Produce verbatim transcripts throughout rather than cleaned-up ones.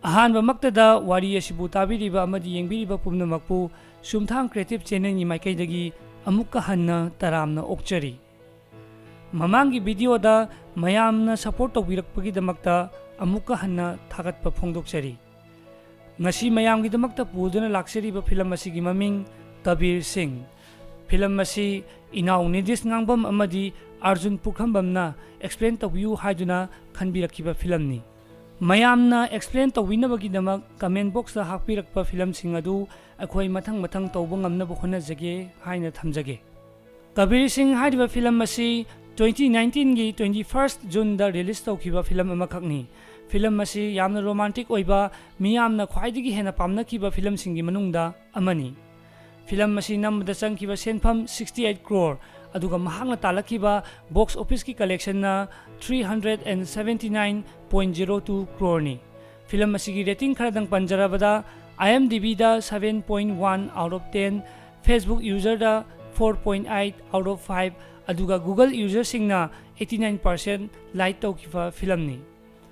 ꯑꯍꯥꯟꯕꯃꯛꯇꯗ ꯋꯥꯔꯤ ꯑꯁꯤꯕꯨ ꯇꯥꯕꯤꯔꯤꯕ ꯑꯃꯗꯤ ꯌꯦꯡꯕꯤꯔꯤꯕ ꯄꯨꯝꯅꯃꯛꯄꯨ ꯁꯨꯝꯊꯥꯡ Creative Channelꯒꯤ ꯃꯥꯏꯀꯩꯗꯒꯤ ꯑꯃꯨꯛꯀ ꯍꯟꯅ ꯇꯔꯥꯝꯅ ꯑꯣꯛꯆꯔꯤ꯫ ꯃꯃꯥꯡꯒꯤ videoꯗ ꯃꯌꯥꯝꯅ support ꯇꯧꯕꯤꯔꯛꯄꯒꯤꯗꯃꯛꯇ ꯑꯃꯨꯛꯀ ꯍꯟꯅ ꯊꯥꯒꯠꯄ ꯐꯣꯡꯗꯣꯛꯆꯔꯤ꯫ ꯉꯁꯤ ꯃꯌꯥꯝꯒꯤꯗꯃꯛꯇ ꯄꯨꯗꯨꯅ ꯂꯥꯛꯆꯔꯤꯕ film ꯑꯁꯤꯒꯤ ꯃꯃꯤꯡ ꯀꯕꯤꯔ ꯁꯤꯡ꯫ Film ꯑꯁꯤ ꯏꯅꯥꯎ ꯅꯤꯗꯤꯁ ꯉꯥꯡꯕꯝ ꯑꯃꯗꯤ ꯑꯥꯔꯖꯨꯟ ꯄꯨꯈ꯭ꯔꯝꯕꯝꯅ explain ꯇꯧꯕꯤꯌꯨ ꯍꯥꯏꯗꯨꯅ ꯈꯟꯕꯤꯔꯛꯈꯤꯕ filmꯅꯤ꯫ ꯃꯌꯥꯝꯅ explain ꯇꯧꯕꯤꯅꯕꯒꯤꯗꯃꯛ comment boxꯇ ꯍꯥꯞꯄꯤꯔꯛꯄ filmꯁꯤꯡ ꯑꯗꯨ ꯑꯩꯈꯣꯏ ꯃꯊꯪ ꯃꯊꯪ ꯇꯧꯕ ꯉꯝꯅꯕ ꯍꯣꯠꯅꯖꯒꯦ ꯍꯥꯏꯅ ꯊꯝꯖꯒꯦ꯫ ꯀꯕꯤꯔ ꯁꯤꯡ ꯍꯥꯏꯔꯤꯕ film ꯑꯁꯤ twenty nineteenꯒꯤ twenty first Juneꯗ release ꯇꯧꯈꯤꯕ film ꯑꯃꯈꯛꯅꯤ꯫ Film ꯑꯁꯤ ꯌꯥꯝꯅ romantic ꯑꯣꯏꯕ, ꯃꯤꯌꯥꯝꯅ ꯈ꯭ꯋꯥꯏꯗꯒꯤ ꯍꯦꯟꯅ ꯄꯥꯝꯅꯈꯤꯕ filmꯁꯤꯡꯒꯤ ꯃꯅꯨꯡꯗ ꯑꯃꯅꯤ꯫ Film ꯑꯁꯤ ꯅꯝꯕꯗ ꯆꯪꯈꯤꯕ ꯁꯦꯟꯐꯝ sixty eight crore, ꯑꯗꯨꯒ ꯃꯍꯥꯛꯅ ꯇꯥꯜꯂꯛꯈꯤꯕ box officeꯀꯤ collectionꯅ three hundred and seventy nine point zero two croreꯅꯤ꯫ Film ꯑꯁꯤꯒꯤ rating ꯈꯔꯗꯪ ꯄꯟꯖꯔꯕꯗ, IMDbꯗ seven point one out of ten, Facebook userꯗ four point eight out of five, ꯑꯗꯨꯒ Google userꯁꯤꯡꯅ eighty nine percent like ꯇꯧꯈꯤꯕ filmꯅꯤ꯫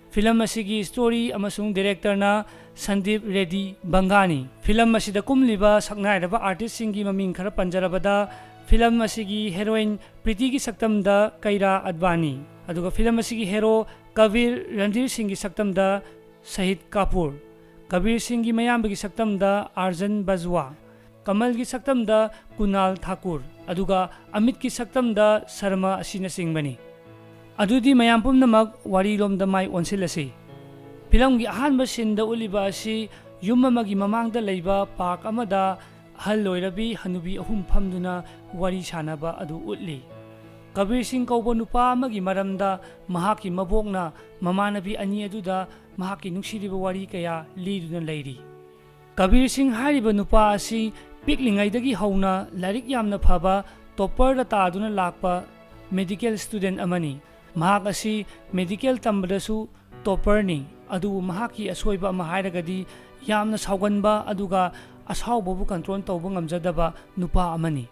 Film ꯑꯁꯤꯒꯤ story ꯑꯃꯁꯨꯡ directorꯅ Sandeep ready ꯕꯪꯒꯥꯅꯤ꯫ Film ꯑꯁꯤꯗ ꯀꯨꯝꯂꯤꯕ ꯁꯛꯅꯥꯏꯔꯕ artistꯁꯤꯡꯒꯤ ꯃꯃꯤꯡ ꯈꯔ ꯄꯟꯖꯔꯕꯗ, film ꯑꯁꯤꯒꯤ heroine ꯄ꯭ꯔꯤꯇꯤꯒꯤ ꯁꯛꯇꯝꯗ ꯀꯩꯔꯥ ꯑꯗꯕꯥꯅꯤ, ꯑꯗꯨꯒ film ꯑꯁꯤꯒꯤ hero ꯀꯕꯤꯔ ꯔꯟꯙꯤꯔ ꯁꯤꯡꯒꯤ ꯁꯛꯇꯝꯗ ꯁꯍꯤꯗ ꯀꯥꯄꯨꯔ, ꯀꯕꯤꯔ ꯁꯤꯡꯒꯤ ꯃꯌꯥꯝꯕꯒꯤ ꯁꯛꯇꯝꯗ ꯑꯥꯔꯖꯟ ꯕꯖꯋꯥ, ꯀꯃꯜꯒꯤ ꯁꯛꯇꯝꯗ ꯀꯨꯅꯥꯜ ꯊꯥꯀꯨꯔ, ꯑꯗꯨꯒ ꯑꯃꯤꯠꯀꯤ ꯁꯛꯇꯝꯗ ꯁꯔꯃ ꯑꯁꯤꯅꯆꯤꯡꯕꯅꯤ꯫ ꯑꯗꯨꯗꯤ ꯃꯌꯥꯝ ꯄꯨꯝꯅꯃꯛ ꯋꯥꯔꯤꯔꯣꯝꯗ ꯃꯥꯏ ꯑꯣꯟꯁꯤꯜꯂꯁꯤ꯫ Filmꯒꯤ ꯑꯍꯥꯟꯕ sceneꯗ ꯎꯠꯂꯤꯕ ꯑꯁꯤ ꯌꯨꯝ ꯑꯃꯒꯤ ꯃꯃꯥꯡꯗ ꯂꯩꯕ park ꯑꯃꯗ ꯑꯍꯜ ꯑꯣꯏꯔꯕꯤ ꯍꯅꯨꯕꯤ ꯑꯍꯨꯝ ꯐꯝꯗꯨꯅ ꯋꯥꯔꯤ ꯁꯥꯅꯕ ꯑꯗꯨ ꯎꯠꯂꯤ꯫ ꯀꯕꯤꯔ ꯁꯤꯡ ꯀꯧꯕ ꯅꯨꯄꯥ ꯑꯃꯒꯤ ꯃꯔꯝꯗ ꯃꯍꯥꯛꯀꯤ ꯃꯕꯣꯛꯅ ꯃꯃꯥꯟꯅꯕꯤ ꯑꯅꯤ ꯑꯗꯨꯗ ꯃꯍꯥꯛꯀꯤ ꯅꯨꯡꯁꯤꯔꯤꯕ ꯋꯥꯔꯤ ꯀꯌꯥ ꯂꯤꯗꯨꯅ ꯂꯩꯔꯤ꯫ ꯀꯕꯤꯔ ꯁꯤꯡ ꯍꯥꯏꯔꯤꯕ ꯅꯨꯄꯥ ꯑꯁꯤ ꯄꯤꯛꯂꯤꯉꯩꯗꯒꯤ ꯍꯧꯅ ꯂꯥꯏꯔꯤꯛ ꯌꯥꯝꯅ ꯐꯕ, topperꯗ ꯇꯥꯗꯨꯅ ꯂꯥꯛꯄ medical student ꯑꯃꯅꯤ꯫ ꯃꯍꯥꯛ ꯑꯁꯤ medical ꯇꯝꯕꯗꯁꯨ topperꯅꯤ, ꯑꯗꯨꯕꯨ ꯃꯍꯥꯛꯀꯤ ꯑꯁꯣꯏꯕ ꯑꯃ ꯍꯥꯏꯔꯒꯗꯤ ꯌꯥꯝꯅ ꯁꯥꯎꯒꯟꯕ ꯑꯗꯨꯒ ꯑꯁꯥꯎꯕꯕꯨ control ꯇꯧꯕ ꯉꯝꯖꯗꯕ ꯅꯨꯄꯥ ꯑꯃꯅꯤ꯫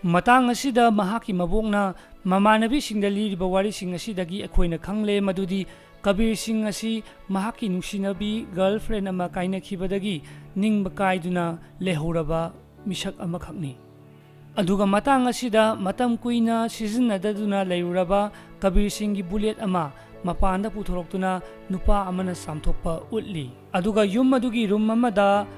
ꯃꯇꯥꯡ ꯑꯁꯤꯗ ꯃꯍꯥꯛꯀꯤ ꯃꯕꯣꯛꯅ ꯃꯃꯥꯟꯅꯕꯤꯁꯤꯡꯗ ꯂꯤꯔꯤꯕ ꯋꯥꯔꯤꯁꯤꯡ ꯑꯁꯤꯗꯒꯤ ꯑꯩꯈꯣꯏꯅ ꯈꯪꯂꯦ ꯃꯗꯨꯗꯤ ꯀꯕꯤꯔ ꯁꯤꯡ ꯑꯁꯤ ꯃꯍꯥꯛꯀꯤ ꯅꯨꯡꯁꯤꯅꯕꯤ girlfriend ꯑꯃ ꯀꯥꯏꯅꯈꯤꯕꯗꯒꯤ ꯅꯤꯡꯕ ꯀꯥꯏꯗꯨꯅ ꯂꯩꯍꯧꯔꯕ ꯃꯤꯁꯛ ꯑꯃꯈꯛꯅꯤ꯫ ꯑꯗꯨꯒ ꯃꯇꯥꯡ ꯑꯁꯤꯗ ꯃꯇꯝ ꯀꯨꯏꯅ ꯁꯤꯖꯤꯟꯅꯗꯗꯨꯅ ꯂꯩꯔꯨꯔꯕ ꯀꯕꯤꯔ ꯁꯤꯡꯒꯤ bullet ꯑꯃ ꯃꯄꯥꯟꯗ ꯄꯨꯊꯣꯔꯛꯇꯨꯅ ꯅꯨꯄꯥ ꯑꯃꯅ ꯆꯥꯝꯊꯣꯛꯄ ꯎꯠꯂꯤ꯫ ꯑꯗꯨꯒ ꯌꯨꯝ ꯑꯗꯨꯒꯤ room ꯑꯃꯗ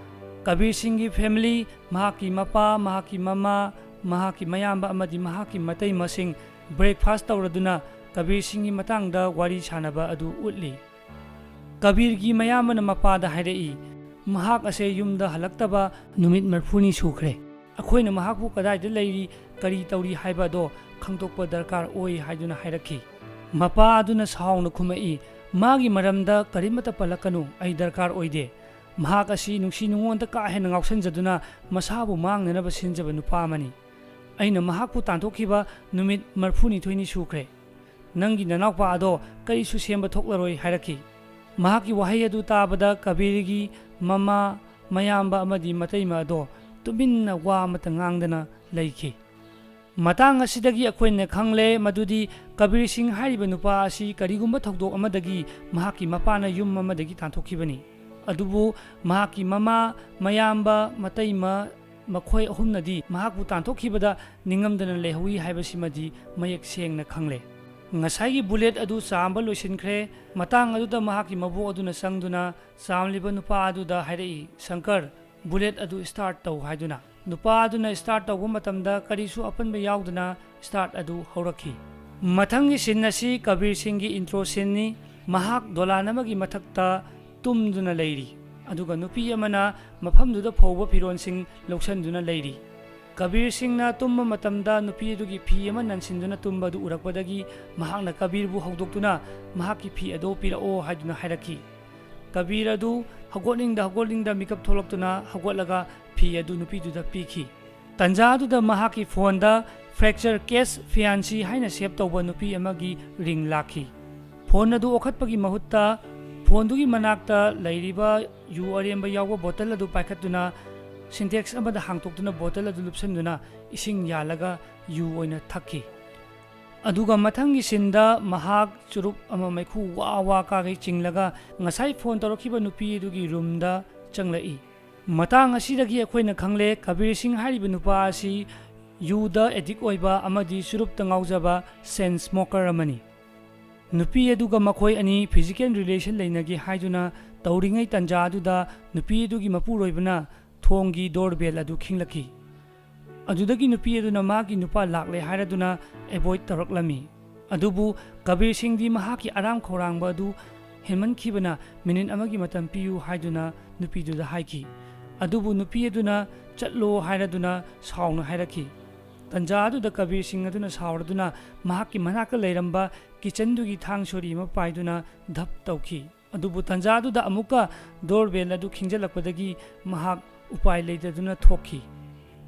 ꯀꯕꯤꯔ ꯁꯤꯡꯒꯤ family, ꯃꯍꯥꯛꯀꯤ ꯃꯄꯥ, ꯃꯍꯥꯛꯀꯤ ꯃꯃꯥ, ꯃꯍꯥꯛꯀꯤ ꯃꯌꯥꯝꯕ ꯑꯃꯗꯤ ꯃꯍꯥꯛꯀꯤ ꯃꯇꯩꯃꯁꯤꯡ breakfast ꯇꯧꯔꯗꯨꯅ ꯀꯕꯤꯔ ꯁꯤꯡꯒꯤ ꯃꯇꯥꯡꯗ ꯋꯥꯔꯤ ꯁꯥꯟꯅꯕ ꯑꯗꯨ ꯎꯠꯂꯤ꯫ ꯀꯕꯤꯔꯒꯤ ꯃꯌꯥꯝꯕꯅ ꯃꯄꯥꯗ ꯍꯥꯏꯔꯛꯏ, "ꯃꯍꯥꯛ ꯑꯁꯦ ꯌꯨꯝꯗ ꯍꯜꯂꯛꯇꯕ ꯅꯨꯃꯤꯠ ꯃꯔꯤꯐꯨꯅꯤ ꯁꯨꯈ꯭ꯔꯦ꯫ ꯑꯩꯈꯣꯏꯅ ꯃꯍꯥꯛꯄꯨ ꯀꯗꯥꯏꯗ ꯂꯩꯔꯤ, ꯀꯔꯤ ꯇꯧꯔꯤ ꯍꯥꯏꯕ ꯑꯗꯣ ꯈꯪꯗꯣꯛꯄ ꯗꯔꯀꯥꯔ ꯑꯣꯏ" ꯍꯥꯏꯗꯨꯅ ꯍꯥꯏꯔꯛꯈꯤ꯫ ꯃꯄꯥ ꯑꯗꯨꯅ ꯁꯥꯎꯅ ꯈꯨꯝꯃꯛꯏ, "ꯃꯥꯒꯤ ꯃꯔꯝꯗ ꯀꯔꯤꯃꯠꯇ ꯄꯜꯂꯛꯀꯅꯨ, ꯑꯩ ꯗꯔꯀꯥꯔ ꯑꯣꯏꯗꯦ꯫ ꯃꯍꯥꯛ ꯑꯁꯤ ꯅꯨꯡꯁꯤ ꯅꯨꯡꯉꯣꯟꯗ ꯀꯥ ꯍꯦꯟꯅ ꯉꯥꯎꯁꯟꯖꯗꯨꯅ ꯃꯁꯥꯕꯨ ꯃꯥꯡꯅꯅꯕ ꯁꯤꯟꯖꯕ ꯅꯨꯄꯥ ꯑꯃꯅꯤ꯫ ꯑꯩꯅ ꯃꯍꯥꯛꯄꯨ ꯇꯥꯟꯊꯣꯛꯈꯤꯕ ꯅꯨꯃꯤꯠ ꯃꯔꯤꯐꯨꯅꯤꯊꯣꯏꯅꯤ ꯁꯨꯈ꯭ꯔꯦ꯫ ꯅꯪꯒꯤ ꯅꯅꯥꯎꯄꯥ ꯑꯗꯣ ꯀꯔꯤꯁꯨ ꯁꯦꯝꯕ ꯊꯣꯛꯂꯔꯣꯏ" ꯍꯥꯏꯔꯛꯈꯤ꯫ ꯃꯍꯥꯛꯀꯤ ꯋꯥꯍꯩ ꯑꯗꯨ ꯇꯥꯕꯗ ꯀꯕꯤꯔꯒꯤ ꯃꯃꯥ, ꯃꯌꯥꯝꯕ ꯑꯃꯗꯤ ꯃꯇꯩꯃ ꯑꯗꯣ ꯇꯨꯃꯤꯟꯅ ꯋꯥ ꯑꯃꯠꯇ ꯉꯥꯡꯗꯅ ꯂꯩꯈꯤ꯫ ꯃꯇꯥꯡ ꯑꯁꯤꯗꯒꯤ ꯑꯩꯈꯣꯏꯅ ꯈꯪꯂꯦ ꯃꯗꯨꯗꯤ ꯀꯕꯤꯔ ꯁꯤꯡ ꯍꯥꯏꯔꯤꯕ ꯅꯨꯄꯥ ꯑꯁꯤ ꯀꯔꯤꯒꯨꯝꯕ ꯊꯧꯗꯣꯛ ꯑꯃꯗꯒꯤ ꯃꯍꯥꯛꯀꯤ ꯃꯄꯥꯅ ꯌꯨꯝ ꯑꯃꯗꯒꯤ ꯇꯥꯟꯊꯣꯛꯈꯤꯕꯅꯤ꯫ ꯑꯗꯨꯕꯨ ꯃꯍꯥꯛꯀꯤ ꯃꯃꯥ, ꯃꯌꯥꯝꯕ, ꯃꯇꯩꯃ, ꯃꯈꯣꯏ ꯑꯍꯨꯝꯅꯗꯤ ꯃꯍꯥꯛꯄꯨ ꯇꯥꯟꯊꯣꯛꯈꯤꯕꯗ ꯅꯤꯡꯉꯝꯗꯅ ꯂꯩꯍꯧꯏ ꯍꯥꯏꯕꯁꯤꯃꯗꯤ ꯃꯌꯦꯛ ꯁꯦꯡꯅ ꯈꯪꯂꯦ꯫ ꯉꯁꯥꯏꯒꯤ bullet ꯑꯗꯨ ꯆꯥꯝꯕ ꯂꯣꯏꯁꯤꯟꯈ꯭ꯔꯦ꯫ ꯃꯇꯥꯡ ꯑꯗꯨꯗ ꯃꯍꯥꯛꯀꯤ ꯃꯕꯣꯛ ꯑꯗꯨꯅ ꯆꯪꯗꯨꯅ ꯆꯥꯝꯂꯤꯕ ꯅꯨꯄꯥ ꯑꯗꯨꯗ ꯍꯥꯏꯔꯛꯏ, "ꯁꯪꯀꯔ, bullet ꯑꯗꯨ start ꯇꯧ" ꯍꯥꯏꯗꯨꯅ꯫ ꯅꯨꯄꯥ ꯑꯗꯨꯅ start ꯇꯧꯕ ꯃꯇꯝꯗ ꯀꯔꯤꯁꯨ ꯑꯄꯟꯕ ꯌꯥꯎꯗꯅ start ꯑꯗꯨ ꯍꯧꯔꯛꯈꯤ꯫ ꯃꯊꯪꯒꯤ scene ꯑꯁꯤ ꯀꯕꯤꯔ ꯁꯤꯡꯒꯤ intro sceneꯅꯤ꯫ ꯃꯍꯥꯛ ꯗꯣꯂꯥꯟ ꯑꯃꯒꯤ ꯃꯊꯛꯇ ꯇꯨꯝꯗꯨꯅ ꯂꯩꯔꯤ, ꯑꯗꯨꯒ ꯅꯨꯄꯤ ꯑꯃꯅ ꯃꯐꯝꯗꯨꯗ ꯐꯧꯕ ꯐꯤꯔꯣꯜꯁꯤꯡ ꯂꯧꯁꯤꯟꯗꯨꯅ ꯂꯩꯔꯤ꯫ ꯀꯕꯤꯔ ꯁꯤꯡꯅ ꯇꯨꯝꯕ ꯃꯇꯝꯗ ꯅꯨꯄꯤ ꯑꯗꯨꯒꯤ ꯐꯤ ꯑꯃ ꯅꯟꯁꯤꯟꯗꯨꯅ ꯇꯨꯝꯕ ꯑꯗꯨ ꯎꯔꯛꯄꯗꯒꯤ ꯃꯍꯥꯛꯅ ꯀꯕꯤꯔꯕꯨ ꯍꯧꯗꯣꯛꯇꯨꯅ ꯃꯍꯥꯛꯀꯤ ꯐꯤ ꯑꯗꯨ ꯄꯤꯔꯛꯑꯣ ꯍꯥꯏꯗꯨꯅ ꯍꯥꯏꯔꯛꯈꯤ꯫ ꯀꯕꯤꯔ ꯑꯗꯨ ꯍꯧꯒꯠꯅꯤꯡꯗ ꯍꯧꯒꯠꯅꯤꯡꯗ ꯃꯤꯀꯞ ꯊꯣꯛꯂꯛꯇꯨꯅ ꯍꯧꯒꯠꯂꯒ ꯐꯤ ꯑꯗꯨ ꯅꯨꯄꯤꯗꯨꯗ ꯄꯤꯈꯤ꯫ ꯇꯟꯖꯥ ꯑꯗꯨꯗ ꯃꯍꯥꯛꯀꯤ phoneꯗ "Fracture Case Fiancée" ꯍꯥꯏꯅ save ꯇꯧꯕ ꯅꯨꯄꯤ ꯑꯃꯒꯤ ring ꯂꯥꯛꯈꯤ꯫ Phone ꯑꯗꯨ ꯑꯣꯈꯠꯄꯒꯤ ꯃꯍꯨꯠꯇ phoneꯗꯨꯒꯤ ꯃꯅꯥꯛꯇ ꯂꯩꯔꯤꯕ ꯌꯨ ꯑꯔꯦꯝꯕ ꯌꯥꯎꯕ bottle ꯑꯗꯨ ꯄꯥꯏꯈꯠꯇꯨꯅ Sintex ꯑꯃꯗ ꯍꯥꯡꯇꯣꯛꯇꯨꯅ bottle ꯑꯗꯨ ꯂꯨꯞꯁꯟꯗꯨꯅ ꯏꯁꯤꯡ ꯌꯥꯜꯂꯒ ꯌꯨ ꯑꯣꯏꯅ ꯊꯛꯈꯤ꯫ ꯑꯗꯨꯒ ꯃꯊꯪꯒꯤ ꯁꯤꯟꯗ ꯃꯍꯥꯛ ꯆꯨꯔꯨꯞ ꯑꯃ ꯃꯩꯈꯨ ꯋꯥ ꯋꯥ ꯀꯥꯈꯩ ꯆꯤꯡꯂꯒ ꯉꯁꯥꯏ ꯐꯣꯟ ꯇꯧꯔꯛꯈꯤꯕ ꯅꯨꯄꯤ ꯑꯗꯨꯒꯤ ꯔꯨꯝꯗ ꯆꯪꯂꯛꯏ꯫ ꯃꯇꯥꯡ ꯑꯁꯤꯗꯒꯤ ꯑꯩꯈꯣꯏꯅ ꯈꯪꯂꯦ, ꯀꯕꯤꯔ ꯁꯤꯡ ꯍꯥꯏꯔꯤꯕ ꯅꯨꯄꯥ ꯑꯁꯤ ꯌꯨꯗ ꯑꯦꯗꯤꯛ ꯑꯣꯏꯕ ꯑꯃꯗꯤ ꯆꯨꯔꯨꯞꯇ ꯉꯥꯎꯖꯕ ꯁꯦꯟ ꯁ꯭ꯃꯣꯀꯔ ꯑꯃꯅꯤ꯫ ꯅꯨꯄꯤ ꯑꯗꯨꯒ ꯃꯈꯣꯏ ꯑꯅꯤ ꯐꯤꯖꯤꯀꯦꯜ ꯔꯤꯂꯦꯁꯟ ꯂꯩꯅꯒꯦ ꯍꯥꯏꯗꯨꯅ ꯇꯧꯔꯤꯉꯩ ꯇꯟꯖꯥ ꯑꯗꯨꯗ ꯅꯨꯄꯤ ꯑꯗꯨꯒꯤ ꯃꯄꯨꯔꯣꯏꯕꯅ ꯊꯣꯡꯒꯤ ꯗꯣꯔꯕꯦꯜ ꯑꯗꯨ ꯈꯤꯡꯂꯛꯈꯤ꯫ ꯑꯗꯨꯗꯒꯤ ꯅꯨꯄꯤ ꯑꯗꯨꯅ ꯃꯥꯒꯤ ꯅꯨꯄꯥ ꯂꯥꯛꯂꯦ ꯍꯥꯏꯔꯗꯨꯅ ꯑꯦꯚꯣꯏꯗ ꯇꯧꯔꯛꯂꯝꯃꯤ꯫ ꯑꯗꯨꯕꯨ ꯀꯕꯤꯔ ꯁꯤꯡꯗꯤ ꯃꯍꯥꯛꯀꯤ ꯑꯔꯥꯝ ꯈꯧꯔꯥꯡꯕ ꯑꯗꯨ ꯍꯦꯟꯃꯟꯈꯤꯕꯅ ꯃꯤꯅꯤꯠ ꯑꯃꯒꯤ ꯃꯇꯝ ꯄꯤꯌꯨ ꯍꯥꯏꯗꯨꯅ ꯅꯨꯄꯤꯗꯨꯗ ꯍꯥꯏꯈꯤ꯫ ꯑꯗꯨꯕꯨ ꯅꯨꯄꯤ ꯑꯗꯨꯅ ꯆꯠꯂꯣ ꯍꯥꯏꯔꯗꯨꯅ ꯁꯥꯎꯅ ꯍꯥꯏꯔꯛꯈꯤ꯫ ꯇꯟꯖꯥ ꯑꯗꯨꯗ ꯀꯕꯤꯔ ꯁꯤꯡ ꯑꯗꯨꯅ ꯁꯥꯎꯔꯗꯨꯅ ꯃꯍꯥꯛꯀꯤ ꯃꯅꯥꯛꯇ ꯂꯩꯔꯝꯕ ꯀꯤꯆꯟꯗꯨꯒꯤ ꯊꯥꯡ ꯁꯣꯔꯤ ꯑꯃ ꯄꯥꯏꯗꯨꯅ ꯙꯞ ꯇꯧꯈꯤ꯫ ꯑꯗꯨꯕꯨ ꯇꯟꯖꯥꯗꯨꯗ ꯑꯃꯨꯛꯀ ꯗꯣꯔꯕꯦꯜ ꯑꯗꯨ ꯈꯤꯡꯖꯤꯜꯂꯛꯄꯗꯒꯤ ꯃꯍꯥꯛ ꯎꯄꯥꯏ ꯂꯩꯇꯗꯨꯅ ꯊꯣꯛꯈꯤ꯫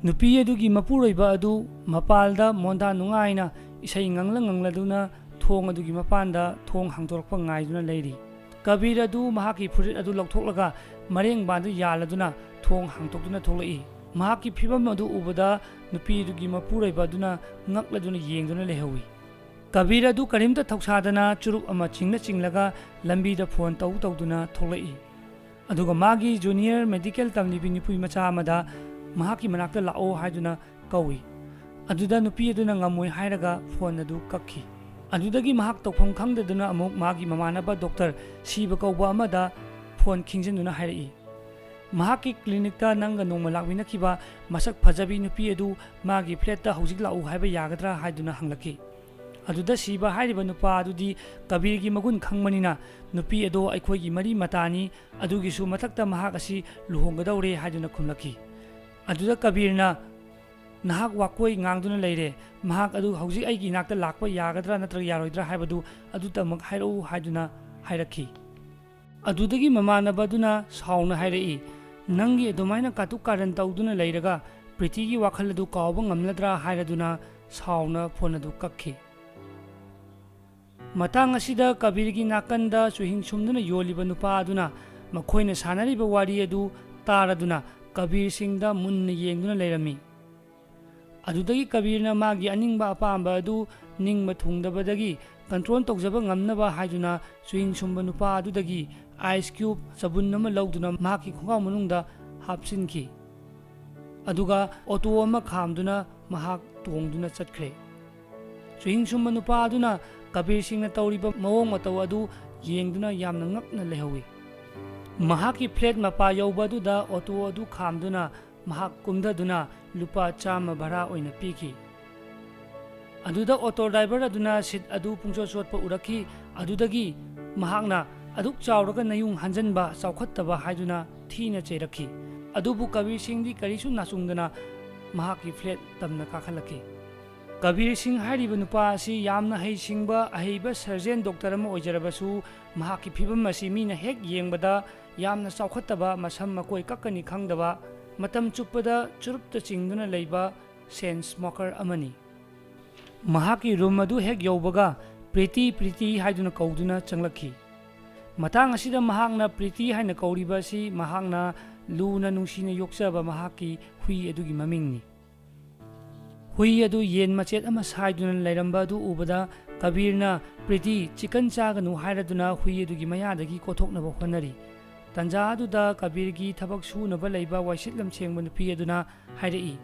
ꯅꯨꯄꯤ ꯑꯗꯨꯒꯤ ꯃꯄꯨꯔꯣꯏꯕ ꯑꯗꯨ ꯃꯄꯥꯜꯗ ꯃꯣꯟꯗꯥ ꯅꯨꯡꯉꯥꯏꯅ ꯏꯁꯩ ꯉꯪꯂ ꯉꯪꯂꯗꯨꯅ ꯊꯣꯡ ꯑꯗꯨꯒꯤ ꯃꯄꯥꯟꯗ ꯊꯣꯡ ꯍꯥꯡꯗꯣꯔꯛꯄ ꯉꯥꯏꯗꯨꯅ ꯂꯩꯔꯤ꯫ ꯀꯕꯤꯔ ꯑꯗꯨ ꯃꯍꯥꯛꯀꯤ ꯐꯨꯔꯤꯠ ꯑꯗꯨ ꯂꯧꯊꯣꯛꯂꯒ ꯃꯔꯦꯡꯕꯥꯟꯗꯨ ꯌꯥꯜꯂꯗꯨꯅ ꯊꯣꯡ ꯍꯥꯡꯗꯣꯛꯇꯨꯅ ꯊꯣꯛꯂꯛꯏ꯫ ꯃꯍꯥꯛꯀꯤ ꯐꯤꯕꯝ ꯑꯗꯨ ꯎꯕꯗ ꯅꯨꯄꯤ ꯑꯗꯨꯒꯤ ꯃꯄꯨꯔꯣꯏꯕ ꯑꯗꯨꯅ ꯉꯛꯂꯗꯨꯅ ꯌꯦꯡꯗꯨꯅ ꯂꯩꯍꯧꯏ꯫ ꯀꯕꯤꯔ ꯑꯗꯨ ꯀꯔꯤꯝꯇ ꯊꯧꯁꯥꯗꯅ ꯆꯨꯔꯨꯞ ꯑꯃ ꯆꯤꯡꯂ ꯆꯤꯡꯂꯒ ꯂꯝꯕꯤꯗ ꯐꯣꯟ ꯇꯧ ꯇꯧꯗꯨꯅ ꯊꯣꯛꯂꯛꯏ꯫ ꯑꯗꯨꯒ ꯃꯥꯒꯤ ꯖꯨꯅꯤꯌꯔ ꯃꯦꯗꯤꯀꯦꯜ ꯇꯝꯂꯤꯕꯤ ꯅꯨꯄꯤ ꯃꯆꯥ ꯑꯃꯗ ꯃꯍꯥꯛꯀꯤ ꯃꯅꯥꯛꯇ ꯂꯥꯛꯑꯣ ꯍꯥꯏꯗꯨꯅ ꯀꯧꯏ꯫ ꯑꯗꯨꯗ ꯅꯨꯄꯤ ꯑꯗꯨꯅ ꯉꯝꯃꯣꯏ ꯍꯥꯏꯔꯒ ꯐꯣꯟ ꯑꯗꯨ ꯀꯛꯈꯤ꯫ ꯑꯗꯨꯗꯒꯤ ꯃꯍꯥꯛ ꯇꯧꯐꯝ ꯈꯪꯗꯗꯨꯅ ꯑꯃꯨꯛ ꯃꯥꯒꯤ ꯃꯃꯥꯟꯅꯕ ꯗꯣꯛꯇꯔ ꯁꯤꯕ ꯀꯧꯕ ꯑꯃꯗ ꯐꯣꯟ ꯈꯤꯡꯖꯤꯟꯗꯨꯅ ꯍꯥꯏꯔꯛꯏ, "ꯃꯍꯥꯛꯀꯤ ꯀ꯭ꯂꯤꯅꯤꯛꯇ ꯅꯪꯒ ꯅꯣꯡꯃ ꯂꯥꯛꯃꯤꯟꯅꯈꯤꯕ ꯃꯁꯛ ꯐꯖꯕꯤ ꯅꯨꯄꯤ ꯑꯗꯨ ꯃꯥꯒꯤ ꯐ꯭ꯂꯦꯠꯇ ꯍꯧꯖꯤꯛ ꯂꯥꯛꯎ ꯍꯥꯏꯕ ꯌꯥꯒꯗ꯭ꯔꯥ?" ꯍꯥꯏꯗꯨꯅ ꯍꯪꯂꯛꯈꯤ꯫ ꯑꯗꯨꯗ ꯁꯤꯕ ꯍꯥꯏꯔꯤꯕ ꯅꯨꯄꯥ ꯑꯗꯨꯗꯤ ꯀꯕꯤꯔꯒꯤ ꯃꯒꯨꯟ ꯈꯪꯕꯅꯤꯅ, "ꯅꯨꯄꯤ ꯑꯗꯣ ꯑꯩꯈꯣꯏꯒꯤ ꯃꯔꯤ ꯃꯇꯥꯅꯤ, ꯑꯗꯨꯒꯤꯁꯨ ꯃꯊꯛꯇ ꯃꯍꯥꯛ ꯑꯁꯤ ꯂꯨꯍꯣꯡꯒꯗꯧꯔꯦ" ꯍꯥꯏꯗꯨꯅ ꯈꯨꯝꯂꯛꯈꯤ꯫ ꯑꯗꯨꯗ ꯀꯕꯤꯔꯅ, "ꯅꯍꯥꯛ ꯋꯥꯀꯣꯏ ꯉꯥꯡꯗꯨꯅ ꯂꯩꯔꯦ, ꯃꯍꯥꯛ ꯑꯗꯨ ꯍꯧꯖꯤꯛ ꯑꯩꯒꯤ ꯏꯅꯥꯛꯇ ꯂꯥꯛꯄ ꯌꯥꯒꯗ꯭ꯔꯥ ꯅꯠꯇ꯭ꯔꯒ ꯌꯥꯔꯣꯏꯗ꯭ꯔꯥ ꯍꯥꯏꯕꯗꯨ ꯑꯗꯨꯇꯃꯛ ꯍꯥꯏꯔꯛꯎ" ꯍꯥꯏꯗꯨꯅ ꯍꯥꯏꯔꯛꯈꯤ꯫ ꯑꯗꯨꯗꯒꯤ ꯃꯃꯥꯟꯅꯕꯗꯨꯅ ꯁꯥꯎꯅ ꯍꯥꯏꯔꯛꯏ, "ꯅꯪꯒꯤ ꯑꯗꯨꯃꯥꯏꯅ ꯀꯥꯇꯨ ꯀꯥꯔꯟ ꯇꯧꯗꯨꯅ ꯂꯩꯔꯒ ꯄ꯭ꯔꯤꯇꯤꯒꯤ ꯋꯥꯈꯜ ꯑꯗꯨ ꯀꯥꯎꯕ ꯉꯝꯂꯗ꯭ꯔꯥ?" ꯍꯥꯏꯔꯗꯨꯅ ꯁꯥꯎꯅ ꯐꯣꯟ ꯑꯗꯨ ꯀꯛꯈꯤ꯫ ꯃꯇꯥꯡ ꯑꯁꯤꯗ ꯀꯕꯤꯔꯒꯤ ꯅꯥꯀꯟꯗ ꯆꯨꯍꯤꯡ ꯁꯨꯝꯗꯨꯅ ꯌꯣꯜꯂꯤꯕ ꯅꯨꯄꯥ ꯑꯗꯨꯅ ꯃꯈꯣꯏꯅ ꯁꯥꯟꯅꯔꯤꯕ ꯋꯥꯔꯤ ꯑꯗꯨ ꯇꯥꯔꯗꯨꯅ ꯀꯕꯤꯔ ꯁꯤꯡꯗ ꯃꯨꯟꯅ ꯌꯦꯡꯗꯨꯅ ꯂꯩꯔꯝꯃꯤ꯫ ꯑꯗꯨꯗꯒꯤ ꯀꯕꯤꯔꯅ ꯃꯥꯒꯤ ꯑꯅꯤꯡꯕ ꯑꯄꯥꯝꯕ ꯑꯗꯨ ꯅꯤꯡꯕ ꯊꯨꯡꯗꯕꯗꯒꯤ ꯀꯟꯇ꯭ꯔꯣꯜ ꯇꯧꯖꯕ ꯉꯝꯅꯕ ꯍꯥꯏꯗꯨꯅ ꯆꯨꯍꯤꯡ ꯁꯨꯝꯕ ꯅꯨꯄꯥ ꯑꯗꯨꯗꯒꯤ ꯑꯥꯏꯁ ꯀ꯭ꯌꯨꯕ ꯆꯕꯨꯟ ꯑꯃ ꯂꯧꯗꯨꯅ ꯃꯍꯥꯛꯀꯤ ꯈꯣꯡꯒ꯭ꯔꯥꯎ ꯃꯅꯨꯡꯗ ꯍꯥꯞꯆꯤꯟꯈꯤ꯫ ꯑꯗꯨꯒ ꯑꯣꯇꯣ ꯑꯃ ꯈꯥꯝꯗꯨꯅ ꯃꯍꯥꯛ ꯇꯣꯡꯗꯨꯅ ꯆꯠꯈ꯭ꯔꯦ꯫ ꯆꯨꯍꯤꯡ ꯁꯨꯝꯕ ꯅꯨꯄꯥ ꯑꯗꯨꯅ ꯀꯕꯤꯔ ꯁꯤꯡꯅ ꯇꯧꯔꯤꯕ ꯃꯑꯣꯡ ꯃꯇꯧ ꯑꯗꯨ ꯌꯦꯡꯗꯨꯅ ꯌꯥꯝꯅ ꯉꯛꯅ ꯂꯩꯍꯧꯏ꯫ ꯃꯍꯥꯛꯀꯤ ꯐ꯭ꯂꯦꯠ ꯃꯄꯥ ꯌꯧꯕ ꯑꯗꯨꯗ ꯑꯣꯇꯣ ꯑꯗꯨ ꯈꯥꯝꯗꯨꯅ ꯃꯍꯥꯛ ꯀꯨꯝꯊꯗꯨꯅ ꯂꯨꯄꯥ ꯆꯥꯝꯃ ꯚꯔꯥ ꯑꯣꯏꯅ ꯄꯤꯈꯤ꯫ ꯑꯗꯨꯗ ꯑꯣꯇꯣ ꯗ꯭ꯔꯥꯏꯚꯔ ꯑꯗꯨꯅ ꯁꯤꯠ ꯑꯗꯨ ꯄꯨꯡꯆꯣꯠ ꯆꯣꯠꯄ ꯎꯔꯛꯈꯤ꯫ ꯑꯗꯨꯗꯒꯤ ꯃꯍꯥꯛꯅ "ꯑꯗꯨꯛ ꯆꯥꯎꯔꯒ ꯅꯌꯨꯡ ꯍꯟꯖꯟꯕ ꯆꯥꯎꯈꯠꯇꯕ" ꯍꯥꯏꯗꯨꯅ ꯊꯤꯅ ꯆꯩꯔꯛꯈꯤ꯫ ꯑꯗꯨꯕꯨ ꯀꯕꯤꯔ ꯁꯤꯡꯗꯤ ꯀꯔꯤꯁꯨ ꯅꯥꯆꯨꯡꯗꯅ ꯃꯍꯥꯛꯀꯤ ꯐ꯭ꯂꯦꯠ ꯇꯝꯅ ꯀꯥꯈꯠꯂꯛꯈꯤ꯫ ꯀꯕꯤꯔ ꯁꯤꯡ ꯍꯥꯏꯔꯤꯕ ꯅꯨꯄꯥ ꯑꯁꯤ ꯌꯥꯝꯅ ꯍꯩꯁꯤꯡꯕ, ꯑꯍꯩꯕ ꯁꯔꯖꯦꯟ ꯗꯣꯛꯇꯔ ꯑꯃ ꯑꯣꯏꯖꯔꯕꯁꯨ, ꯃꯍꯥꯛꯀꯤ ꯐꯤꯕꯝ ꯑꯁꯤ ꯃꯤꯅ ꯍꯦꯛ ꯌꯦꯡꯕꯗ ꯌꯥꯝꯅ ꯆꯥꯎꯈꯠꯇꯕ, ꯃꯁꯝ ꯃꯀꯣꯏ ꯀꯛꯀꯅꯤ ꯈꯪꯗꯕ, ꯃꯇꯝ ꯆꯨꯞꯄꯗ ꯆꯨꯔꯨꯞꯇ ꯆꯤꯡꯗꯨꯅ ꯂꯩꯕ ꯁꯦꯟ ꯁ꯭ꯃꯣꯀꯔ ꯑꯃꯅꯤ꯫ ꯃꯍꯥꯛꯀꯤ ꯔꯨꯝ ꯑꯗꯨ ꯍꯦꯛ ꯌꯧꯕꯒ "ꯄ꯭ꯔꯤꯇꯤ, ꯄ꯭ꯔꯤꯇꯤ" ꯍꯥꯏꯗꯨꯅ ꯀꯧꯗꯨꯅ ꯆꯪꯂꯛꯈꯤ꯫ ꯃꯇꯥꯡ ꯑꯁꯤꯗ ꯃꯍꯥꯛꯅ ꯄ꯭ꯔꯤꯇꯤ ꯍꯥꯏꯅ ꯀꯧꯔꯤꯕ ꯑꯁꯤ ꯃꯍꯥꯛꯅ ꯂꯨꯅ ꯅꯨꯡꯁꯤꯅ ꯌꯣꯛꯆꯕ ꯃꯍꯥꯛꯀꯤ ꯍꯨꯏ ꯑꯗꯨꯒꯤ ꯃꯃꯤꯡꯅꯤ꯫ ꯍꯨꯏ ꯑꯗꯨ ꯌꯦꯟ ꯃꯆꯦꯠ ꯑꯃ ꯁꯥꯏꯗꯨꯅ ꯂꯩꯔꯝꯕ ꯑꯗꯨ ꯎꯕꯗ ꯀꯕꯤꯔꯅ "ꯄ꯭ꯔꯤꯇꯤ, ꯆꯤꯀꯟ ꯆꯥꯒꯅꯨ" ꯍꯥꯏꯔꯗꯨꯅ ꯍꯨꯏ ꯑꯗꯨꯒꯤ ꯃꯌꯥꯗꯒꯤ ꯀꯣꯊꯣꯛꯅꯕ ꯍꯣꯠꯅꯔꯤ꯫ ꯇꯟꯖꯥ ꯑꯗꯨꯗ ꯀꯕꯤꯔꯒꯤ ꯊꯕꯛ ꯁꯨꯅꯕ ꯂꯩꯕ ꯋꯥꯏꯁꯤꯠ ꯂꯝꯁꯦꯡꯕ ꯅꯨꯄꯤ ꯑꯗꯨꯅ ꯍꯥꯏꯔꯛꯏ,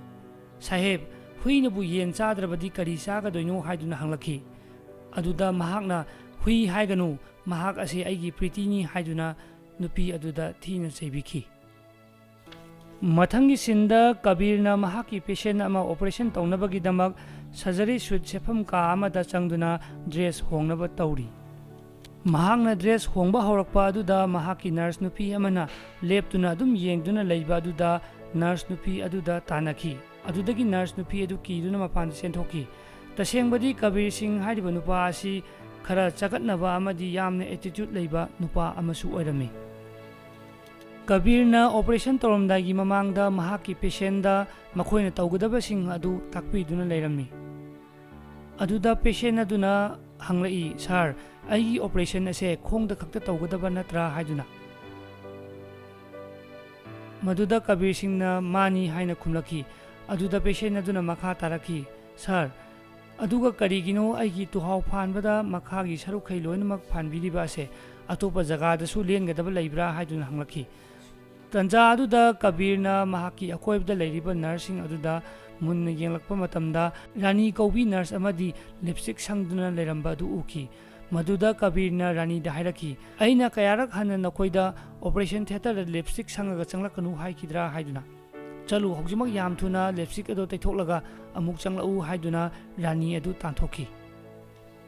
"ꯁꯥꯍꯦꯕ, ꯍꯨꯏꯅꯕꯨ ꯌꯦꯟ ꯆꯥꯗ꯭ꯔꯕꯗꯤ ꯀꯔꯤ ꯆꯥꯒꯗꯣꯏꯅꯣ?" ꯍꯥꯏꯗꯨꯅ ꯍꯪꯂꯛꯈꯤ꯫ ꯑꯗꯨꯗ ꯃꯍꯥꯛꯅ "ꯍꯨꯏ ꯍꯥꯏꯒꯅꯨ, ꯃꯍꯥꯛ ꯑꯁꯤ ꯑꯩꯒꯤ ꯄ꯭ꯔꯤꯇꯤꯅꯤ" ꯍꯥꯏꯗꯨꯅ ꯅꯨꯄꯤ ꯑꯗꯨꯗ ꯊꯤꯅ ꯆꯩꯕꯤꯈꯤ꯫ ꯃꯊꯪꯒꯤ ꯁꯤꯟꯗ ꯀꯕꯤꯔꯅ ꯃꯍꯥꯛꯀꯤ ꯄꯦꯁꯦꯟ ꯑꯃ ꯑꯣꯄꯔꯦꯁꯟ ꯇꯧꯅꯕꯒꯤꯗꯃꯛ ꯁꯔꯖꯔꯤ ꯁꯨꯠ ꯁꯦꯠꯐꯝ ꯀꯥ ꯑꯃꯗ ꯆꯪꯗꯨꯅ ꯗ꯭ꯔꯦꯁ ꯍꯣꯡꯅꯕ ꯇꯧꯔꯤ꯫ ꯃꯍꯥꯛꯅ ꯗ꯭ꯔꯦꯁ ꯍꯣꯡꯕ ꯍꯧꯔꯛꯄ ꯑꯗꯨꯗ ꯃꯍꯥꯛꯀꯤ ꯅꯔꯁ ꯅꯨꯄꯤ ꯑꯃꯅ ꯂꯦꯞꯇꯨꯅ ꯑꯗꯨꯝ ꯌꯦꯡꯗꯨꯅ ꯂꯩꯕ ꯑꯗꯨꯗ ꯅꯔꯁ ꯅꯨꯄꯤ ꯑꯗꯨꯗ ꯇꯥꯟꯅꯈꯤ꯫ ꯑꯗꯨꯗꯒꯤ ꯅꯔꯁ ꯅꯨꯄꯤ ꯑꯗꯨ ꯀꯤꯗꯨꯅ ꯃꯄꯥꯟꯗ ꯆꯦꯟꯊꯣꯛꯈꯤ꯫ ꯇꯁꯦꯡꯕꯗꯤ ꯀꯕꯤꯔ ꯁꯤꯡ ꯍꯥꯏꯔꯤꯕ ꯅꯨꯄꯥ ꯑꯁꯤ ꯈꯔ ꯆꯒꯠꯅꯕ ꯑꯃꯗꯤ ꯌꯥꯝꯅ ꯑꯦꯇꯤꯇ꯭ꯌꯨꯠ ꯂꯩꯕ ꯅꯨꯄꯥ ꯑꯃꯁꯨ ꯑꯣꯏꯔꯝꯃꯤ꯫ ꯀꯕꯤꯔꯅ ꯑꯣꯄꯔꯦꯁꯟ ꯇꯧꯔꯝꯗꯥꯏꯒꯤ ꯃꯃꯥꯡꯗ ꯃꯍꯥꯛꯀꯤ ꯄꯦꯁꯦꯟꯗ ꯃꯈꯣꯏꯅ ꯇꯧꯒꯗꯕꯁꯤꯡ ꯑꯗꯨ ꯇꯥꯛꯄꯤꯗꯨꯅ ꯂꯩꯔꯝꯃꯤ꯫ ꯑꯗꯨꯗ ꯄꯦꯁꯦꯟ ꯑꯗꯨꯅ ꯍꯪꯂꯛꯏ, "ꯁꯥꯔ, ꯑꯩꯒꯤ ꯑꯣꯄꯔꯦꯁꯟ ꯑꯁꯦ ꯈꯣꯡꯗ ꯈꯛꯇ ꯇꯧꯒꯗꯕ ꯅꯠꯇ꯭ꯔꯥ?" ꯍꯥꯏꯗꯨꯅ꯫ ꯃꯗꯨꯗ ꯀꯕꯤꯔ ꯁꯤꯡꯅ "ꯃꯥꯅꯤ" ꯍꯥꯏꯅ ꯈꯨꯝꯂꯛꯈꯤ꯫ ꯑꯗꯨꯗ ꯄꯦꯁꯦꯟ ꯑꯗꯨꯅ ꯃꯈꯥ ꯇꯥꯔꯛꯈꯤ, "ꯁꯥꯔ, "ꯑꯗꯨꯒ ꯀꯔꯤꯒꯤꯅꯣ ꯑꯩꯒꯤ ꯇꯨꯍꯥꯎ ꯐꯥꯟꯕꯗ ꯃꯈꯥꯒꯤ ꯁꯔꯨꯛꯈꯩ ꯂꯣꯏꯅꯃꯛ ꯐꯥꯟꯕꯤꯔꯤꯕ ꯑꯁꯦ? ꯑꯇꯣꯞꯄ ꯖꯒꯥꯗꯁꯨ ꯂꯦꯟꯒꯗꯕ ꯂꯩꯕ꯭ꯔꯥ?" ꯍꯥꯏꯗꯨꯅ ꯍꯪꯂꯛꯈꯤ꯫ ꯇꯟꯖꯥ ꯑꯗꯨꯗ ꯀꯕꯤꯔꯅ ꯃꯍꯥꯛꯀꯤ ꯑꯀꯣꯏꯕꯗ ꯂꯩꯔꯤꯕ ꯅꯔꯁꯁꯤꯡ ꯑꯗꯨꯗ ꯃꯨꯟꯅ ꯌꯦꯡꯂꯛꯄ ꯃꯇꯝꯗ, ꯔꯥꯅꯤ ꯀꯧꯕꯤ ꯅꯔꯁ ꯑꯃꯗꯤ ꯂꯤꯞꯁꯇꯤꯛ ꯁꯪꯗꯨꯅ ꯂꯩꯔꯝꯕ ꯑꯗꯨ ꯎꯈꯤ꯫ ꯃꯗꯨꯗ ꯀꯕꯤꯔꯅ ꯔꯥꯅꯤꯗ ꯍꯥꯏꯔꯛꯈꯤ, "ꯑꯩꯅ ꯀꯌꯥꯔꯛ ꯍꯟꯅ ꯅꯈꯣꯏꯗ ꯑꯣꯄꯔꯦꯁꯟ ꯊꯤꯌꯦꯇꯔꯗ ꯂꯤꯞꯁꯇꯤꯛ ꯁꯪꯉꯒ ꯆꯪꯂꯛꯀꯅꯨ ꯍꯥꯏꯈꯤꯗ꯭ꯔꯥ?" ꯍꯥꯏꯗꯨꯅ꯫ "ꯆꯠꯂꯨ, ꯍꯧꯖꯤꯛꯃꯛ ꯌꯥꯝ ꯊꯨꯅ ꯂꯤꯞꯁꯇꯤꯛ ꯑꯗꯨ ꯇꯩꯊꯣꯛꯂꯒ ꯑꯃꯨꯛ ꯆꯪꯂꯛꯎ," ꯍꯥꯏꯗꯨꯅ ꯔꯥꯅꯤ ꯑꯗꯨ ꯇꯥꯟꯊꯣꯛꯈꯤ꯫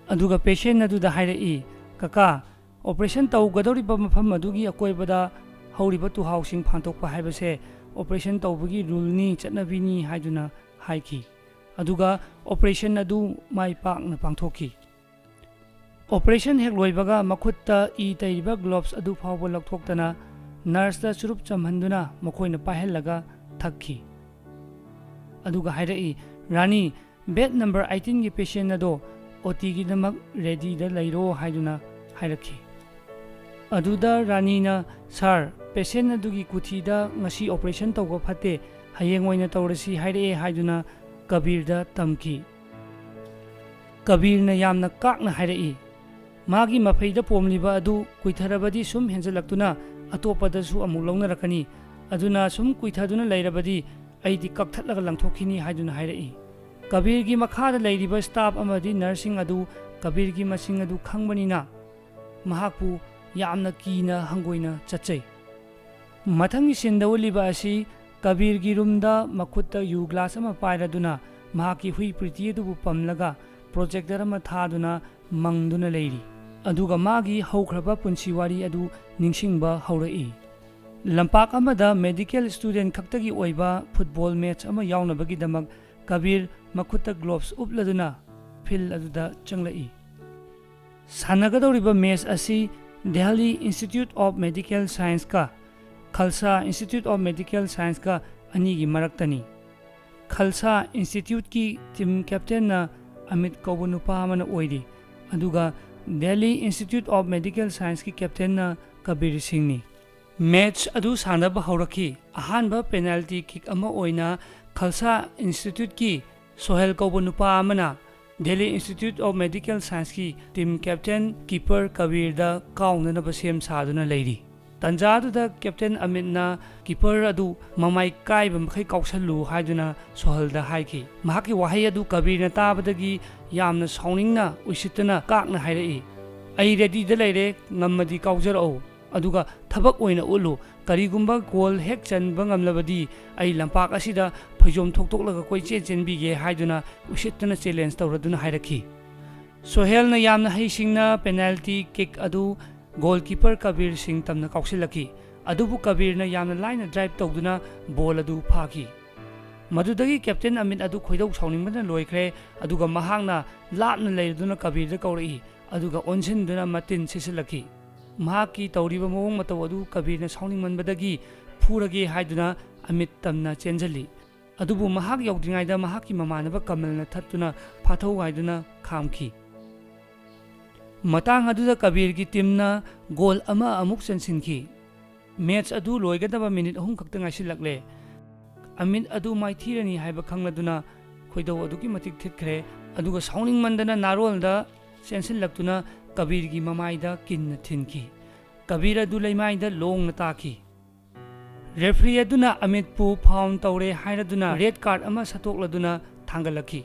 ꯑꯗꯨꯒ ꯄꯦꯁꯦꯟ ꯑꯗꯨꯗ ꯍꯥꯏꯔꯛꯏ, "ꯀꯀꯥ, ꯑꯣꯄꯔꯦꯁꯟ ꯇꯧꯒꯗꯧꯔꯤꯕ ꯃꯐꯝ ꯑꯗꯨꯒꯤ ꯑꯀꯣꯏꯕꯗ ꯍꯧꯔꯤꯕ ꯇꯨꯍꯥꯎꯁꯤꯡ ꯐꯥꯟꯗꯣꯛꯄ ꯍꯥꯏꯕꯁꯦ ꯑꯣꯄꯔꯦꯁꯟ ꯇꯧꯕꯒꯤ ꯔꯨꯜꯅꯤ, ꯆꯠꯅꯕꯤꯅꯤ," ꯍꯥꯏꯗꯨꯅ ꯍꯥꯏꯈꯤ꯫ ꯑꯗꯨꯒ ꯑꯣꯄꯔꯦꯁꯟ ꯑꯗꯨ ꯃꯥꯏ ꯄꯥꯛꯅ ꯄꯥꯡꯊꯣꯛꯈꯤ꯫ ꯑꯣꯄꯔꯦꯁꯟ ꯍꯦꯛ ꯂꯣꯏꯕꯒ ꯃꯈꯨꯠꯇ ꯏ ꯇꯩꯔꯤꯕ ꯒ꯭ꯂꯣꯚꯁ ꯑꯗꯨ ꯐꯥꯎꯕ ꯂꯧꯊꯣꯛꯇꯅ ꯅꯔꯁꯇ ꯆꯨꯔꯨꯞ ꯆꯝꯍꯟꯗꯨꯅ ꯃꯈꯣꯏꯅ ꯄꯥꯏꯍꯜꯂꯒ ꯊꯛꯈꯤ꯫ ꯑꯗꯨꯒ ꯍꯥꯏꯔꯛꯏ, "ꯔꯥꯅꯤ, ꯕꯦꯗ ꯅꯝꯕꯔ ꯑꯩꯠꯇꯤꯟꯒꯤ ꯄꯦꯁꯦꯟ ꯑꯗꯣ ꯑꯣ ꯇꯤꯒꯤꯗꯃꯛ ꯔꯦꯗꯤꯗ ꯂꯩꯔꯣ," ꯍꯥꯏꯗꯨꯅ ꯍꯥꯏꯔꯛꯈꯤ꯫ ꯑꯗꯨꯗ ꯔꯥꯅꯤꯅ, "ꯁꯥꯔ, ꯄꯦꯁꯦꯟ ꯑꯗꯨꯒꯤ ꯀꯨꯊꯤꯗ ꯉꯁꯤ ꯑꯣꯄꯔꯦꯁꯟ ꯇꯧꯕ ꯐꯠꯇꯦ, ꯍꯌꯦꯡ ꯑꯣꯏꯅ ꯇꯧꯔꯁꯤ ꯍꯥꯏꯔꯛꯑꯦ," ꯍꯥꯏꯗꯨꯅ ꯀꯕꯤꯔꯗ ꯇꯝꯈꯤ꯫ ꯀꯕꯤꯔꯅ ꯌꯥꯝꯅ ꯀꯥꯛꯅ ꯍꯥꯏꯔꯛꯏ, "ꯃꯥꯒꯤ ꯃꯐꯩꯗ ꯄꯣꯝꯂꯤꯕ ꯑꯗꯨ ꯀꯨꯏꯊꯔꯕꯗꯤ ꯁꯨꯝ ꯍꯦꯟꯖꯜꯂꯛꯇꯨꯅ ꯑꯇꯣꯞꯄꯗꯁꯨ ꯑꯃꯨꯛ ꯂꯧꯅꯔꯛꯀꯅꯤ, ꯑꯗꯨꯅ ꯁꯨꯝ ꯀꯨꯏꯊꯗꯨꯅ ꯂꯩꯔꯕꯗꯤ ꯑꯩꯗꯤ ꯀꯛꯊꯠꯂꯒ ꯂꯪꯊꯣꯛꯈꯤꯅꯤ," ꯍꯥꯏꯗꯨꯅ ꯍꯥꯏꯔꯛꯏ꯫ ꯀꯕꯤꯔꯒꯤ ꯃꯈꯥꯗ ꯂꯩꯔꯤꯕ ꯁ꯭ꯇꯥꯐ ꯑꯃꯗꯤ ꯅꯔꯁꯁꯤꯡ ꯑꯗꯨ ꯀꯕꯤꯔꯒꯤ ꯃꯁꯤꯡ ꯑꯗꯨ ꯈꯪꯕꯅꯤꯅ ꯃꯍꯥꯛꯄꯨ ꯌꯥꯝꯅ ꯀꯤꯅ ꯍꯪꯒꯣꯏꯅ ꯆꯠꯆꯩ꯫ ꯃꯊꯪꯒꯤ ꯁꯤꯟꯗ ꯎꯠꯂꯤꯕ ꯑꯁꯤ ꯀꯕꯤꯔꯒꯤ ꯔꯨꯝꯗ ꯃꯈꯨꯠꯇ ꯌꯨ ꯒ꯭ꯂꯥꯁ ꯑꯃ ꯄꯥꯏꯔꯗꯨꯅ ꯃꯍꯥꯛꯀꯤ ꯍꯨꯏ ꯄ꯭ꯔꯤꯇꯤ ꯑꯗꯨꯕꯨ ꯄꯝꯂꯒ ꯄ꯭ꯔꯣꯖꯦꯛꯇꯔ ꯑꯃ ꯊꯥꯗꯨꯅ ꯃꯪꯗꯨꯅ ꯂꯩꯔꯤ꯫ ꯑꯗꯨꯒ ꯃꯥꯒꯤ ꯍꯧꯈ꯭ꯔꯕ ꯄꯨꯟꯁꯤ ꯋꯥꯔꯤ ꯑꯗꯨ ꯅꯤꯡꯁꯤꯡꯕ ꯍꯧꯔꯛꯏ꯫ ꯂꯝꯄꯥꯛ ꯑꯃꯗ ꯃꯦꯗꯤꯀꯦꯜ ꯁ꯭ꯇꯨꯗꯦꯟꯠ ꯈꯛꯇꯒꯤ ꯑꯣꯏꯕ ꯐꯨꯠꯕꯣꯜ ꯃꯦꯆ ꯑꯃ ꯌꯥꯎꯅꯕꯒꯤꯗꯃꯛ ꯀꯕꯤꯔ ꯃꯈꯨꯠꯇ ꯒ꯭ꯂꯣꯚꯁ ꯎꯞꯂꯗꯨꯅ ꯐꯤꯜꯗ ꯑꯗꯨꯗ ꯆꯪꯂꯛꯏ꯫ ꯁꯥꯟꯅꯒꯗꯧꯔꯤꯕ ꯃꯦꯆ ꯑꯁꯤ ꯗꯦꯍꯂꯤ ꯏꯟꯁꯇꯤꯇ꯭ꯌꯨꯠ ꯑꯣꯐ ꯃꯦꯗꯤꯀꯦꯜ ꯁꯥꯏꯟꯁꯀ ꯈꯜꯁꯥ ꯏꯟꯁꯇꯤꯇ꯭ꯌꯨꯠ ꯑꯣꯐ ꯃꯦꯗꯤꯀꯦꯜ ꯁꯥꯏꯟꯁꯀ ꯑꯅꯤꯒꯤ ꯃꯔꯛꯇꯅꯤ꯫ ꯈꯜꯁꯥ ꯏꯟꯁꯇꯤꯇ꯭ꯌꯨꯠꯀꯤ ꯇꯤꯝ ꯀꯦꯞꯇꯦꯟꯅ ꯑꯃꯤꯠ ꯀꯧꯕ ꯅꯨꯄꯥ ꯑꯃꯅ ꯑꯣꯏꯔꯤ, ꯑꯗꯨꯒ ꯗꯦꯍꯂꯤ ꯏꯟꯁꯇꯤꯇ꯭ꯌꯨꯠ ꯑꯣꯐ ꯃꯦꯗꯤꯀꯦꯜ ꯁꯥꯏꯟꯁꯀꯤ ꯀꯦꯞꯇꯦꯟꯅ ꯀꯕꯤꯔ ꯁꯤꯡꯅꯤ꯫ ꯃꯦꯆ ꯑꯗꯨ ꯁꯥꯟꯅꯕ ꯍꯧꯔꯛꯈꯤ꯫ ꯑꯍꯥꯟꯕ ꯄꯦꯅꯥꯜꯇꯤ ꯀꯤꯛ ꯑꯃ ꯑꯣꯏꯅ ꯈꯜꯁꯥ ꯏꯟꯁꯇꯤꯇ꯭ꯌꯨꯠꯀꯤ ꯁꯣꯍꯦꯜ ꯀꯧꯕ ꯅꯨꯄꯥ ꯑꯃꯅ Delhi Institute of Medical Scienceꯀꯤ team captain keeper ꯀꯕꯤꯔꯗ ꯀꯥꯎꯅꯅꯕ ꯁꯦꯝ ꯁꯥꯗꯨꯅ ꯂꯩꯔꯤ꯫ ꯇꯟꯖꯥꯗꯨꯗ captain ꯑꯃꯤꯠꯅ keeper ꯑꯗꯨ ꯃꯃꯥꯏ ꯀꯥꯏꯕ ꯃꯈꯩ ꯀꯥꯎꯁꯜꯂꯨ ꯍꯥꯏꯗꯨꯅ ꯁꯣꯍꯜꯗ ꯍꯥꯏꯈꯤ꯫ ꯃꯍꯥꯛꯀꯤ ꯋꯥꯍꯩ ꯑꯗꯨ ꯀꯕꯤꯔꯅ ꯇꯥꯕꯗꯒꯤ ꯌꯥꯝꯅ ꯁꯥꯎꯅꯤꯡꯅ ꯎꯏꯁꯤꯠꯇꯅ ꯀꯥꯛꯅ ꯍꯥꯏꯔꯛꯏ, "ꯑꯩ readyꯗ ꯂꯩꯔꯦ, ꯉꯝꯃꯗꯤ ꯀꯥꯎꯖꯔꯛꯎ, ꯑꯗꯨꯒ ꯊꯕꯛ ꯑꯣꯏꯅ ꯎꯠꯂꯨ꯫ ꯀꯔꯤꯒꯨꯝꯕ goal ꯍꯦꯛ ꯆꯟꯕ ꯉꯝꯂꯕꯗꯤ ꯑꯩ ꯂꯝꯄꯥꯛ ꯑꯁꯤꯗ ꯐꯩꯖꯣꯝ ꯊꯣꯛꯇꯣꯛꯂꯒ ꯀꯣꯏꯆꯦꯟ ꯆꯦꯟꯕꯤꯒꯦ" ꯍꯥꯏꯗꯨꯅ ꯎꯁꯤꯠꯇꯅ challenge ꯇꯧꯔꯗꯨꯅ ꯍꯥꯏꯔꯛꯈꯤ꯫ ꯁꯣꯍꯦꯜꯅ ꯌꯥꯝꯅ ꯍꯩꯁꯤꯡꯅ penalty kick ꯑꯗꯨ goalkeeper ꯀꯕꯤꯔ ꯁꯤꯡ ꯇꯝꯅ ꯀꯥꯎꯁꯤꯜꯂꯛꯈꯤ꯫ ꯑꯗꯨꯕꯨ ꯀꯕꯤꯔꯅ ꯌꯥꯝꯅ ꯂꯥꯏꯅ drive ꯇꯧꯗꯨꯅ ball ꯑꯗꯨ ꯐꯥꯈꯤ꯫ ꯃꯗꯨꯗꯒꯤ captain ꯑꯃꯤꯠ ꯑꯗꯨ ꯈꯣꯏꯗꯧ ꯁꯥꯎꯅꯤꯡꯕꯅ ꯂꯣꯏꯈ꯭ꯔꯦ, ꯑꯗꯨꯒ ꯃꯍꯥꯛꯅ ꯂꯥꯞꯅ ꯂꯩꯔꯗꯨꯅ ꯀꯕꯤꯔꯗ ꯀꯧꯔꯛꯏ, ꯑꯗꯨꯒ ꯑꯣꯟꯁꯤꯟꯗꯨꯅ ꯃꯇꯤꯟ ꯁꯤꯠꯆꯤꯜꯂꯛꯈꯤ꯫ ꯃꯍꯥꯛꯀꯤ ꯇꯧꯔꯤꯕ ꯃꯑꯣꯡ ꯃꯇꯧ ꯑꯗꯨ ꯀꯕꯤꯔꯅ ꯁꯥꯎꯅꯤꯡꯃꯟꯕꯗꯒꯤ ꯐꯨꯔꯒꯦ ꯍꯥꯏꯗꯨꯅ ꯑꯃꯤꯠ ꯇꯝꯅ ꯆꯦꯟꯁꯤꯜꯂꯤ꯫ ꯑꯗꯨꯕꯨ ꯃꯍꯥꯛ ꯌꯧꯗ꯭ꯔꯤꯉꯩꯗ ꯃꯍꯥꯛꯀꯤ ꯃꯃꯥꯟꯅꯕ ꯀꯃꯜꯅ ꯊꯠꯇꯨꯅ ꯐꯥꯊꯧ ꯍꯥꯏꯗꯨꯅ ꯈꯥꯝꯈꯤ꯫ ꯃꯇꯥꯡ ꯑꯗꯨꯗ ꯀꯕꯤꯔꯒꯤ teamꯅ goal ꯑꯃ ꯑꯃꯨꯛ ꯆꯟꯁꯤꯟꯈꯤ꯫ Match ꯑꯗꯨ ꯂꯣꯏꯒꯗꯕ minute ꯑꯍꯨꯝ ꯈꯛꯇ ꯉꯥꯏꯁꯤꯜꯂꯛꯂꯦ꯫ ꯑꯃꯤꯠ ꯑꯗꯨ ꯃꯥꯏꯊꯤꯔꯅꯤ ꯍꯥꯏꯕ ꯈꯪꯂꯗꯨꯅ ꯈꯣꯏꯗꯧ ꯑꯗꯨꯛꯀꯤ ꯃꯇꯤꯛ ꯊꯤꯠꯈ꯭ꯔꯦ, ꯑꯗꯨꯒ ꯁꯥꯎꯅꯤꯡꯃꯟꯗꯅ ꯅꯥꯔꯣꯜꯗ ꯆꯦꯟꯁꯤꯜꯂꯛꯇꯨꯅ ꯀꯕꯤꯔꯒꯤ ꯃꯃꯥꯏꯗ ꯀꯤꯟꯅ ꯊꯤꯟꯈꯤ꯫ ꯀꯕꯤꯔ ꯑꯗꯨ ꯂꯩꯃꯥꯏꯗ ꯂꯣꯡꯅ ꯇꯥꯈꯤ꯫ Referee ꯑꯗꯨꯅ ꯑꯃꯤꯠꯄꯨ foul ꯇꯧꯔꯦ ꯍꯥꯏꯔꯗꯨꯅ red card ꯑꯃ ꯁꯠꯇꯣꯛꯂꯗꯨꯅ ꯊꯥꯡꯒꯠꯂꯛꯈꯤ꯫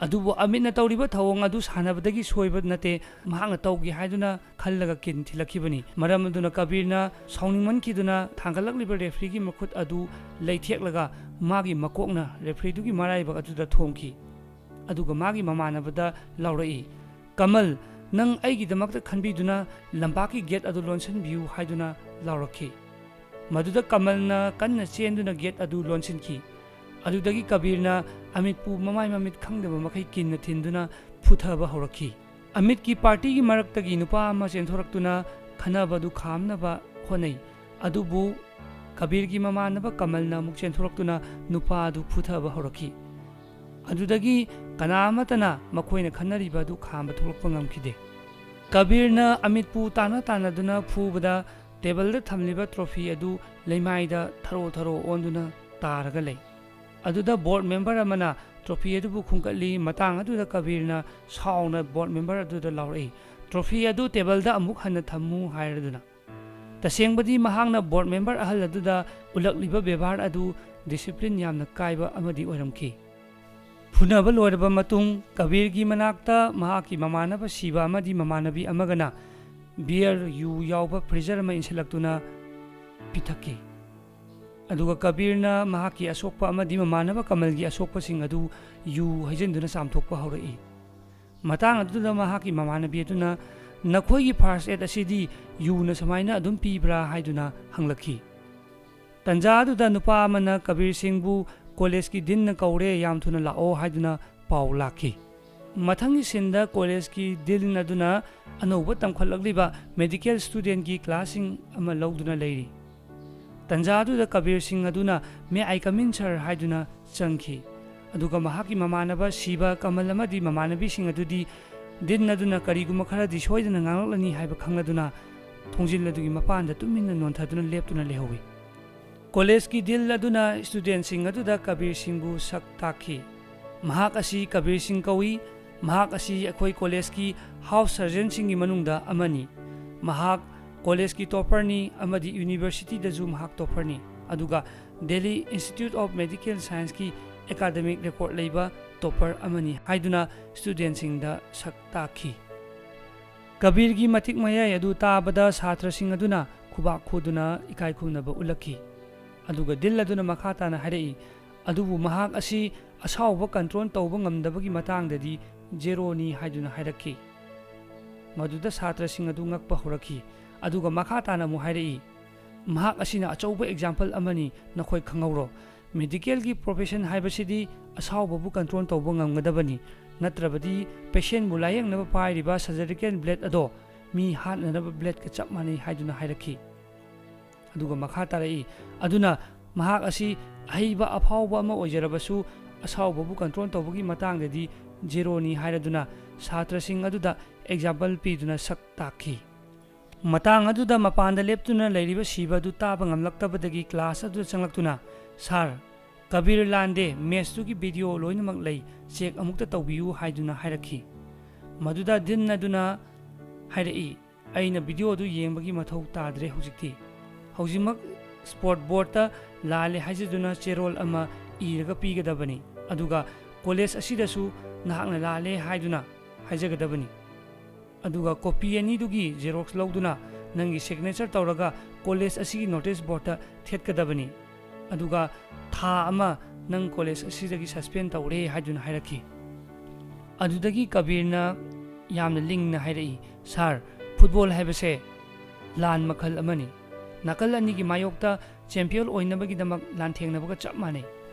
ꯑꯗꯨꯕꯨ ꯑꯃꯤꯠꯅ ꯇꯧꯔꯤꯕ ꯊꯧꯑꯣꯡ ꯑꯗꯨ ꯁꯥꯟꯅꯕꯗꯒꯤ ꯁꯣꯏꯕ ꯅꯠꯇꯦ, ꯃꯍꯥꯛꯅ ꯇꯧꯒꯦ ꯍꯥꯏꯗꯨꯅ ꯈꯜꯂꯒ ꯀꯤꯟ ꯊꯤꯜꯂꯛꯈꯤꯕꯅꯤ꯫ ꯃꯔꯝ ꯑꯗꯨꯅ ꯀꯕꯤꯔꯅ ꯁꯥꯎꯅꯤꯡꯃꯟꯈꯤꯗꯨꯅ ꯊꯥꯡꯒꯠꯂꯛꯂꯤꯕ refereeꯒꯤ ꯃꯈꯨꯠ ꯑꯗꯨ ꯂꯩꯊꯦꯛꯂꯒ ꯃꯥꯒꯤ ꯃꯀꯣꯛꯅ refereeꯗꯨꯒꯤ ꯃꯔꯥꯏꯕꯛ ꯑꯗꯨꯗ ꯊꯣꯝꯈꯤ꯫ ꯑꯗꯨꯒ ꯃꯥꯒꯤ ꯃꯃꯥꯟꯅꯕꯗ ꯂꯥꯎꯔꯛꯏ, "ꯀꯃꯜ, ꯅꯪ ꯑꯩꯒꯤꯗꯃꯛꯇ ꯈꯟꯕꯤꯗꯨꯅ ꯂꯝꯄꯥꯛꯀꯤ gate ꯑꯗꯨ ꯂꯣꯟꯁꯤꯟꯕꯤꯌꯨ" ꯍꯥꯏꯗꯨꯅ ꯂꯥꯎꯔꯛꯈꯤ꯫ ꯃꯗꯨꯗ ꯀꯃꯜꯅ ꯀꯟꯅ ꯆꯦꯟꯗꯨꯅ gate ꯑꯗꯨ ꯂꯣꯟꯁꯤꯟꯈꯤ꯫ ꯑꯗꯨꯗꯒꯤ ꯀꯕꯤꯔꯅ ꯑꯃꯤꯠꯄꯨ ꯃꯃꯥꯏ ꯃꯃꯤꯠ ꯈꯪꯗꯕ ꯃꯈꯩ ꯀꯤꯟꯅ ꯊꯤꯟꯗꯨꯅ ꯐꯨꯊꯕ ꯍꯧꯔꯛꯈꯤ꯫ ꯑꯃꯤꯠꯀꯤ partyꯒꯤ ꯃꯔꯛꯇꯒꯤ ꯅꯨꯄꯥ ꯑꯃ ꯆꯦꯟꯊꯣꯔꯛꯇꯨꯅ ꯈꯟꯅꯕ ꯑꯗꯨ ꯈꯥꯝꯅꯕ ꯍꯣꯠꯅꯩ꯫ ꯑꯗꯨꯕꯨ ꯀꯕꯤꯔꯒꯤ ꯃꯃꯥꯟꯅꯕ ꯀꯃꯜꯅ ꯑꯃꯨꯛ ꯆꯦꯟꯊꯣꯔꯛꯇꯨꯅ ꯅꯨꯄꯥ ꯑꯗꯨ ꯐꯨꯊꯕ ꯍꯧꯔꯛꯈꯤ꯫ ꯑꯗꯨꯗꯒꯤ ꯀꯅꯥ ꯑꯃꯠꯇꯅ ꯃꯈꯣꯏꯅ ꯈꯟꯅꯔꯤꯕ ꯑꯗꯨ ꯈꯥꯝꯕ ꯊꯣꯛꯂꯛꯄ ꯉꯝꯈꯤꯗꯦ꯫ ꯀꯕꯤꯔꯅ ꯑꯃꯤꯠꯄꯨ ꯇꯥꯟꯅ ꯇꯥꯟꯅꯗꯨꯅ ꯐꯨꯕꯗ tableꯗ ꯊꯝꯂꯤꯕ trophy ꯑꯗꯨ ꯂꯩꯃꯥꯏꯗ ꯊꯔꯣ ꯊꯔꯣ ꯑꯣꯟꯗꯨꯅ ꯇꯥꯔꯒ ꯂꯩ꯫ ꯑꯗꯨꯗ ꯕꯣꯔꯗ ꯃꯦꯝꯕꯔ ꯑꯃꯅ ꯇ꯭ꯔꯣꯐꯤ ꯑꯗꯨꯕꯨ ꯈꯨꯝꯀꯠꯂꯤ꯫ ꯃꯇꯥꯡ ꯑꯗꯨꯗ ꯀꯕꯤꯔꯅ ꯁꯥꯎꯅ ꯕꯣꯔꯗ ꯃꯦꯝꯕꯔ ꯑꯗꯨꯗ ꯂꯥꯎꯔꯛꯏ, "ꯇ꯭ꯔꯣꯐꯤ ꯑꯗꯨ ꯇꯦꯕꯜꯗ ꯑꯃꯨꯛ ꯍꯟꯅ ꯊꯝꯃꯨ" ꯍꯥꯏꯔꯗꯨꯅ꯫ ꯇꯁꯦꯡꯕꯗꯤ ꯃꯍꯥꯛꯅ ꯕꯣꯔꯗ ꯃꯦꯝꯕꯔ ꯑꯍꯜ ꯑꯗꯨꯗ ꯎꯠꯂꯛꯂꯤꯕ ꯕꯦꯕꯥꯔ ꯑꯗꯨ ꯗꯤꯁꯤꯄ꯭ꯂꯤꯟ ꯌꯥꯝꯅ ꯀꯥꯏꯕ ꯑꯃꯗꯤ ꯑꯣꯏꯔꯝꯈꯤ꯫ ꯐꯨꯅꯕ ꯂꯣꯏꯔꯕ ꯃꯇꯨꯡ ꯀꯕꯤꯔꯒꯤ ꯃꯅꯥꯛꯇ ꯃꯍꯥꯛꯀꯤ ꯃꯃꯥꯟꯅꯕ ꯁꯤꯕ ꯑꯃꯗꯤ ꯃꯃꯥꯟꯅꯕꯤ ꯑꯃꯒꯅ ꯕꯤꯌꯔ, ꯌꯨ ꯌꯥꯎꯕ ꯐ꯭ꯔꯤꯖꯔ ꯑꯃ ꯏꯟꯁꯤꯜꯂꯛꯇꯨꯅ ꯄꯤꯊꯛꯈꯤ꯫ ꯑꯗꯨꯒ ꯀꯕꯤꯔꯅ ꯃꯍꯥꯛꯀꯤ ꯑꯁꯣꯛꯄ ꯑꯃꯗꯤ ꯃꯃꯥꯟꯅꯕ ꯀꯃꯜꯒꯤ ꯑꯁꯣꯛꯄꯁꯤꯡ ꯑꯗꯨ ꯌꯨ ꯍꯩꯖꯤꯟꯗꯨꯅ ꯆꯥꯝꯊꯣꯛꯄ ꯍꯧꯔꯛꯏ꯫ ꯃꯇꯥꯡ ꯑꯗꯨꯗ ꯃꯍꯥꯛꯀꯤ ꯃꯃꯥꯟꯅꯕꯤ ꯑꯗꯨꯅ, "ꯅꯈꯣꯏꯒꯤ ꯐꯥꯔꯁ ꯑꯦꯗ ꯑꯁꯤꯗꯤ ꯌꯨꯅ ꯁꯨꯃꯥꯏꯅ ꯑꯗꯨꯝ ꯄꯤꯕ꯭ꯔꯥ?" ꯍꯥꯏꯗꯨꯅ ꯍꯪꯂꯛꯈꯤ꯫ ꯇꯟꯖꯥ ꯑꯗꯨꯗ ꯅꯨꯄꯥ ꯑꯃꯅ ꯀꯕꯤꯔ ꯁꯤꯡꯕꯨ ꯀꯣꯂꯦꯖꯀꯤ ꯗꯤꯟꯅ ꯀꯧꯔꯦ, ꯌꯥꯝ ꯊꯨꯅ ꯂꯥꯛꯑꯣ ꯍꯥꯏꯗꯨꯅ ꯄꯥꯎ ꯂꯥꯛꯈꯤ꯫ ꯃꯊꯪꯒꯤ ꯁꯤꯟꯗ ꯀꯣꯂꯦꯖꯀꯤ ꯗꯤꯟ ꯑꯗꯨꯅ ꯑꯅꯧꯕ ꯇꯝꯈꯠꯂꯛꯂꯤꯕ ꯃꯦꯗꯤꯀꯦꯜ ꯁ꯭ꯇꯨꯗꯦꯟꯠꯀꯤ ꯀ꯭ꯂꯥꯁꯁꯤꯡ ꯑꯃ ꯂꯧꯗꯨꯅ ꯂꯩꯔꯤ꯫ ꯇꯟꯖꯥ ꯑꯗꯨꯗ ꯀꯕꯤꯔ ꯁꯤꯡ ꯑꯗꯨꯅ, "May I come in, sir?" ꯍꯥꯏꯗꯨꯅ ꯆꯪꯈꯤ꯫ ꯑꯗꯨꯒ ꯃꯍꯥꯛꯀꯤ ꯃꯃꯥꯟꯅꯕ ꯁꯤꯕ, ꯀꯃꯜ ꯑꯃꯗꯤ ꯃꯃꯥꯟꯅꯕꯤꯁꯤꯡ ꯑꯗꯨꯗꯤ ꯗꯤꯟ ꯑꯗꯨꯅ ꯀꯔꯤꯒꯨꯝꯕ ꯈꯔꯗꯤ ꯁꯣꯏꯗꯅ ꯉꯥꯡꯂꯛꯂꯅꯤ ꯍꯥꯏꯕ ꯈꯪꯂꯗꯨꯅ ꯊꯣꯡꯖꯤꯜ ꯑꯗꯨꯒꯤ ꯃꯄꯥꯟꯗ ꯇꯨꯃꯤꯟꯅ ꯅꯣꯟꯊꯗꯨꯅ ꯂꯦꯞꯇꯨꯅ ꯂꯩꯍꯧꯏ꯫ ꯀꯣꯂꯦꯖꯀꯤ ꯗꯤꯟ ꯑꯗꯨꯅ ꯁ꯭ꯇꯨꯗꯦꯟꯠꯁꯤꯡ ꯑꯗꯨꯗ ꯀꯕꯤꯔ ꯁꯤꯡꯕꯨ ꯁꯛ ꯇꯥꯛꯈꯤ꯫ "ꯃꯍꯥꯛ ꯑꯁꯤ ꯀꯕꯤꯔ ꯁꯤꯡ ꯀꯧꯏ꯫ ꯃꯍꯥꯛ ꯑꯁꯤ ꯑꯩꯈꯣꯏ ꯀꯣꯂꯦꯖꯀꯤ ꯍꯥꯎꯁ ꯁꯔꯖꯟꯁꯤꯡꯒꯤ ꯃꯅꯨꯡꯗ ꯑꯃꯅꯤ꯫ ꯃꯍꯥꯛ ꯀꯣꯂꯦꯖꯀꯤ ꯇꯣꯄꯔꯅꯤ ꯑꯃꯗꯤ ꯌꯨꯅꯤꯚꯔꯁꯤꯇꯤꯗꯁꯨ ꯃꯍꯥꯛ ꯇꯣꯄꯔꯅꯤ꯫ ꯑꯗꯨꯒ ꯗꯦꯜꯂꯤ ꯏꯟꯁꯇꯤꯇ꯭ꯌꯨꯠ ꯑꯣꯐ ꯃꯦꯗꯤꯀꯦꯜ ꯁꯥꯏꯟꯁꯀꯤ ꯑꯦꯀꯥꯗꯃꯤꯛ ꯔꯦꯀꯣꯔꯗ ꯂꯩꯕ ꯇꯣꯄꯔ ꯑꯃꯅꯤ" ꯍꯥꯏꯗꯨꯅ ꯁ꯭ꯇꯨꯗꯦꯟꯠꯁꯤꯡꯗ ꯁꯛ ꯇꯥꯛꯈꯤ꯫ ꯀꯕꯤꯔꯒꯤ ꯃꯇꯤꯛ ꯃꯌꯥꯏ ꯑꯗꯨ ꯇꯥꯕꯗ ꯁꯥꯇ꯭ꯔꯁꯤꯡ ꯑꯗꯨꯅ ꯈꯨꯕꯥꯛ ꯈꯨꯗꯨꯅ ꯏꯀꯥꯏ ꯈꯨꯝꯅꯕ ꯎꯠꯂꯛꯈꯤ꯫ ꯑꯗꯨꯒ ꯗꯤꯜ ꯑꯗꯨꯅ ꯃꯈꯥ ꯇꯥꯅ ꯍꯥꯏꯔꯛꯏ, "ꯑꯗꯨꯕꯨ ꯃꯍꯥꯛ ꯑꯁꯤ ꯑꯁꯥꯎꯕ ꯀꯟꯇ꯭ꯔꯣꯜ ꯇꯧꯕ ꯉꯝꯗꯕꯒꯤ ꯃꯇꯥꯡꯗꯗꯤ ꯖꯦꯔꯣꯅꯤ" ꯍꯥꯏꯗꯨꯅ ꯍꯥꯏꯔꯛꯈꯤ꯫ ꯃꯗꯨꯗ ꯁꯥꯇ꯭ꯔꯁꯤꯡ ꯑꯗꯨ ꯉꯛꯄ ꯍꯧꯔꯛꯈꯤ꯫ ꯑꯗꯨꯒ ꯃꯈꯥ ꯇꯥꯅ ꯑꯃꯨꯛ ꯍꯥꯏꯔꯛꯏ, "ꯃꯍꯥꯛ ꯑꯁꯤꯅ ꯑꯆꯧꯕ ꯑꯦꯛꯖꯥꯝꯄꯜ ꯑꯃꯅꯤ, ꯅꯈꯣꯏ ꯈꯪꯍꯧꯔꯣ꯫ ꯃꯦꯗꯤꯀꯦꯜꯒꯤ ꯄ꯭ꯔꯣꯐꯦꯁꯟ ꯍꯥꯏꯕꯁꯤꯗꯤ ꯑꯁꯥꯎꯕꯕꯨ ꯀꯟꯇ꯭ꯔꯣꯜ ꯇꯧꯕ ꯉꯝꯒꯗꯕꯅꯤ, ꯅꯠꯇ꯭ꯔꯕꯗꯤ ꯄꯦꯁꯦꯟꯕꯨ ꯂꯥꯌꯦꯡꯅꯕ ꯄꯥꯏꯔꯤꯕ ꯁꯔꯖꯤꯀꯦꯜ ꯕ꯭ꯂꯦꯗ ꯑꯗꯣ ꯃꯤ ꯍꯥꯠꯅꯅꯕ ꯕ꯭ꯂꯦꯗꯀ ꯆꯞ ꯃꯥꯟꯅꯩ" ꯍꯥꯏꯗꯨꯅ ꯍꯥꯏꯔꯛꯈꯤ꯫ ꯑꯗꯨꯒ ꯃꯈꯥ ꯇꯥꯔꯛꯏ, "ꯑꯗꯨꯅ ꯃꯍꯥꯛ ꯑꯁꯤ ꯑꯍꯩꯕ ꯑꯐꯥꯎꯕ ꯑꯃ ꯑꯣꯏꯖꯔꯕꯁꯨ, ꯑꯁꯥꯎꯕꯕꯨ ꯀꯟꯇ꯭ꯔꯣꯜ ꯇꯧꯕꯒꯤ ꯃꯇꯥꯡꯗꯗꯤ ꯖꯦꯔꯣꯅꯤ" ꯍꯥꯏꯔꯗꯨꯅ ꯁꯥꯇ꯭ꯔꯁꯤꯡ ꯑꯗꯨꯗ ꯑꯦꯛꯖꯥꯝꯄꯜ ꯄꯤꯗꯨꯅ ꯁꯛ ꯇꯥꯛꯈꯤ꯫ ꯃꯇꯥꯡ ꯑꯗꯨꯗ ꯃꯄꯥꯟꯗ ꯂꯦꯞꯇꯨꯅ ꯂꯩꯔꯤꯕ ꯁꯤꯕ ꯑꯗꯨ ꯇꯥꯕ ꯉꯝꯂꯛꯇꯕꯗꯒꯤ ꯀ꯭ꯂꯥꯁ ꯑꯗꯨꯗ ꯆꯪꯂꯛꯇꯨꯅ, "ꯁꯥꯔ, "ꯀꯕꯤꯔ ꯂꯥꯟꯗꯦ, ꯃꯦꯠꯁꯇꯨꯒꯤ ꯚꯤꯗꯤꯑꯣ ꯂꯣꯏꯅꯃꯛ ꯂꯩ, ꯆꯦꯛ ꯑꯃꯨꯛꯇ ꯇꯧꯕꯤꯌꯨ" ꯍꯥꯏꯗꯨꯅ ꯍꯥꯏꯔꯛꯈꯤ꯫ ꯃꯗꯨꯗ ꯗꯤꯟ ꯑꯗꯨꯅ ꯍꯥꯏꯔꯛꯏ, "ꯑꯩꯅ ꯚꯤꯗꯤꯑꯣꯗꯨ ꯌꯦꯡꯕꯒꯤ ꯃꯊꯧ ꯇꯥꯗ꯭ꯔꯦ ꯍꯧꯖꯤꯛꯇꯤ꯫ ꯍꯧꯖꯤꯛꯃꯛ ꯁ꯭ꯄꯣꯔꯠ ꯕꯣꯔꯗꯇ ꯂꯥꯜꯂꯦ ꯍꯥꯏꯖꯗꯨꯅ ꯆꯦꯔꯣꯜ ꯑꯃ ꯏꯔꯒ ꯄꯤꯒꯗꯕꯅꯤ, ꯑꯗꯨꯒ ꯀꯣꯂꯦꯖ ꯑꯁꯤꯗꯁꯨ ꯅꯍꯥꯛꯅ ꯂꯥꯜꯂꯦ ꯍꯥꯏꯗꯨꯅ ꯍꯥꯏꯖꯒꯗꯕꯅꯤ꯫ ꯑꯗꯨꯒ ꯀꯣꯄꯤ ꯑꯅꯤꯗꯨꯒꯤ ꯖꯦꯔꯣꯛꯁ ꯂꯧꯗꯨꯅ ꯅꯪꯒꯤ ꯁꯤꯒꯅꯦꯆꯔ ꯇꯧꯔꯒ ꯀꯣꯂꯦꯖ ꯑꯁꯤꯒꯤ ꯅꯣꯇꯤꯁ ꯕꯣꯔꯗꯇ ꯊꯦꯠꯀꯗꯕꯅꯤ꯫ ꯑꯗꯨꯒ ꯊꯥ ꯑꯃ ꯅꯪ ꯀꯣꯂꯦꯖ ꯑꯁꯤꯗꯒꯤ ꯁꯁꯄꯦꯟ ꯇꯧꯔꯦ" ꯍꯥꯏꯗꯨꯅ ꯍꯥꯏꯔꯛꯈꯤ꯫ ꯑꯗꯨꯗꯒꯤ ꯀꯕꯤꯔꯅ ꯌꯥꯝꯅ ꯂꯤꯡꯅ ꯍꯥꯏꯔꯛꯏ, "ꯁꯥꯔ, ꯐꯨꯠꯕꯣꯜ ꯍꯥꯏꯕꯁꯦ ꯂꯥꯟ ꯃꯈꯜ ꯑꯃꯅꯤ꯫ ꯅꯥꯀꯜ ꯑꯅꯤꯒꯤ ꯃꯥꯌꯣꯛꯇ ꯆꯦꯝꯄꯤꯌꯟ ꯑꯣꯏꯅꯕꯒꯤꯗꯃꯛ ꯂꯥꯟꯊꯦꯡꯅꯕꯒ ꯆꯞ ꯃꯥꯟꯅꯩ꯫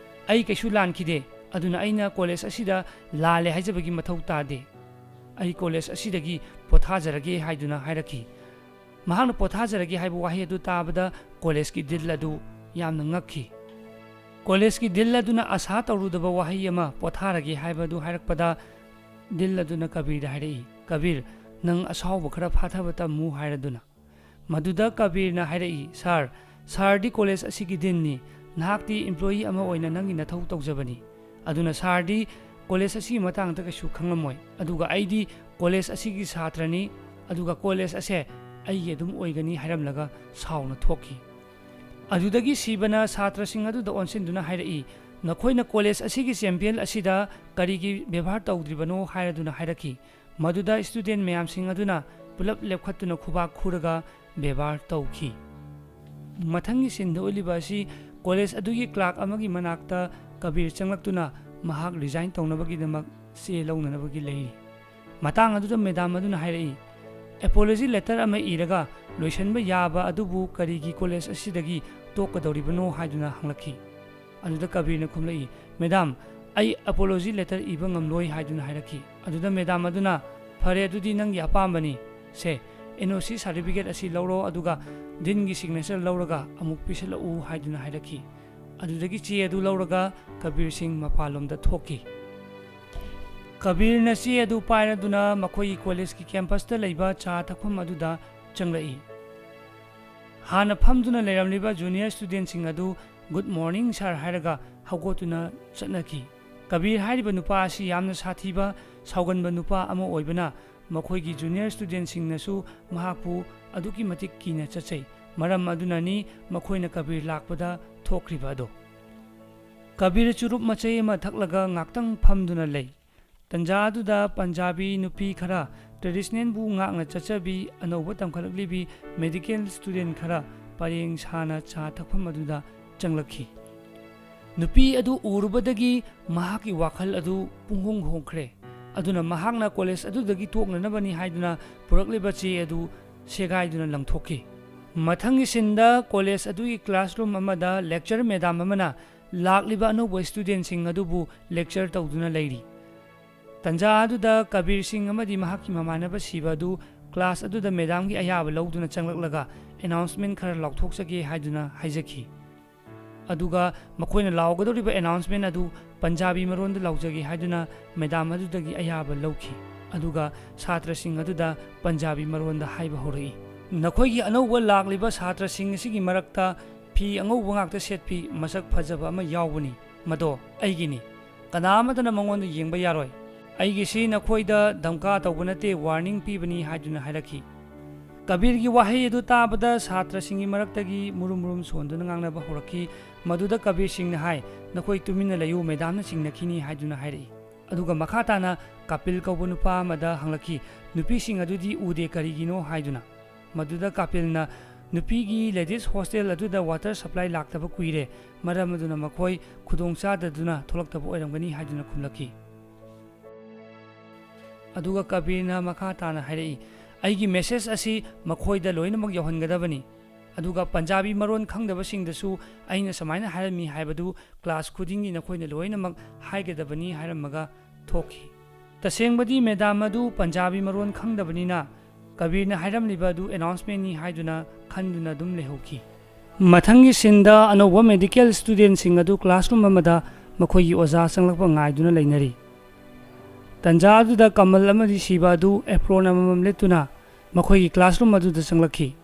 ꯑꯩ ꯀꯩꯁꯨ ꯂꯥꯟꯈꯤꯗꯦ, ꯑꯗꯨꯅ ꯑꯩꯅ ꯀꯣꯂꯦꯖ ꯑꯁꯤꯗ ꯂꯥꯜꯂꯦ ꯍꯥꯏꯖꯕꯒꯤ ꯃꯊꯧ ꯇꯥꯗꯦ꯫ ꯑꯩ ꯀꯣꯂꯦꯖ ꯑꯁꯤꯗꯒꯤ ꯄꯣꯊꯥꯖꯔꯒꯦ" ꯍꯥꯏꯗꯨꯅ ꯍꯥꯏꯔꯛꯈꯤ꯫ ꯃꯍꯥꯛꯅ "ꯄꯣꯊꯥꯖꯔꯒꯦ" ꯍꯥꯏꯕ ꯋꯥꯍꯩ ꯑꯗꯨ ꯇꯥꯕꯗ ꯀꯣꯂꯦꯖꯀꯤ ꯗꯤꯟ ꯑꯗꯨ ꯌꯥꯝꯅ ꯉꯛꯈꯤ꯫ ꯀꯣꯂꯦꯖꯀꯤ ꯗꯤꯟ ꯑꯗꯨꯅ ꯑꯁꯥ ꯇꯧꯔꯨꯗꯕ ꯋꯥꯍꯩ ꯑꯃ, "ꯄꯣꯊꯥꯔꯒꯦ" ꯍꯥꯏꯕ ꯑꯗꯨ ꯍꯥꯏꯔꯛꯄꯗ, ꯗꯤꯟ ꯑꯗꯨꯅ ꯀꯕꯤꯔꯗ ꯍꯥꯏꯔꯛꯏ, "ꯀꯕꯤꯔ, ꯅꯪ ꯑꯁꯥꯎꯕ ꯈꯔ ꯐꯥꯊꯕ ꯇꯝꯃꯨ" ꯍꯥꯏꯔꯗꯨꯅ꯫ ꯃꯗꯨꯗ ꯀꯕꯤꯔꯅ ꯍꯥꯏꯔꯛꯏ, "ꯁꯥꯔ, ꯁꯥꯔꯗꯤ ꯀꯣꯂꯦꯖ ꯑꯁꯤꯒꯤ ꯗꯤꯟꯅꯤ, ꯅꯍꯥꯛꯇꯤ ꯏꯝꯄ꯭ꯂꯣꯌꯤ ꯑꯃ ꯑꯣꯏꯅ ꯅꯪꯒꯤ ꯅꯊꯧ ꯇꯧꯖꯕꯅꯤ, ꯑꯗꯨꯅ ꯁꯥꯔꯗꯤ ꯀꯣꯂꯦꯖ ꯑꯁꯤꯒꯤ ꯃꯇꯥꯡꯗ ꯀꯩꯁꯨ ꯈꯪꯂꯝꯃꯣꯏ, ꯑꯗꯨꯒ ꯑꯩꯗꯤ ꯀꯣꯂꯦꯖ ꯑꯁꯤꯒꯤ ꯁꯥꯇ꯭ꯔꯅꯤ, ꯑꯗꯨꯒ ꯀꯣꯂꯦꯖ ꯑꯁꯦ ꯑꯩꯒꯤ ꯑꯗꯨꯝ ꯑꯣꯏꯒꯅꯤ" ꯍꯥꯏꯔꯝꯂꯒ ꯁꯥꯎꯅ ꯊꯣꯛꯈꯤ꯫ ꯑꯗꯨꯗꯒꯤ ꯁꯤꯕꯅ ꯁꯥꯇ꯭ꯔꯁꯤꯡ ꯑꯗꯨꯗ ꯑꯣꯟꯁꯤꯟꯗꯨꯅ ꯍꯥꯏꯔꯛꯏ, "ꯅꯈꯣꯏꯅ ꯀꯣꯂꯦꯖ ꯑꯁꯤꯒꯤ ꯆꯦꯝꯄꯤꯌꯟ ꯑꯁꯤꯗ ꯀꯔꯤꯒꯤ ꯕꯦꯕꯥꯔ ꯇꯧꯗ꯭ꯔꯤꯕꯅꯣ?" ꯍꯥꯏꯔꯗꯨꯅ ꯍꯥꯏꯔꯛꯈꯤ꯫ ꯃꯗꯨꯗ ꯁ꯭ꯇꯨꯗꯦꯟ ꯃꯌꯥꯝꯁꯤꯡ ꯑꯗꯨꯅ ꯄꯨꯂꯞ ꯂꯦꯞꯈꯠꯇꯨꯅ ꯈꯨꯕꯥꯛ ꯈꯨꯔꯒ ꯕꯦꯕꯥꯔ ꯇꯧꯈꯤ꯫ ꯃꯊꯪꯒꯤ ꯁꯤꯟꯗ ꯎꯠꯂꯤꯕ ꯑꯁꯤ ꯀꯣꯂꯦꯖ ꯑꯗꯨꯒꯤ ꯀ꯭ꯂꯥꯔꯛ ꯑꯃꯒꯤ ꯃꯅꯥꯛꯇ ꯀꯕꯤꯔ ꯆꯪꯂꯛꯇꯨꯅ ꯃꯍꯥꯛ ꯔꯤꯖꯥꯏꯟ ꯇꯧꯅꯕꯒꯤꯗꯃꯛ ꯆꯦ ꯂꯧꯅꯅꯕꯒꯤ ꯂꯩꯔꯤ꯫ ꯃꯇꯥꯡ ꯑꯗꯨꯗ ꯃꯦꯗꯥꯝ ꯑꯗꯨꯅ ꯍꯥꯏꯔꯛꯏ, "ꯑꯦꯄꯣꯂꯣꯖꯤ ꯂꯦꯇꯔ ꯑꯃ ꯏꯔꯒ ꯂꯣꯏꯁꯤꯟꯕ ꯌꯥꯕ ꯑꯗꯨꯕꯨ ꯀꯔꯤꯒꯤ ꯀꯣꯂꯦꯖ ꯑꯁꯤꯗꯒꯤ ꯇꯣꯛꯀꯗꯧꯔꯤꯕꯅꯣ?" ꯍꯥꯏꯗꯨꯅ ꯍꯪꯂꯛꯈꯤ꯫ ꯑꯗꯨꯗ ꯀꯕꯤꯔꯅ ꯈꯨꯝꯂꯛꯏ, "ꯃꯦꯗꯥꯝ, ꯑꯩ ꯑꯦꯄꯣꯂꯣꯖꯤ ꯂꯦꯇꯔ ꯏꯕ ꯉꯝꯂꯣꯏ" ꯍꯥꯏꯗꯨꯅ ꯍꯥꯏꯔꯛꯈꯤ꯫ ꯑꯗꯨꯗ ꯃꯦꯗꯥꯝ ꯑꯗꯨꯅ, "ꯐꯔꯦ, ꯑꯗꯨꯗꯤ ꯅꯪꯒꯤ ꯑꯄꯥꯝꯕꯅꯤ꯫ ꯁꯦ, ꯑꯦꯟ ꯑꯣ ꯁꯤ ꯁꯥꯔꯇꯤꯐꯤꯀꯦꯠ ꯑꯁꯤ ꯂꯧꯔꯣ, ꯑꯗꯨꯒ ꯗꯤꯟꯒꯤ ꯁꯤꯒꯅꯦꯆꯔ ꯂꯧꯔꯒ ꯑꯃꯨꯛ ꯄꯤꯁꯤꯜꯂꯛꯎ" ꯍꯥꯏꯗꯨꯅ ꯍꯥꯏꯔꯛꯈꯤ꯫ ꯑꯗꯨꯗꯒꯤ ꯆꯦ ꯑꯗꯨ ꯂꯧꯔꯒ ꯀꯕꯤꯔ ꯁꯤꯡ ꯃꯄꯥꯟꯂꯣꯝꯗ ꯊꯣꯛꯈꯤ꯫ ꯀꯕꯤꯔꯅ ꯆꯦ ꯑꯗꯨ ꯄꯥꯏꯔꯗꯨꯅ ꯃꯈꯣꯏꯒꯤ ꯀꯣꯂꯦꯖꯀꯤ ꯀꯦꯝꯄꯁꯇ ꯂꯩꯕ ꯆꯥ ꯊꯛꯐꯝ ꯑꯗꯨꯗ ꯆꯪꯂꯛꯏ꯫ ꯍꯥꯟꯅ ꯐꯝꯗꯨꯅ ꯂꯩꯔꯝꯂꯤꯕ ꯖꯨꯅꯤꯌꯔ ꯁ꯭ꯇꯨꯗꯦꯟꯁꯤꯡ ꯑꯗꯨ "Good morning, sir" ꯍꯥꯏꯔꯒ ꯍꯧꯒꯠꯇꯨꯅ ꯆꯠꯅꯈꯤ꯫ ꯀꯕꯤꯔ ꯍꯥꯏꯔꯤꯕ ꯅꯨꯄꯥ ꯑꯁꯤ ꯌꯥꯝꯅ ꯁꯥꯊꯤꯕ, ꯁꯥꯎꯒꯟꯕ ꯅꯨꯄꯥ ꯑꯃ ꯑꯣꯏꯕꯅ ꯃꯈꯣꯏꯒꯤ junior studentꯁꯤꯡꯅꯁꯨ ꯃꯍꯥꯛꯄꯨ ꯑꯗꯨꯛꯀꯤ ꯃꯇꯤꯛ ꯀꯤꯅ ꯆꯠꯆꯩ꯫ ꯃꯔꯝ ꯑꯗꯨꯅꯅꯤ ꯃꯈꯣꯏꯅ ꯀꯕꯤꯔ ꯂꯥꯛꯄꯗ ꯊꯣꯛꯈ꯭ꯔꯤꯕ ꯑꯗꯣ꯫ ꯀꯕꯤꯔ ꯆꯨꯔꯨꯞ ꯃꯆꯩ ꯑꯃ ꯊꯛꯂꯒ ꯉꯥꯛꯇꯪ ꯐꯝꯗꯨꯅ ꯂꯩ꯫ ꯇꯟꯖꯥ ꯑꯗꯨꯗ ꯄꯟꯖꯥꯕꯤ ꯅꯨꯄꯤ ꯈꯔ, traditionalꯕꯨ ꯉꯥꯛꯅ ꯆꯠꯆꯕꯤ ꯑꯅꯧꯕ ꯇꯝꯈꯠꯂꯛꯂꯤꯕꯤ medical student ꯈꯔ ꯄꯔꯦꯡ ꯁꯥꯅ ꯆꯥ ꯊꯛꯐꯝ ꯑꯗꯨꯗ ꯆꯪꯂꯛꯈꯤ꯫ ꯅꯨꯄꯤ ꯑꯗꯨ ꯎꯔꯨꯕꯗꯒꯤ ꯃꯍꯥꯛꯀꯤ ꯋꯥꯈꯜ ꯑꯗꯨ ꯄꯨꯡꯍꯣꯡ ꯍꯣꯡꯈ꯭ꯔꯦ꯫ ꯑꯗꯨꯅ ꯃꯍꯥꯛꯅ college ꯑꯗꯨꯗꯒꯤ ꯇꯣꯛꯅꯅꯕꯅꯤ ꯍꯥꯏꯗꯨꯅ ꯄꯨꯔꯛꯂꯤꯕ ꯆꯦ ꯑꯗꯨ ꯁꯦꯒꯥꯏꯗꯨꯅ ꯂꯪꯊꯣꯛꯈꯤ꯫ ꯃꯊꯪꯒꯤ sceneꯗ college ꯑꯗꯨꯒꯤ classroom ꯑꯃꯗ lecturer madam ꯑꯃꯅ ꯂꯥꯛꯂꯤꯕ ꯑꯅꯧꯕ studentꯁꯤꯡ ꯑꯗꯨꯕꯨ lecture ꯇꯧꯗꯨꯅ ꯂꯩꯔꯤ꯫ ꯇꯟꯖꯥ ꯑꯗꯨꯗ ꯀꯕꯤꯔ ꯁꯤꯡ ꯑꯃꯗꯤ ꯃꯍꯥꯛꯀꯤ ꯃꯃꯥꯟꯅꯕ ꯁꯤꯕ ꯑꯗꯨ class ꯑꯗꯨꯗ madamꯒꯤ ꯑꯌꯥꯕ ꯂꯧꯗꯨꯅ ꯆꯪꯂꯛꯂꯒ announcement ꯈꯔ ꯂꯥꯎꯊꯣꯛꯆꯒꯦ ꯍꯥꯏꯗꯨꯅ ꯍꯥꯏꯖꯈꯤ꯫ ꯑꯗꯨꯒ ꯃꯈꯣꯏꯅ ꯂꯥꯎꯒꯗꯧꯔꯤꯕ announcement ꯑꯗꯨ ꯄꯟꯖꯥꯕꯤ ꯃꯔꯣꯟꯗ ꯂꯥꯎꯖꯒꯦ ꯍꯥꯏꯗꯨꯅ madam ꯑꯗꯨꯗꯒꯤ ꯑꯌꯥꯕ ꯂꯧꯈꯤ꯫ ꯑꯗꯨꯒ ꯁꯥꯇ꯭ꯔꯁꯤꯡ ꯑꯗꯨꯗ ꯄꯟꯖꯥꯕꯤ ꯃꯔꯣꯟꯗ ꯍꯥꯏꯕ ꯍꯧꯔꯛꯏ, "ꯅꯈꯣꯏꯒꯤ ꯑꯅꯧꯕ ꯂꯥꯛꯂꯤꯕ ꯁꯥꯇ꯭ꯔꯁꯤꯡ ꯑꯁꯤꯒꯤ ꯃꯔꯛꯇ ꯐꯤ ꯑꯉꯧꯕ ꯉꯥꯛꯇ ꯁꯦꯠꯄꯤ ꯃꯁꯛ ꯐꯖꯕ ꯑꯃ ꯌꯥꯎꯕꯅꯤ꯫ ꯃꯗꯣ ꯑꯩꯒꯤꯅꯤ꯫ ꯀꯅꯥ ꯑꯃꯠꯇꯅ ꯃꯉꯣꯟꯗ ꯌꯦꯡꯕ ꯌꯥꯔꯣꯏ꯫ ꯑꯩꯒꯤꯁꯤ ꯅꯈꯣꯏꯗ ꯙꯝꯀꯥ ꯇꯧꯕ ꯅꯠꯇꯦ, warning ꯄꯤꯕꯅꯤ" ꯍꯥꯏꯗꯨꯅ ꯍꯥꯏꯔꯛꯈꯤ꯫ ꯀꯕꯤꯔꯒꯤ ꯋꯥꯍꯩ ꯑꯗꯨ ꯇꯥꯕꯗ ꯁꯥꯇ꯭ꯔꯁꯤꯡꯒꯤ ꯃꯔꯛꯇꯒꯤ ꯃꯨꯔꯨꯝ ꯃꯨꯔꯨꯝ ꯁꯣꯟꯗꯨꯅ ꯉꯥꯡꯅꯕ ꯍꯧꯔꯛꯈꯤ꯫ ꯃꯗꯨꯗ ꯀꯕꯤꯔ ꯁꯤꯡꯅ ꯍꯥꯏ, "ꯅꯈꯣꯏ ꯇꯨꯃꯤꯟꯅ ꯂꯩꯌꯨ, madamꯅ ꯆꯤꯡꯅꯈꯤꯅꯤ" ꯍꯥꯏꯗꯨꯅ ꯍꯥꯏꯔꯛꯏ꯫ ꯑꯗꯨꯒ ꯃꯈꯥ ꯇꯥꯅ ꯀꯥꯄꯤꯜ ꯀꯧꯕ ꯅꯨꯄꯥ ꯑꯃꯗ ꯍꯪꯂꯛꯈꯤ, "ꯅꯨꯄꯤꯁꯤꯡ ꯑꯗꯨꯗꯤ ꯎꯗꯦ, ꯀꯔꯤꯒꯤꯅꯣ?" ꯍꯥꯏꯗꯨꯅ꯫ ꯃꯗꯨꯗ ꯀꯥꯄꯤꯜꯅ, "ꯅꯨꯄꯤꯒꯤ ladies hostel ꯑꯗꯨꯗ water supply ꯂꯥꯛꯇꯕ ꯀꯨꯏꯔꯦ, ꯃꯔꯝ ꯑꯗꯨꯅ ꯃꯈꯣꯏ ꯈꯨꯗꯣꯡ ꯆꯥꯗꯗꯨꯅ ꯊꯣꯛꯂꯛꯇꯕ ꯑꯣꯏꯔꯝꯒꯅꯤ" ꯍꯥꯏꯗꯨꯅ ꯈꯨꯝꯂꯛꯈꯤ꯫ ꯑꯗꯨꯒ ꯀꯕꯤꯔꯅ ꯃꯈꯥ ꯇꯥꯅ ꯍꯥꯏꯔꯛꯏ, "ꯑꯩꯒꯤ message ꯑꯁꯤ ꯃꯈꯣꯏꯗ ꯂꯣꯏꯅꯃꯛ ꯌꯧꯍꯟꯒꯗꯕꯅꯤ꯫ ꯑꯗꯨꯒ ꯄꯟꯖꯥꯕꯤ ꯃꯔꯣꯟ ꯈꯪꯗꯕꯁꯤꯡꯗꯁꯨ ꯑꯩꯅ ꯁꯨꯃꯥꯏꯅ ꯍꯥꯏꯔꯝꯃꯤ ꯍꯥꯏꯕꯗꯨ class ꯈꯨꯗꯤꯡꯒꯤ ꯅꯈꯣꯏꯅ ꯂꯣꯏꯅꯃꯛ ꯍꯥꯏꯒꯗꯕꯅꯤ" ꯍꯥꯏꯔꯝꯃꯒ ꯊꯣꯛꯈꯤ꯫ ꯇꯁꯦꯡꯕꯗꯤ madam ꯑꯗꯨ ꯄꯟꯖꯥꯕꯤ ꯃꯔꯣꯟ ꯈꯪꯗꯕꯅꯤꯅ ꯀꯕꯤꯔꯅ ꯍꯥꯏꯔꯝꯂꯤꯕ ꯑꯗꯨ announcementꯅꯤ ꯍꯥꯏꯗꯨꯅ ꯈꯟꯗꯨꯅ ꯑꯗꯨꯝ ꯂꯩꯍꯧꯈꯤ꯫ ꯃꯊꯪꯒꯤ sceneꯗ ꯑꯅꯧꯕ medical studentꯁꯤꯡ ꯑꯗꯨ classroom ꯑꯃꯗ ꯃꯈꯣꯏꯒꯤ ꯑꯣꯖꯥ ꯆꯪꯂꯛꯄ ꯉꯥꯏꯗꯨꯅ ꯂꯩꯅꯔꯤ꯫ ꯇꯟꯖꯥ ꯑꯗꯨꯗ ꯀꯃꯜ ꯑꯃꯗꯤ ꯁꯤꯕ ꯑꯗꯨ apron ꯑꯃꯃꯝ ꯂꯤꯠꯇꯨꯅ ꯃꯈꯣꯏꯒꯤ classroom ꯑꯗꯨꯗ ꯆꯪꯂꯛꯈꯤ꯫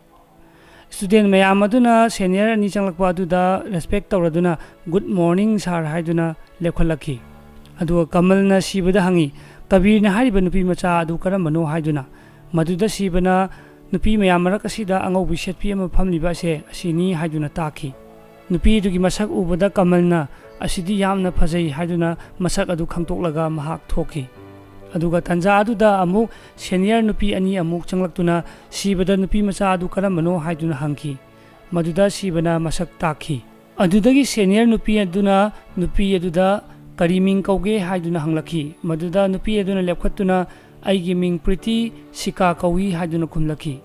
Student ꯃꯌꯥꯝ ꯑꯗꯨꯅ senior ꯑꯅꯤ ꯆꯪꯂꯛꯄ ꯑꯗꯨꯗ respect ꯇꯧꯔꯗꯨꯅ "Good morning sir" ꯍꯥꯏꯗꯨꯅ ꯂꯦꯞꯈꯠꯂꯛꯈꯤ꯫ ꯑꯗꯨꯒ ꯀꯃꯜꯅ ꯁꯤꯕꯗ ꯍꯪꯉꯤ, "ꯀꯕꯤꯔꯅ ꯍꯥꯏꯔꯤꯕ ꯅꯨꯄꯤ ꯃꯆꯥ ꯑꯗꯨ ꯀꯔꯝꯕꯅꯣ?" ꯍꯥꯏꯗꯨꯅ꯫ ꯃꯗꯨꯗ ꯁꯤꯕꯅ, "ꯅꯨꯄꯤ ꯃꯌꯥꯝ ꯃꯔꯛ ꯑꯁꯤꯗ ꯑꯉꯧꯕꯤ ꯁꯦꯠꯄꯤ ꯑꯃ ꯐꯝꯂꯤꯕ ꯑꯁꯦ ꯑꯁꯤꯅꯤ" ꯍꯥꯏꯗꯨꯅ ꯇꯥꯛꯈꯤ꯫ ꯅꯨꯄꯤ ꯑꯗꯨꯒꯤ ꯃꯁꯛ ꯎꯕꯗ ꯀꯃꯜꯅ, "ꯑꯁꯤꯗꯤ ꯌꯥꯝꯅ ꯐꯖꯩ" ꯍꯥꯏꯗꯨꯅ ꯃꯁꯛ ꯑꯗꯨ ꯈꯪꯗꯣꯛꯂꯒ ꯃꯍꯥꯛ ꯊꯣꯛꯈꯤ꯫ ꯑꯗꯨꯒ ꯇꯟꯖꯥ ꯑꯗꯨꯗ ꯑꯃꯨꯛ senior ꯅꯨꯄꯤ ꯑꯅꯤ ꯑꯃꯨꯛ ꯆꯪꯂꯛꯇꯨꯅ ꯁꯤꯕꯗ ꯅꯨꯄꯤ ꯃꯆꯥ ꯑꯗꯨ ꯀꯔꯝꯕꯅꯣ ꯍꯥꯏꯗꯨꯅ ꯍꯪꯈꯤ꯫ ꯃꯗꯨꯗ ꯁꯤꯕꯅ ꯃꯁꯛ ꯇꯥꯛꯈꯤ꯫ ꯑꯗꯨꯗꯒꯤ senior ꯅꯨꯄꯤ ꯑꯗꯨꯅ ꯅꯨꯄꯤ ꯑꯗꯨꯗ "ꯀꯔꯤ ꯃꯤꯡ ꯀꯧꯒꯦ?" ꯍꯥꯏꯗꯨꯅ ꯍꯪꯂꯛꯈꯤ꯫ ꯃꯗꯨꯗ ꯅꯨꯄꯤ ꯑꯗꯨꯅ ꯂꯦꯞꯈꯠꯇꯨꯅ, "ꯑꯩꯒꯤ ꯃꯤꯡ ꯄ꯭ꯔꯤꯇꯤ ꯁꯤꯀꯥ ꯀꯧꯏ" ꯍꯥꯏꯗꯨꯅ ꯈꯨꯝꯂꯛꯈꯤ꯫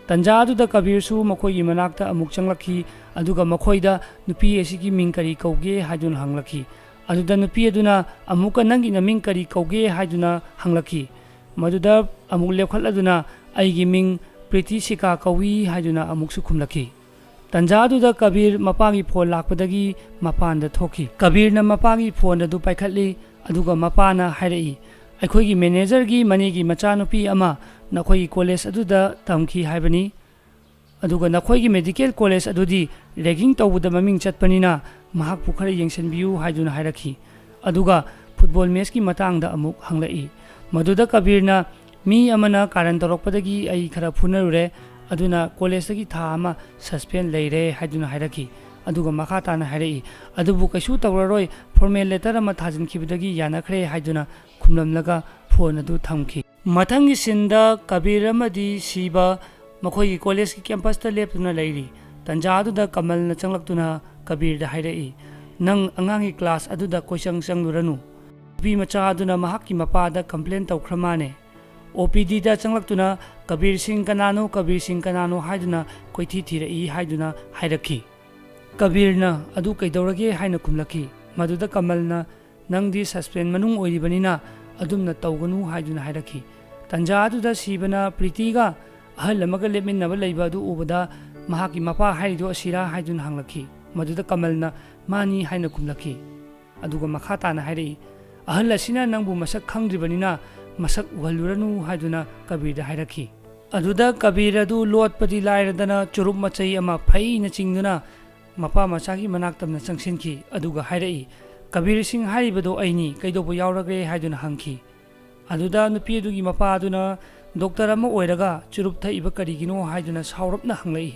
ꯇꯟꯖꯥ ꯑꯗꯨꯗ ꯀꯕꯤꯔꯁꯨ ꯃꯈꯣꯏꯒꯤ ꯃꯅꯥꯛꯇ ꯑꯃꯨꯛ ꯆꯪꯂꯛꯈꯤ, ꯑꯗꯨꯒ ꯃꯈꯣꯏꯗ, "ꯅꯨꯄꯤ ꯑꯁꯤꯒꯤ ꯃꯤꯡ ꯀꯔꯤ ꯀꯧꯒꯦ?" ꯍꯥꯏꯗꯨꯅ ꯍꯪꯂꯛꯈꯤ꯫ ꯑꯗꯨꯗ ꯅꯨꯄꯤ ꯑꯗꯨꯅ ꯑꯃꯨꯛꯀ, "ꯅꯪꯒꯤ ꯅꯃꯤꯡ ꯀꯔꯤ ꯀꯧꯒꯦ?" ꯍꯥꯏꯗꯨꯅ ꯍꯪꯂꯛꯈꯤ꯫ ꯃꯗꯨꯗ ꯑꯃꯨꯛ ꯂꯦꯞꯈꯠꯂꯗꯨꯅ, "ꯑꯩꯒꯤ ꯃꯤꯡ ꯄ꯭ꯔꯤꯇꯤ ꯁꯤꯀꯥ ꯀꯧꯏ" ꯍꯥꯏꯗꯨꯅ ꯑꯃꯨꯛꯁꯨ ꯈꯨꯝꯂꯛꯈꯤ꯫ ꯇꯟꯖꯥ ꯑꯗꯨꯗ ꯀꯕꯤꯔ ꯃꯄꯥꯒꯤ phone ꯂꯥꯛꯄꯗꯒꯤ ꯃꯄꯥꯟꯗ ꯊꯣꯛꯈꯤ꯫ ꯀꯕꯤꯔꯅ ꯃꯄꯥꯒꯤ phone ꯑꯗꯨ ꯄꯥꯏꯈꯠꯂꯤ, ꯑꯗꯨꯒ ꯃꯄꯥꯅ ꯍꯥꯏꯔꯛꯏ, "ꯑꯩꯈꯣꯏꯒꯤ manager ꯒꯤ ꯃꯅꯦꯒꯤ ꯃꯆꯥꯅꯨꯄꯤ ꯑꯃ ꯅꯈꯣꯏꯒꯤ college ꯑꯗꯨꯗ ꯇꯝꯈꯤ ꯍꯥꯏꯕꯅꯤ꯫ ꯑꯗꯨꯒ ꯅꯈꯣꯏꯒꯤ medical college ꯑꯗꯨꯗꯤ ragging ꯇꯧꯕꯗ ꯃꯃꯤꯡ ꯆꯠꯄꯅꯤꯅ ꯃꯍꯥꯛꯄꯨ ꯈꯔ ꯌꯦꯡꯁꯤꯟꯕꯤꯌꯨ" ꯍꯥꯏꯗꯨꯅ ꯍꯥꯏꯔꯛꯈꯤ꯫ ꯑꯗꯨꯒ football match ꯀꯤ ꯃꯇꯥꯡꯗ ꯑꯃꯨꯛ ꯍꯪꯂꯛꯏ꯫ ꯃꯗꯨꯗ ꯀꯕꯤꯔꯅ, "ꯃꯤ ꯑꯃꯅ ꯀꯥꯔꯟ ꯇꯧꯔꯛꯄꯗꯒꯤ ꯑꯩ ꯈꯔ ꯐꯨꯅꯔꯨꯔꯦ, ꯑꯗꯨꯅ college ꯇꯒꯤ ꯊꯥ ꯑꯃ suspend ꯂꯩꯔꯦ" ꯍꯥꯏꯗꯨꯅ ꯍꯥꯏꯔꯛꯈꯤ꯫ ꯑꯗꯨꯒ ꯃꯈꯥ ꯇꯥꯅ ꯍꯥꯏꯔꯛꯏ, "ꯑꯗꯨꯕꯨ ꯀꯩꯁꯨ ꯇꯧꯔꯔꯣꯏ, formal letter ꯑꯃ ꯊꯥꯖꯤꯟꯈꯤꯕꯗꯒꯤ ꯌꯥꯅꯈ꯭ꯔꯦ" ꯍꯥꯏꯗꯨꯅ ꯈꯨꯝꯂꯝꯂꯒ phone ꯑꯗꯨ ꯊꯝꯈꯤ꯫ ꯃꯊꯪꯒꯤ scene ꯗ ꯀꯕꯤꯔ ꯑꯃꯗꯤ ꯁꯤꯕ ꯃꯈꯣꯏꯒꯤ college ꯀꯤ campus ꯇ ꯂꯦꯞꯇꯨꯅ ꯂꯩꯔꯤ꯫ ꯇꯟꯖꯥ ꯑꯗꯨꯗ ꯀꯃꯜꯅ ꯆꯪꯂꯛꯇꯨꯅ ꯀꯕꯤꯔꯗ ꯍꯥꯏꯔꯛꯏ, "ꯅꯪ ꯑꯉꯥꯡꯒꯤ class ꯑꯗꯨꯗ ꯀꯣꯏꯆꯪ ꯆꯪꯂꯨꯔꯅꯨ꯫ ꯅꯨꯄꯤ ꯃꯆꯥ ꯑꯗꯨꯅ ꯃꯍꯥꯛꯀꯤ ꯃꯄꯥꯗ complain ꯇꯧꯈ꯭ꯔ ꯃꯥꯅꯦ꯫" OPD ꯗ ꯆꯪꯂꯛꯇꯨꯅ, "ꯀꯕꯤꯔ ꯁꯤꯡ ꯀꯅꯥꯅꯣ? ꯀꯕꯤꯔ ꯁꯤꯡ ꯀꯅꯥꯅꯣ?" ꯍꯥꯏꯗꯨꯅ ꯀꯣꯏꯊꯤ ꯊꯤꯔꯛꯏ ꯍꯥꯏꯗꯨꯅ ꯍꯥꯏꯔꯛꯈꯤ꯫ ꯀꯕꯤꯔꯅ, "ꯑꯗꯨ ꯀꯩꯗꯧꯔꯒꯦ?" ꯍꯥꯏꯅ ꯈꯨꯝꯂꯛꯈꯤ꯫ ꯃꯗꯨꯗ ꯀꯃꯜꯅ, "ꯅꯪꯗꯤ suspend ꯃꯅꯨꯡ ꯑꯣꯏꯔꯤꯕꯅꯤꯅ ꯑꯗꯨꯝꯅ ꯇꯧꯒꯅꯨ" ꯍꯥꯏꯗꯨꯅ ꯍꯥꯏꯔꯛꯈꯤ꯫ ꯇꯟꯖꯥ ꯑꯗꯨꯗ ꯁꯤꯕꯅ ꯄ꯭ꯔꯤꯇꯤꯒ ꯑꯍꯜ ꯑꯃꯒ ꯂꯦꯞꯃꯤꯟꯅꯕ ꯂꯩꯕ ꯑꯗꯨ ꯎꯕꯗ, "ꯃꯍꯥꯛꯀꯤ ꯃꯄꯥ ꯍꯥꯏꯔꯤꯗꯨ ꯑꯁꯤꯔꯥ?" ꯍꯥꯏꯗꯨꯅ ꯍꯪꯂꯛꯈꯤ꯫ ꯃꯗꯨꯗ ꯀꯃꯜꯅ, "ꯃꯥꯅꯤ" ꯍꯥꯏꯅ ꯈꯨꯝꯂꯛꯈꯤ꯫ ꯑꯗꯨꯒ ꯃꯈꯥ ꯇꯥꯅ ꯍꯥꯏꯔꯛꯏ, "ꯑꯍꯜ ꯑꯁꯤꯅ ꯅꯪꯕꯨ ꯃꯁꯛ ꯈꯪꯗ꯭ꯔꯤꯕꯅꯤꯅ ꯃꯁꯛ ꯎꯍꯜꯂꯨꯔꯅꯨ" ꯍꯥꯏꯗꯨꯅ ꯀꯕꯤꯔꯗ ꯍꯥꯏꯔꯛꯈꯤ꯫ ꯑꯗꯨꯗ ꯀꯕꯤꯔ ꯑꯗꯨ ꯂꯣꯠꯄꯗꯤ ꯂꯥꯏꯔꯗꯅ ꯆꯨꯔꯨꯞ ꯃꯆꯩ ꯑꯃ ꯐꯩꯅ ꯆꯤꯡꯗꯨꯅ ꯃꯄꯥ ꯃꯆꯥꯒꯤ ꯃꯅꯥꯛ ꯇꯝꯅ ꯆꯪꯁꯤꯟꯈꯤ꯫ ꯑꯗꯨꯒ ꯍꯥꯏꯔꯛꯏ, "ꯀꯕꯤꯔ ꯁꯤꯡ ꯍꯥꯏꯔꯤꯕꯗꯣ ꯑꯩꯅꯤ, ꯀꯩꯗꯧꯕ ꯌꯥꯎꯔꯒꯦ?" ꯍꯥꯏꯗꯨꯅ ꯍꯪꯈꯤ꯫ ꯑꯗꯨꯗ ꯅꯨꯄꯤ ꯑꯗꯨꯒꯤ ꯃꯄꯥ ꯑꯗꯨꯅ ꯗꯣꯛꯇꯔ ꯑꯃ ꯑꯣꯏꯔꯒ ꯆꯨꯔꯨꯞ ꯊꯛꯏꯕ ꯀꯔꯤꯒꯤꯅꯣ ꯍꯥꯏꯗꯨꯅ ꯁꯥꯎꯔꯞꯅ ꯍꯪꯂꯛꯏ꯫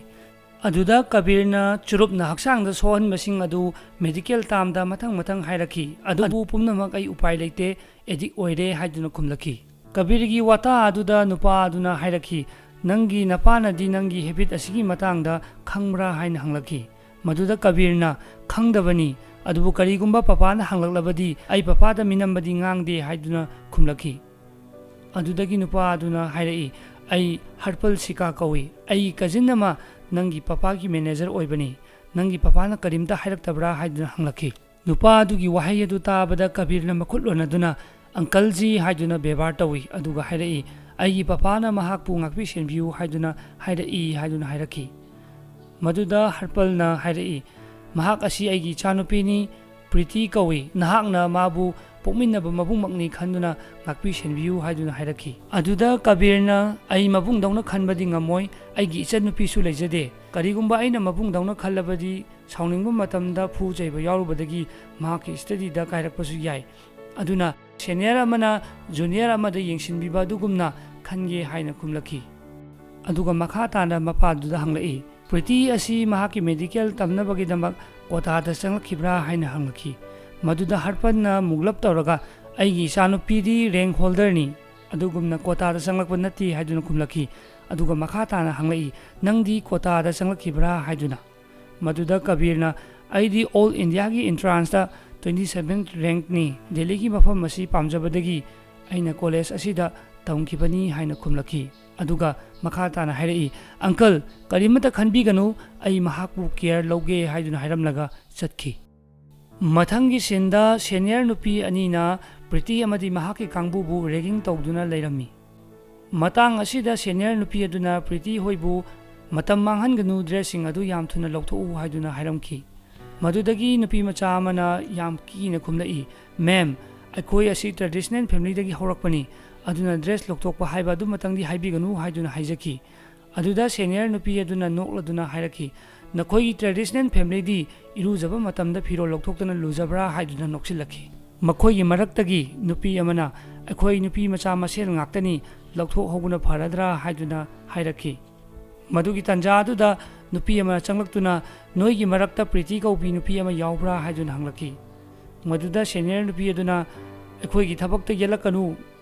ꯑꯗꯨꯗ ꯀꯕꯤꯔꯅ ꯆꯨꯔꯨꯞꯅ ꯍꯛꯆꯥꯡꯗ ꯁꯣꯛꯍꯟꯕꯁꯤꯡ ꯑꯗꯨ ꯃꯦꯗꯤꯀꯦꯜ ꯇꯥꯝꯗ ꯃꯊꯪ ꯃꯊꯪ ꯍꯥꯏꯔꯛꯈꯤ꯫ "ꯑꯗꯨꯕꯨ ꯄꯨꯝꯅꯃꯛ ꯑꯩ ꯎꯄꯥꯏ ꯂꯩꯇꯦ, ꯑꯦꯗꯤꯛ ꯑꯣꯏꯔꯦ" ꯍꯥꯏꯗꯨꯅ ꯈꯨꯝꯂꯛꯈꯤ꯫ ꯀꯕꯤꯔꯒꯤ ꯋꯥꯇꯥ ꯑꯗꯨꯗ ꯅꯨꯄꯥ ꯑꯗꯨꯅ ꯍꯥꯏꯔꯛꯈꯤ, "ꯅꯪꯒꯤ ꯅꯄꯥꯅꯗꯤ ꯅꯪꯒꯤ ꯍꯦꯕꯤꯠ ꯑꯁꯤꯒꯤ ꯃꯇꯥꯡꯗ ꯈꯪꯕ꯭ꯔꯥ?" ꯍꯥꯏꯅ ꯍꯪꯂꯛꯈꯤ꯫ ꯃꯗꯨꯗ ꯀꯕꯤꯔꯅ, "ꯈꯪꯗꯕꯅꯤ, ꯑꯗꯨꯕꯨ ꯀꯔꯤꯒꯨꯝꯕ ꯄꯄꯥꯅ ꯍꯪꯂꯛꯂꯕꯗꯤ ꯑꯩ ꯄꯄꯥꯗ ꯃꯤꯅꯝꯕꯗꯤ ꯉꯥꯡꯗꯦ" ꯍꯥꯏꯗꯨꯅ ꯈꯨꯝꯂꯛꯈꯤ꯫ ꯑꯗꯨꯗꯒꯤ ꯅꯨꯄꯥ ꯑꯗꯨꯅ ꯍꯥꯏꯔꯛꯏ, "ꯑꯩ ꯍꯔꯄꯜ ꯁꯤꯀꯥ ꯀꯧꯏ꯫ ꯑꯩꯒꯤ ꯀꯖꯤꯟ ꯑꯃ ꯅꯪꯒꯤ ꯄꯄꯥꯒꯤ ꯃꯦꯅꯦꯖꯔ ꯑꯣꯏꯕꯅꯤ꯫ ꯅꯪꯒꯤ ꯄꯄꯥꯅ ꯀꯔꯤꯝꯇ ꯍꯥꯏꯔꯛꯇꯕ꯭ꯔꯥ?" ꯍꯥꯏꯗꯨꯅ ꯍꯪꯂꯛꯈꯤ꯫ ꯅꯨꯄꯥ ꯑꯗꯨꯒꯤ ꯋꯥꯍꯩ ꯑꯗꯨ ꯇꯥꯕꯗ ꯀꯕꯤꯔꯅ ꯃꯈꯨꯠ ꯂꯣꯟꯅꯗꯨꯅ "ꯑꯪꯀꯜ ꯖꯤ" ꯍꯥꯏꯗꯨꯅ ꯕꯦꯕꯥꯔ ꯇꯧꯏ, ꯑꯗꯨꯒ ꯍꯥꯏꯔꯛꯏ, "ꯑꯩꯒꯤ ꯄꯄꯥꯅ ꯃꯍꯥꯛꯄꯨ ꯉꯥꯛꯄꯤ ꯁꯦꯟꯕꯤꯌꯨ ꯍꯥꯏꯗꯨꯅ ꯍꯥꯏꯔꯛꯏ" ꯍꯥꯏꯗꯨꯅ ꯍꯥꯏꯔꯛꯈꯤ꯫ ꯃꯗꯨꯗ ꯍꯔꯄꯜꯅ ꯍꯥꯏꯔꯛꯏ, "ꯃꯍꯥꯛ ꯑꯁꯤ ꯑꯩꯒꯤ ꯏꯆꯥꯅꯨꯄꯤꯅꯤ, ꯄ꯭ꯔꯤꯇꯤ ꯀꯧꯏ꯫ ꯅꯍꯥꯛꯅ ꯃꯥꯕꯨ ꯄꯣꯛꯃꯤꯟꯅꯕ ꯃꯕꯨꯡꯃꯛꯅꯤ ꯈꯟꯗꯨꯅ ꯉꯥꯛꯄꯤ ꯁꯦꯟꯕꯤꯌꯨ" ꯍꯥꯏꯗꯨꯅ ꯍꯥꯏꯔꯛꯈꯤ꯫ ꯑꯗꯨꯗ ꯀꯕꯤꯔꯅ, "ꯑꯩ ꯃꯕꯨꯡꯗꯧꯅ ꯈꯟꯕꯗꯤ ꯉꯝꯃꯣꯏ, ꯑꯩꯒꯤ ꯏꯆꯟꯅꯨꯄꯤꯁꯨ ꯂꯩꯖꯗꯦ꯫ ꯀꯔꯤꯒꯨꯝꯕ ꯑꯩꯅ ꯃꯕꯨꯡꯗꯧꯅ ꯈꯜꯂꯕꯗꯤ ꯁꯥꯎꯅꯤꯡꯕ ꯃꯇꯝꯗ ꯐꯨ ꯆꯩꯕ ꯌꯥꯎꯔꯨꯕꯗꯒꯤ ꯃꯍꯥꯛꯀꯤ ꯁ꯭ꯇꯗꯤꯗ ꯀꯥꯏꯔꯛꯄꯁꯨ ꯌꯥꯏ꯫ ꯑꯗꯨꯅ ꯁꯦꯅꯤꯌꯔ ꯑꯃꯅ ꯖꯨꯅꯤꯌꯔ ꯑꯃꯗ ꯌꯦꯡꯁꯤꯟꯕꯤꯕ ꯑꯗꯨꯒꯨꯝꯅ ꯈꯟꯒꯦ" ꯍꯥꯏꯅ ꯈꯨꯝꯂꯛꯈꯤ꯫ ꯑꯗꯨꯒ ꯃꯈꯥ ꯇꯥꯅ ꯃꯄꯥꯗꯨꯗ ꯍꯪꯂꯛꯏ, "ꯄ꯭ꯔꯤꯇꯤ ꯑꯁꯤ ꯃꯍꯥꯛꯀꯤ ꯃꯦꯗꯤꯀꯦꯜ ꯇꯝꯅꯕꯒꯤꯗꯃꯛ ꯀꯣꯇꯥꯗ ꯆꯪꯂꯛꯈꯤꯕ꯭ꯔꯥ?" ꯍꯥꯏꯅ ꯍꯪꯂꯛꯈꯤ꯫ ꯃꯗꯨꯗ ꯍꯔꯄꯟꯅ ꯃꯨꯛꯂꯞ ꯇꯧꯔꯒ, "ꯑꯩꯒꯤ ꯏꯆꯥꯅꯨꯄꯤꯗꯤ ꯔꯦꯡꯛ ꯍꯣꯜꯗꯔꯅꯤ, ꯑꯗꯨꯒꯨꯝꯅ ꯀꯣꯇꯥꯗ ꯆꯪꯂꯛꯄ ꯅꯠꯇꯦ" ꯍꯥꯏꯗꯨꯅ ꯈꯨꯝꯂꯛꯈꯤ꯫ ꯑꯗꯨꯒ ꯃꯈꯥ ꯇꯥꯅ ꯍꯪꯂꯛꯏ, "ꯅꯪꯗꯤ ꯀꯣꯇꯥꯗ ꯆꯪꯂꯛꯈꯤꯕ꯭ꯔꯥ?" ꯍꯥꯏꯗꯨꯅ꯫ ꯃꯗꯨꯗ ꯀꯕꯤꯔꯅ, "ꯑꯩꯗꯤ ꯑꯣꯜ ꯏꯟꯗꯤꯌꯥꯒꯤ ꯏꯟꯇ꯭ꯔꯥꯟꯁꯇ ꯇ꯭ꯋꯦꯟꯇꯤ ꯁꯚꯦꯟ ꯔꯦꯡꯛꯅꯤ꯫ ꯗꯦꯜꯂꯤꯒꯤ ꯃꯐꯝ ꯑꯁꯤ ꯄꯥꯝꯖꯕꯗꯒꯤ ꯑꯩꯅ ꯀꯣꯂꯦꯖ ꯑꯁꯤꯗ ꯇꯝꯈꯤꯕꯅꯤ" ꯍꯥꯏꯅ ꯈꯨꯝꯂꯛꯈꯤ꯫ ꯑꯗꯨꯒ ꯃꯈꯥ ꯇꯥꯅ ꯍꯥꯏꯔꯛꯏ, "ꯑꯪꯀꯜ, ꯀꯔꯤꯃꯠꯇ ꯈꯟꯕꯤꯒꯅꯨ, ꯑꯩ ꯃꯍꯥꯛꯄꯨ ꯀꯦꯌꯔ ꯂꯧꯒꯦ" ꯍꯥꯏꯗꯨꯅ ꯍꯥꯏꯔꯝꯂꯒ ꯆꯠꯈꯤ꯫ ꯃꯊꯪꯒꯤ ꯁꯤꯟꯗ ꯁꯦꯅꯤꯌꯔ ꯅꯨꯄꯤ ꯑꯅꯤꯅ ꯄ꯭ꯔꯤꯇꯤ ꯑꯃꯗꯤ ꯃꯍꯥꯛꯀꯤ ꯀꯥꯡꯕꯨꯕꯨ ꯔꯦꯒꯤꯡ ꯇꯧꯗꯨꯅ ꯂꯩꯔꯝꯃꯤ꯫ ꯃꯇꯥꯡ ꯑꯁꯤꯗ ꯁꯦꯅꯤꯌꯔ ꯅꯨꯄꯤ ꯑꯗꯨꯅ ꯄ꯭ꯔꯤꯇꯤ ꯍꯣꯏꯕꯨ, "ꯃꯇꯝ ꯃꯥꯡꯍꯟꯒꯅꯨ, ꯗ꯭ꯔꯦꯁꯁꯤꯡ ꯑꯗꯨ ꯌꯥꯝ ꯊꯨꯅ ꯂꯧꯊꯣꯛꯎ" ꯍꯥꯏꯗꯨꯅ ꯍꯥꯏꯔꯝꯈꯤ꯫ ꯃꯗꯨꯗꯒꯤ ꯅꯨꯄꯤ ꯃꯆꯥ ꯑꯃꯅ ꯌꯥꯝ ꯀꯤꯅ ꯈꯨꯝꯂꯛꯏ, "ꯃꯦꯝ, ꯑꯩꯈꯣꯏ ꯑꯁꯤ ꯇ꯭ꯔꯦꯗꯤꯁꯅꯦꯜ ꯐꯦꯃꯤꯂꯤꯗꯒꯤ ꯍꯧꯔꯛꯄꯅꯤ꯫ ꯑꯗꯨꯅ dress ꯂꯧꯊꯣꯛꯄ ꯍꯥꯏꯕ ꯑꯗꯨꯃꯇꯪꯗꯤ ꯍꯥꯏꯕꯤꯒꯅꯨ ꯍꯥꯏꯗꯨꯅ ꯍꯥꯏꯖꯈꯤ꯫ ꯑꯗꯨꯗ senior ꯅꯨꯄꯤ ꯑꯗꯨꯅ ꯅꯣꯛꯂꯗꯨꯅ ꯍꯥꯏꯔꯛꯈꯤ, "ꯅꯈꯣꯏꯒꯤ traditional familyꯗꯤ ꯏꯔꯨꯖꯕ ꯃꯇꯝꯗ ꯐꯤꯔꯣꯜ ꯂꯧꯊꯣꯛꯇꯅ ꯂꯨꯖꯕ꯭ꯔꯥ?" ꯍꯥꯏꯗꯨꯅ ꯅꯣꯛꯁꯤꯜꯂꯛꯈꯤ꯫ ꯃꯈꯣꯏꯒꯤ ꯃꯔꯛꯇꯒꯤ ꯅꯨꯄꯤ ꯑꯃꯅ, "ꯑꯩꯈꯣꯏ ꯅꯨꯄꯤ ꯃꯆꯥ ꯃꯁꯦꯜ ꯉꯥꯛꯇꯅꯤ, ꯂꯧꯊꯣꯛꯍꯧꯕꯅ ꯐꯔꯗ꯭ꯔꯥ?" ꯍꯥꯏꯗꯨꯅ ꯍꯥꯏꯔꯛꯈꯤ꯫ ꯃꯗꯨꯒꯤ ꯇꯥꯟꯖꯥ ꯑꯗꯨꯗ ꯅꯨꯄꯤ ꯑꯃꯅ ꯆꯪꯂꯛꯇꯨꯅ, "ꯅꯣꯏꯒꯤ ꯃꯔꯛꯇ ꯄ꯭ꯔꯤꯇꯤ ꯀꯧꯕꯤ ꯅꯨꯄꯤ ꯑꯃ ꯌꯥꯎꯕ꯭ꯔꯥ?" ꯍꯥꯏꯗꯨꯅ ꯍꯪꯂꯛꯈꯤ꯫ ꯃꯗꯨꯗ senior ꯅꯨꯄꯤ ꯑꯗꯨꯅ, "ꯑꯩꯈꯣꯏꯒꯤ ꯊꯕꯛꯇ ꯌꯦꯠꯂꯛꯀꯅꯨ,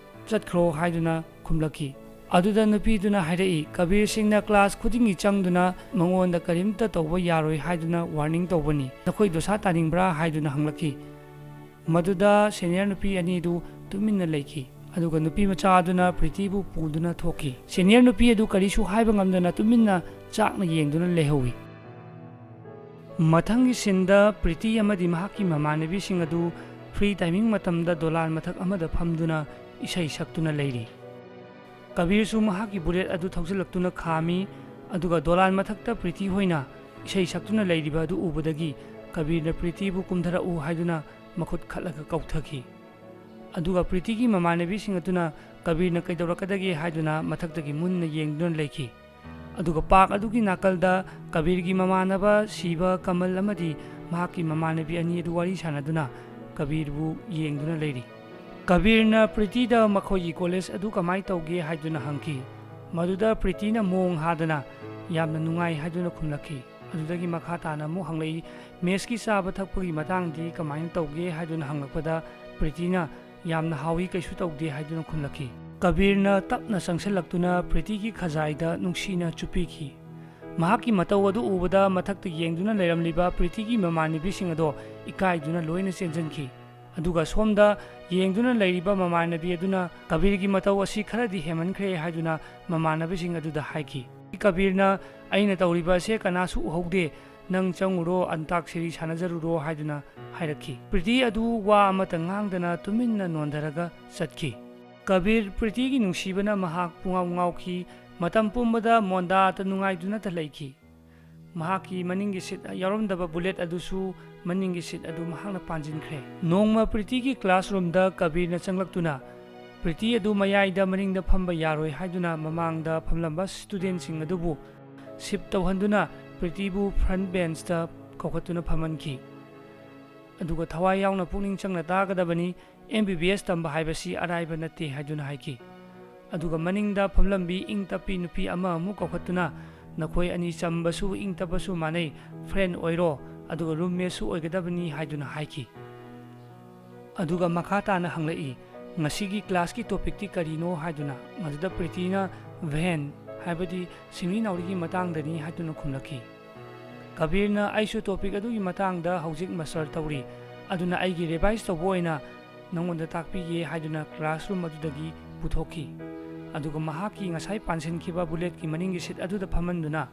ꯆꯠꯈ꯭ꯔꯣ" ꯍꯥꯏꯗꯨꯅ ꯈꯨꯝꯂꯛꯈꯤ꯫ ꯑꯗꯨꯗ ꯅꯨꯄꯤꯗꯨꯅ ꯍꯥꯏꯔꯛꯏ, "ꯀꯕꯤꯔ ꯁꯤꯡꯅ class ꯈꯨꯗꯤꯡꯒꯤ ꯆꯪꯗꯨꯅ ꯃꯉꯣꯟꯗ ꯀꯔꯤꯝꯇ ꯇꯧꯕ ꯌꯥꯔꯣꯏ ꯍꯥꯏꯗꯨꯅ warning ꯇꯧꯕꯅꯤ꯫ ꯅꯈꯣꯏ ꯗꯣꯁꯥ ꯇꯥꯅꯤꯡꯕ꯭ꯔꯥ?" ꯍꯥꯏꯗꯨꯅ ꯍꯪꯂꯛꯈꯤ꯫ ꯃꯗꯨꯗ senior ꯅꯨꯄꯤ ꯑꯅꯤꯗꯨ ꯇꯨꯃꯤꯟꯅ ꯂꯩꯈꯤ꯫ ꯑꯗꯨꯒ ꯅꯨꯄꯤ ꯃꯆꯥ ꯑꯗꯨꯅ ꯄ꯭ꯔꯤꯇꯤꯕꯨ ꯄꯨꯗꯨꯅ ꯊꯣꯛꯈꯤ꯫ Senior ꯅꯨꯄꯤ ꯑꯗꯨ ꯀꯔꯤꯁꯨ ꯍꯥꯏꯕ ꯉꯝꯗꯅ ꯇꯨꯃꯤꯟꯅ ꯆꯥꯛꯅ ꯌꯦꯡꯗꯨꯅ ꯂꯩꯍꯧꯏ꯫ ꯃꯊꯪꯒꯤ sceneꯗ ꯄ꯭ꯔꯤꯇꯤ ꯑꯃꯗꯤ ꯃꯍꯥꯛꯀꯤ ꯃꯃꯥꯟꯅꯕꯤꯁꯤꯡ ꯑꯗꯨ free timing ꯃꯇꯝꯗ ꯗꯣꯂꯥꯟ ꯃꯊꯛ ꯑꯃꯗ ꯐꯝꯗꯨꯅ ꯏꯁꯩ ꯁꯛꯇꯨꯅ ꯂꯩꯔꯤ꯫ ꯀꯕꯤꯔꯁꯨ ꯃꯍꯥꯛꯀꯤ bullet ꯑꯗꯨ ꯊꯧꯖꯤꯜꯂꯛꯇꯨꯅ ꯈꯥꯝꯃꯤ꯫ ꯑꯗꯨꯒ ꯗꯣꯂꯥꯟ ꯃꯊꯛꯇ ꯄ꯭ꯔꯤꯇꯤ ꯍꯣꯏꯅ ꯏꯁꯩ ꯁꯛꯇꯨꯅ ꯂꯩꯔꯤꯕ ꯑꯗꯨ ꯎꯕꯗꯒꯤ ꯀꯕꯤꯔꯅ ꯄ꯭ꯔꯤꯇꯤꯕꯨ ꯀꯨꯝꯊꯔꯛꯎ ꯍꯥꯏꯗꯨꯅ ꯃꯈꯨꯠ ꯈꯠꯂꯒ ꯀꯧꯊꯈꯤ꯫ ꯑꯗꯨꯒ ꯄ꯭ꯔꯤꯇꯤꯒꯤ ꯃꯃꯥꯟꯅꯕꯤꯁꯤꯡ ꯑꯗꯨꯅ ꯀꯕꯤꯔꯅ ꯀꯩꯗꯧꯔꯛꯀꯗꯒꯦ ꯍꯥꯏꯗꯨꯅ ꯃꯊꯛꯇꯒꯤ ꯃꯨꯟꯅ ꯌꯦꯡꯗꯨꯅ ꯂꯩꯈꯤ꯫ ꯑꯗꯨꯒ park ꯑꯗꯨꯒꯤ ꯅꯥꯀꯜꯗ ꯀꯕꯤꯔꯒꯤ ꯃꯃꯥꯟꯅꯕ ꯁꯤꯕ ꯀꯃꯜ ꯑꯃꯗꯤ ꯃꯍꯥꯛꯀꯤ ꯃꯃꯥꯟꯅꯕꯤ ꯑꯅꯤ ꯑꯗꯨ ꯋꯥꯔꯤ ꯁꯥꯟꯅꯗꯨꯅ ꯀꯕꯤꯔꯕꯨ ꯌꯦꯡꯗꯨꯅ ꯂꯩꯔꯤ꯫ ꯀꯕꯤꯔꯅ ꯄ꯭ꯔꯤꯇꯤꯗ ꯃꯈꯣꯏꯒꯤ college ꯑꯗꯨ ꯀꯃꯥꯏ ꯇꯧꯒꯦ ꯍꯥꯏꯗꯨꯅ ꯍꯪꯈꯤ꯫ ꯃꯗꯨꯗ ꯄ꯭ꯔꯤꯇꯤꯅ ꯃꯣꯡ ꯍꯥꯗꯅ ꯌꯥꯝꯅ ꯅꯨꯡꯉꯥꯏ ꯍꯥꯏꯗꯨꯅ ꯈꯨꯝꯂꯛꯈꯤ꯫ ꯑꯗꯨꯗꯒꯤ ꯃꯈꯥ ꯇꯥꯅ ꯑꯃꯨꯛ ꯍꯪꯂꯛꯏ, "Messꯀꯤ ꯆꯥꯕ ꯊꯛꯄꯒꯤ ꯃꯇꯥꯡꯗꯤ ꯀꯃꯥꯏꯅ ꯇꯧꯒꯦ?" ꯍꯥꯏꯗꯨꯅ ꯍꯪꯂꯛꯄꯗ ꯄ꯭ꯔꯤꯇꯤꯅ, "ꯌꯥꯝꯅ ꯍꯥꯎꯏ, ꯀꯩꯁꯨ ꯇꯧꯗꯦ" ꯍꯥꯏꯗꯨꯅ ꯈꯨꯝꯂꯛꯈꯤ꯫ ꯀꯕꯤꯔꯅ ꯇꯞꯅ ꯆꯪꯁꯤꯜꯂꯛꯇꯨꯅ ꯄ꯭ꯔꯤꯇꯤꯒꯤ ꯈꯖꯥꯏꯗ ꯅꯨꯡꯁꯤꯅ ꯆꯨꯞꯄꯤꯈꯤ꯫ ꯃꯍꯥꯛꯀꯤ ꯃꯇꯧ ꯑꯗꯨ ꯎꯕꯗ ꯃꯊꯛꯇ ꯌꯦꯡꯗꯨꯅ ꯂꯩꯔꯝꯂꯤꯕ ꯄ꯭ꯔꯤꯇꯤꯒꯤ ꯃꯃꯥꯟꯅꯕꯤꯁꯤꯡ ꯑꯗꯣ ꯏꯀꯥꯏꯗꯨꯅ ꯂꯣꯏꯅ ꯆꯦꯟꯁꯤꯟꯈꯤ꯫ ꯑꯗꯨꯒ ꯁꯣꯝꯗ ꯌꯦꯡꯗꯨꯅ ꯂꯩꯔꯤꯕ ꯃꯃꯥꯟꯅꯕꯤ ꯑꯗꯨꯅ ꯀꯕꯤꯔꯒꯤ ꯃꯇꯧ ꯑꯁꯤ ꯈꯔꯗꯤ ꯍꯦꯟꯃꯟꯈ꯭ꯔꯦ ꯍꯥꯏꯗꯨꯅ ꯃꯃꯥꯟꯅꯕꯁꯤꯡ ꯑꯗꯨꯗ ꯍꯥꯏꯈꯤ꯫ ꯀꯕꯤꯔꯅ, "ꯑꯩꯅ ꯇꯧꯔꯤꯕ ꯑꯁꯦ ꯀꯅꯥꯁꯨ ꯎꯍꯧꯗꯦ, ꯅꯪ ꯆꯪꯉꯨꯔꯣ, ꯑꯟꯇꯥꯛꯁꯤꯔꯤ ꯁꯥꯟꯅꯖꯔꯨꯔꯣ" ꯍꯥꯏꯗꯨꯅ ꯍꯥꯏꯔꯛꯈꯤ꯫ ꯄ꯭ꯔꯤꯇꯤ ꯑꯗꯨ ꯋꯥ ꯑꯃꯠꯇ ꯉꯥꯡꯗꯅ ꯇꯨꯃꯤꯟꯅ ꯅꯣꯟꯊꯔꯒ ꯆꯠꯈꯤ꯫ ꯀꯕꯤꯔ ꯄ꯭ꯔꯤꯇꯤꯒꯤ ꯅꯨꯡꯁꯤꯕꯅ ꯃꯍꯥꯛ ꯄꯨꯡꯉꯥꯎ ꯉꯥꯎꯈꯤ꯫ ꯃꯇꯝ ꯄꯨꯝꯕꯗ ꯃꯣꯟꯗꯥꯇ ꯅꯨꯡꯉꯥꯏꯗꯨꯅꯇ ꯂꯩꯈꯤ꯫ ꯃꯍꯥꯛꯀꯤ ꯃꯅꯤꯡꯒꯤ seat ꯌꯥꯎꯔꯝꯗꯕ bullet ꯑꯗꯨꯁꯨ ꯃꯅꯤꯡꯒꯤ seat ꯑꯗꯨ ꯃꯍꯥꯛꯅ ꯄꯥꯟꯖꯤꯟꯈ꯭ꯔꯦ꯫ ꯅꯣꯡꯃ ꯄ꯭ꯔꯤꯇꯤꯒꯤ classroomꯗ ꯀꯕꯤꯔꯅ ꯆꯪꯂꯛꯇꯨꯅ, ꯄ꯭ꯔꯤꯇꯤ ꯑꯗꯨ ꯃꯌꯥꯏꯗ ꯃꯅꯤꯡꯗ ꯐꯝꯕ ꯌꯥꯔꯣꯏ ꯍꯥꯏꯗꯨꯅ ꯃꯃꯥꯡꯗ ꯐꯝꯂꯝꯕ ꯁ꯭ꯇꯨꯗꯦꯟꯠꯁꯤꯡ ꯑꯗꯨꯕꯨ ꯁꯤꯐ ꯇꯧꯍꯟꯗꯨꯅ ꯄ꯭ꯔꯤꯇꯤꯕꯨ ꯐ꯭ꯔꯟꯠ ꯕꯦꯟꯆꯇ ꯀꯧꯈꯠꯇꯨꯅ ꯐꯝꯍꯟꯈꯤ꯫ ꯑꯗꯨꯒ ꯊꯋꯥꯏ ꯌꯥꯎꯅ ꯄꯨꯛꯅꯤꯡ ꯆꯪꯅ ꯇꯥꯒꯗꯕꯅꯤ, ꯑꯦꯝ ꯕꯤ ꯕꯤ ꯑꯦꯁ ꯇꯝꯕ ꯍꯥꯏꯕꯁꯤ ꯑꯔꯥꯏꯕ ꯅꯠꯇꯦ ꯍꯥꯏꯗꯨꯅ ꯍꯥꯏꯈꯤ꯫ ꯑꯗꯨꯒ ꯃꯅꯤꯡꯗ ꯐꯝꯂꯝꯕꯤ ꯏꯪ ꯇꯞꯄꯤ ꯅꯨꯄꯤ ꯑꯃ ꯑꯃꯨꯛ ꯀꯧꯈꯠꯇꯨꯅ, "ꯅꯈꯣꯏ ꯑꯅꯤ ꯆꯝꯕꯁꯨ ꯏꯪ ꯇꯞꯄꯁꯨ ꯃꯥꯟꯅꯩ, ꯐ꯭ꯔꯦꯟ ꯑꯣꯏꯔꯣ, ꯑꯗꯨꯒ ꯔꯨꯝꯃꯦꯠꯁꯨ ꯑꯣꯏꯒꯗꯕꯅꯤ" ꯍꯥꯏꯗꯨꯅ ꯍꯥꯏꯈꯤ꯫ ꯑꯗꯨꯒ ꯃꯈꯥ ꯇꯥꯅ ꯍꯪꯂꯛꯏ, "ꯉꯁꯤꯒꯤ ꯀ꯭ꯂꯥꯁꯀꯤ ꯇꯣꯄꯤꯛꯇꯤ ꯀꯔꯤꯅꯣ?" ꯍꯥꯏꯗꯨꯅ꯫ ꯃꯗꯨꯗ ꯄ꯭ꯔꯤꯇꯤꯅ "ꯚꯦꯟ, ꯍꯥꯏꯕꯗꯤ ꯁꯤꯡꯂꯤ ꯅꯥꯎꯔꯤꯒꯤ ꯃꯇꯥꯡꯗꯅꯤ" ꯍꯥꯏꯗꯨꯅ ꯈꯨꯝꯂꯛꯈꯤ꯫ ꯀꯕꯤꯔꯅ, "ꯑꯩꯁꯨ ꯇꯣꯄꯤꯛ ꯑꯗꯨꯒꯤ ꯃꯇꯥꯡꯗ ꯍꯧꯖꯤꯛ ꯃꯁꯇꯔ ꯇꯧꯔꯤ, ꯑꯗꯨꯅ ꯑꯩꯒꯤ ꯔꯤꯚꯥꯏꯁ ꯇꯧꯕ ꯑꯣꯏꯅ ꯅꯉꯣꯟꯗ ꯇꯥꯛꯄꯤꯒꯦ" ꯍꯥꯏꯗꯨꯅ ꯀ꯭ꯂꯥꯁꯔꯨꯝ ꯑꯗꯨꯗꯒꯤ ꯄꯨꯊꯣꯛꯈꯤ꯫ ꯑꯗꯨꯒ ꯃꯍꯥꯛꯀꯤ ꯉꯁꯥꯏ ꯄꯥꯟꯁꯤꯟꯈꯤꯕ ꯕꯨꯂꯦꯠꯀꯤ ꯃꯅꯤꯡꯒꯤ ꯁꯤꯠ ꯑꯗꯨꯗ ꯐꯝꯍꯟꯗꯨꯅ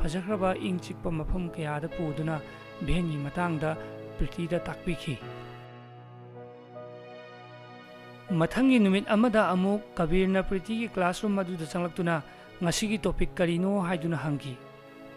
ꯐꯖꯈ꯭ꯔꯕ ꯏꯪ ꯆꯤꯛꯄ ꯃꯐꯝ ꯀꯌꯥꯗ ꯄꯨꯗꯨꯅ ꯚꯦꯟꯒꯤ ꯃꯇꯥꯡꯗ ꯄ꯭ꯔꯤꯇꯤꯗ ꯇꯥꯛꯄꯤꯈꯤ꯫ ꯃꯊꯪꯒꯤ ꯅꯨꯃꯤꯠ ꯑꯃꯗ ꯑꯃꯨꯛ ꯀꯕꯤꯔꯅ ꯄ꯭ꯔꯤꯇꯤꯒꯤ ꯀ꯭ꯂꯥꯁꯔꯨꯝ ꯑꯗꯨꯗ ꯆꯪꯂꯛꯇꯨꯅ, "ꯉꯁꯤꯒꯤ ꯇꯣꯄꯤꯛ ꯀꯔꯤꯅꯣ?" ꯍꯥꯏꯗꯨꯅ ꯍꯪꯈꯤ꯫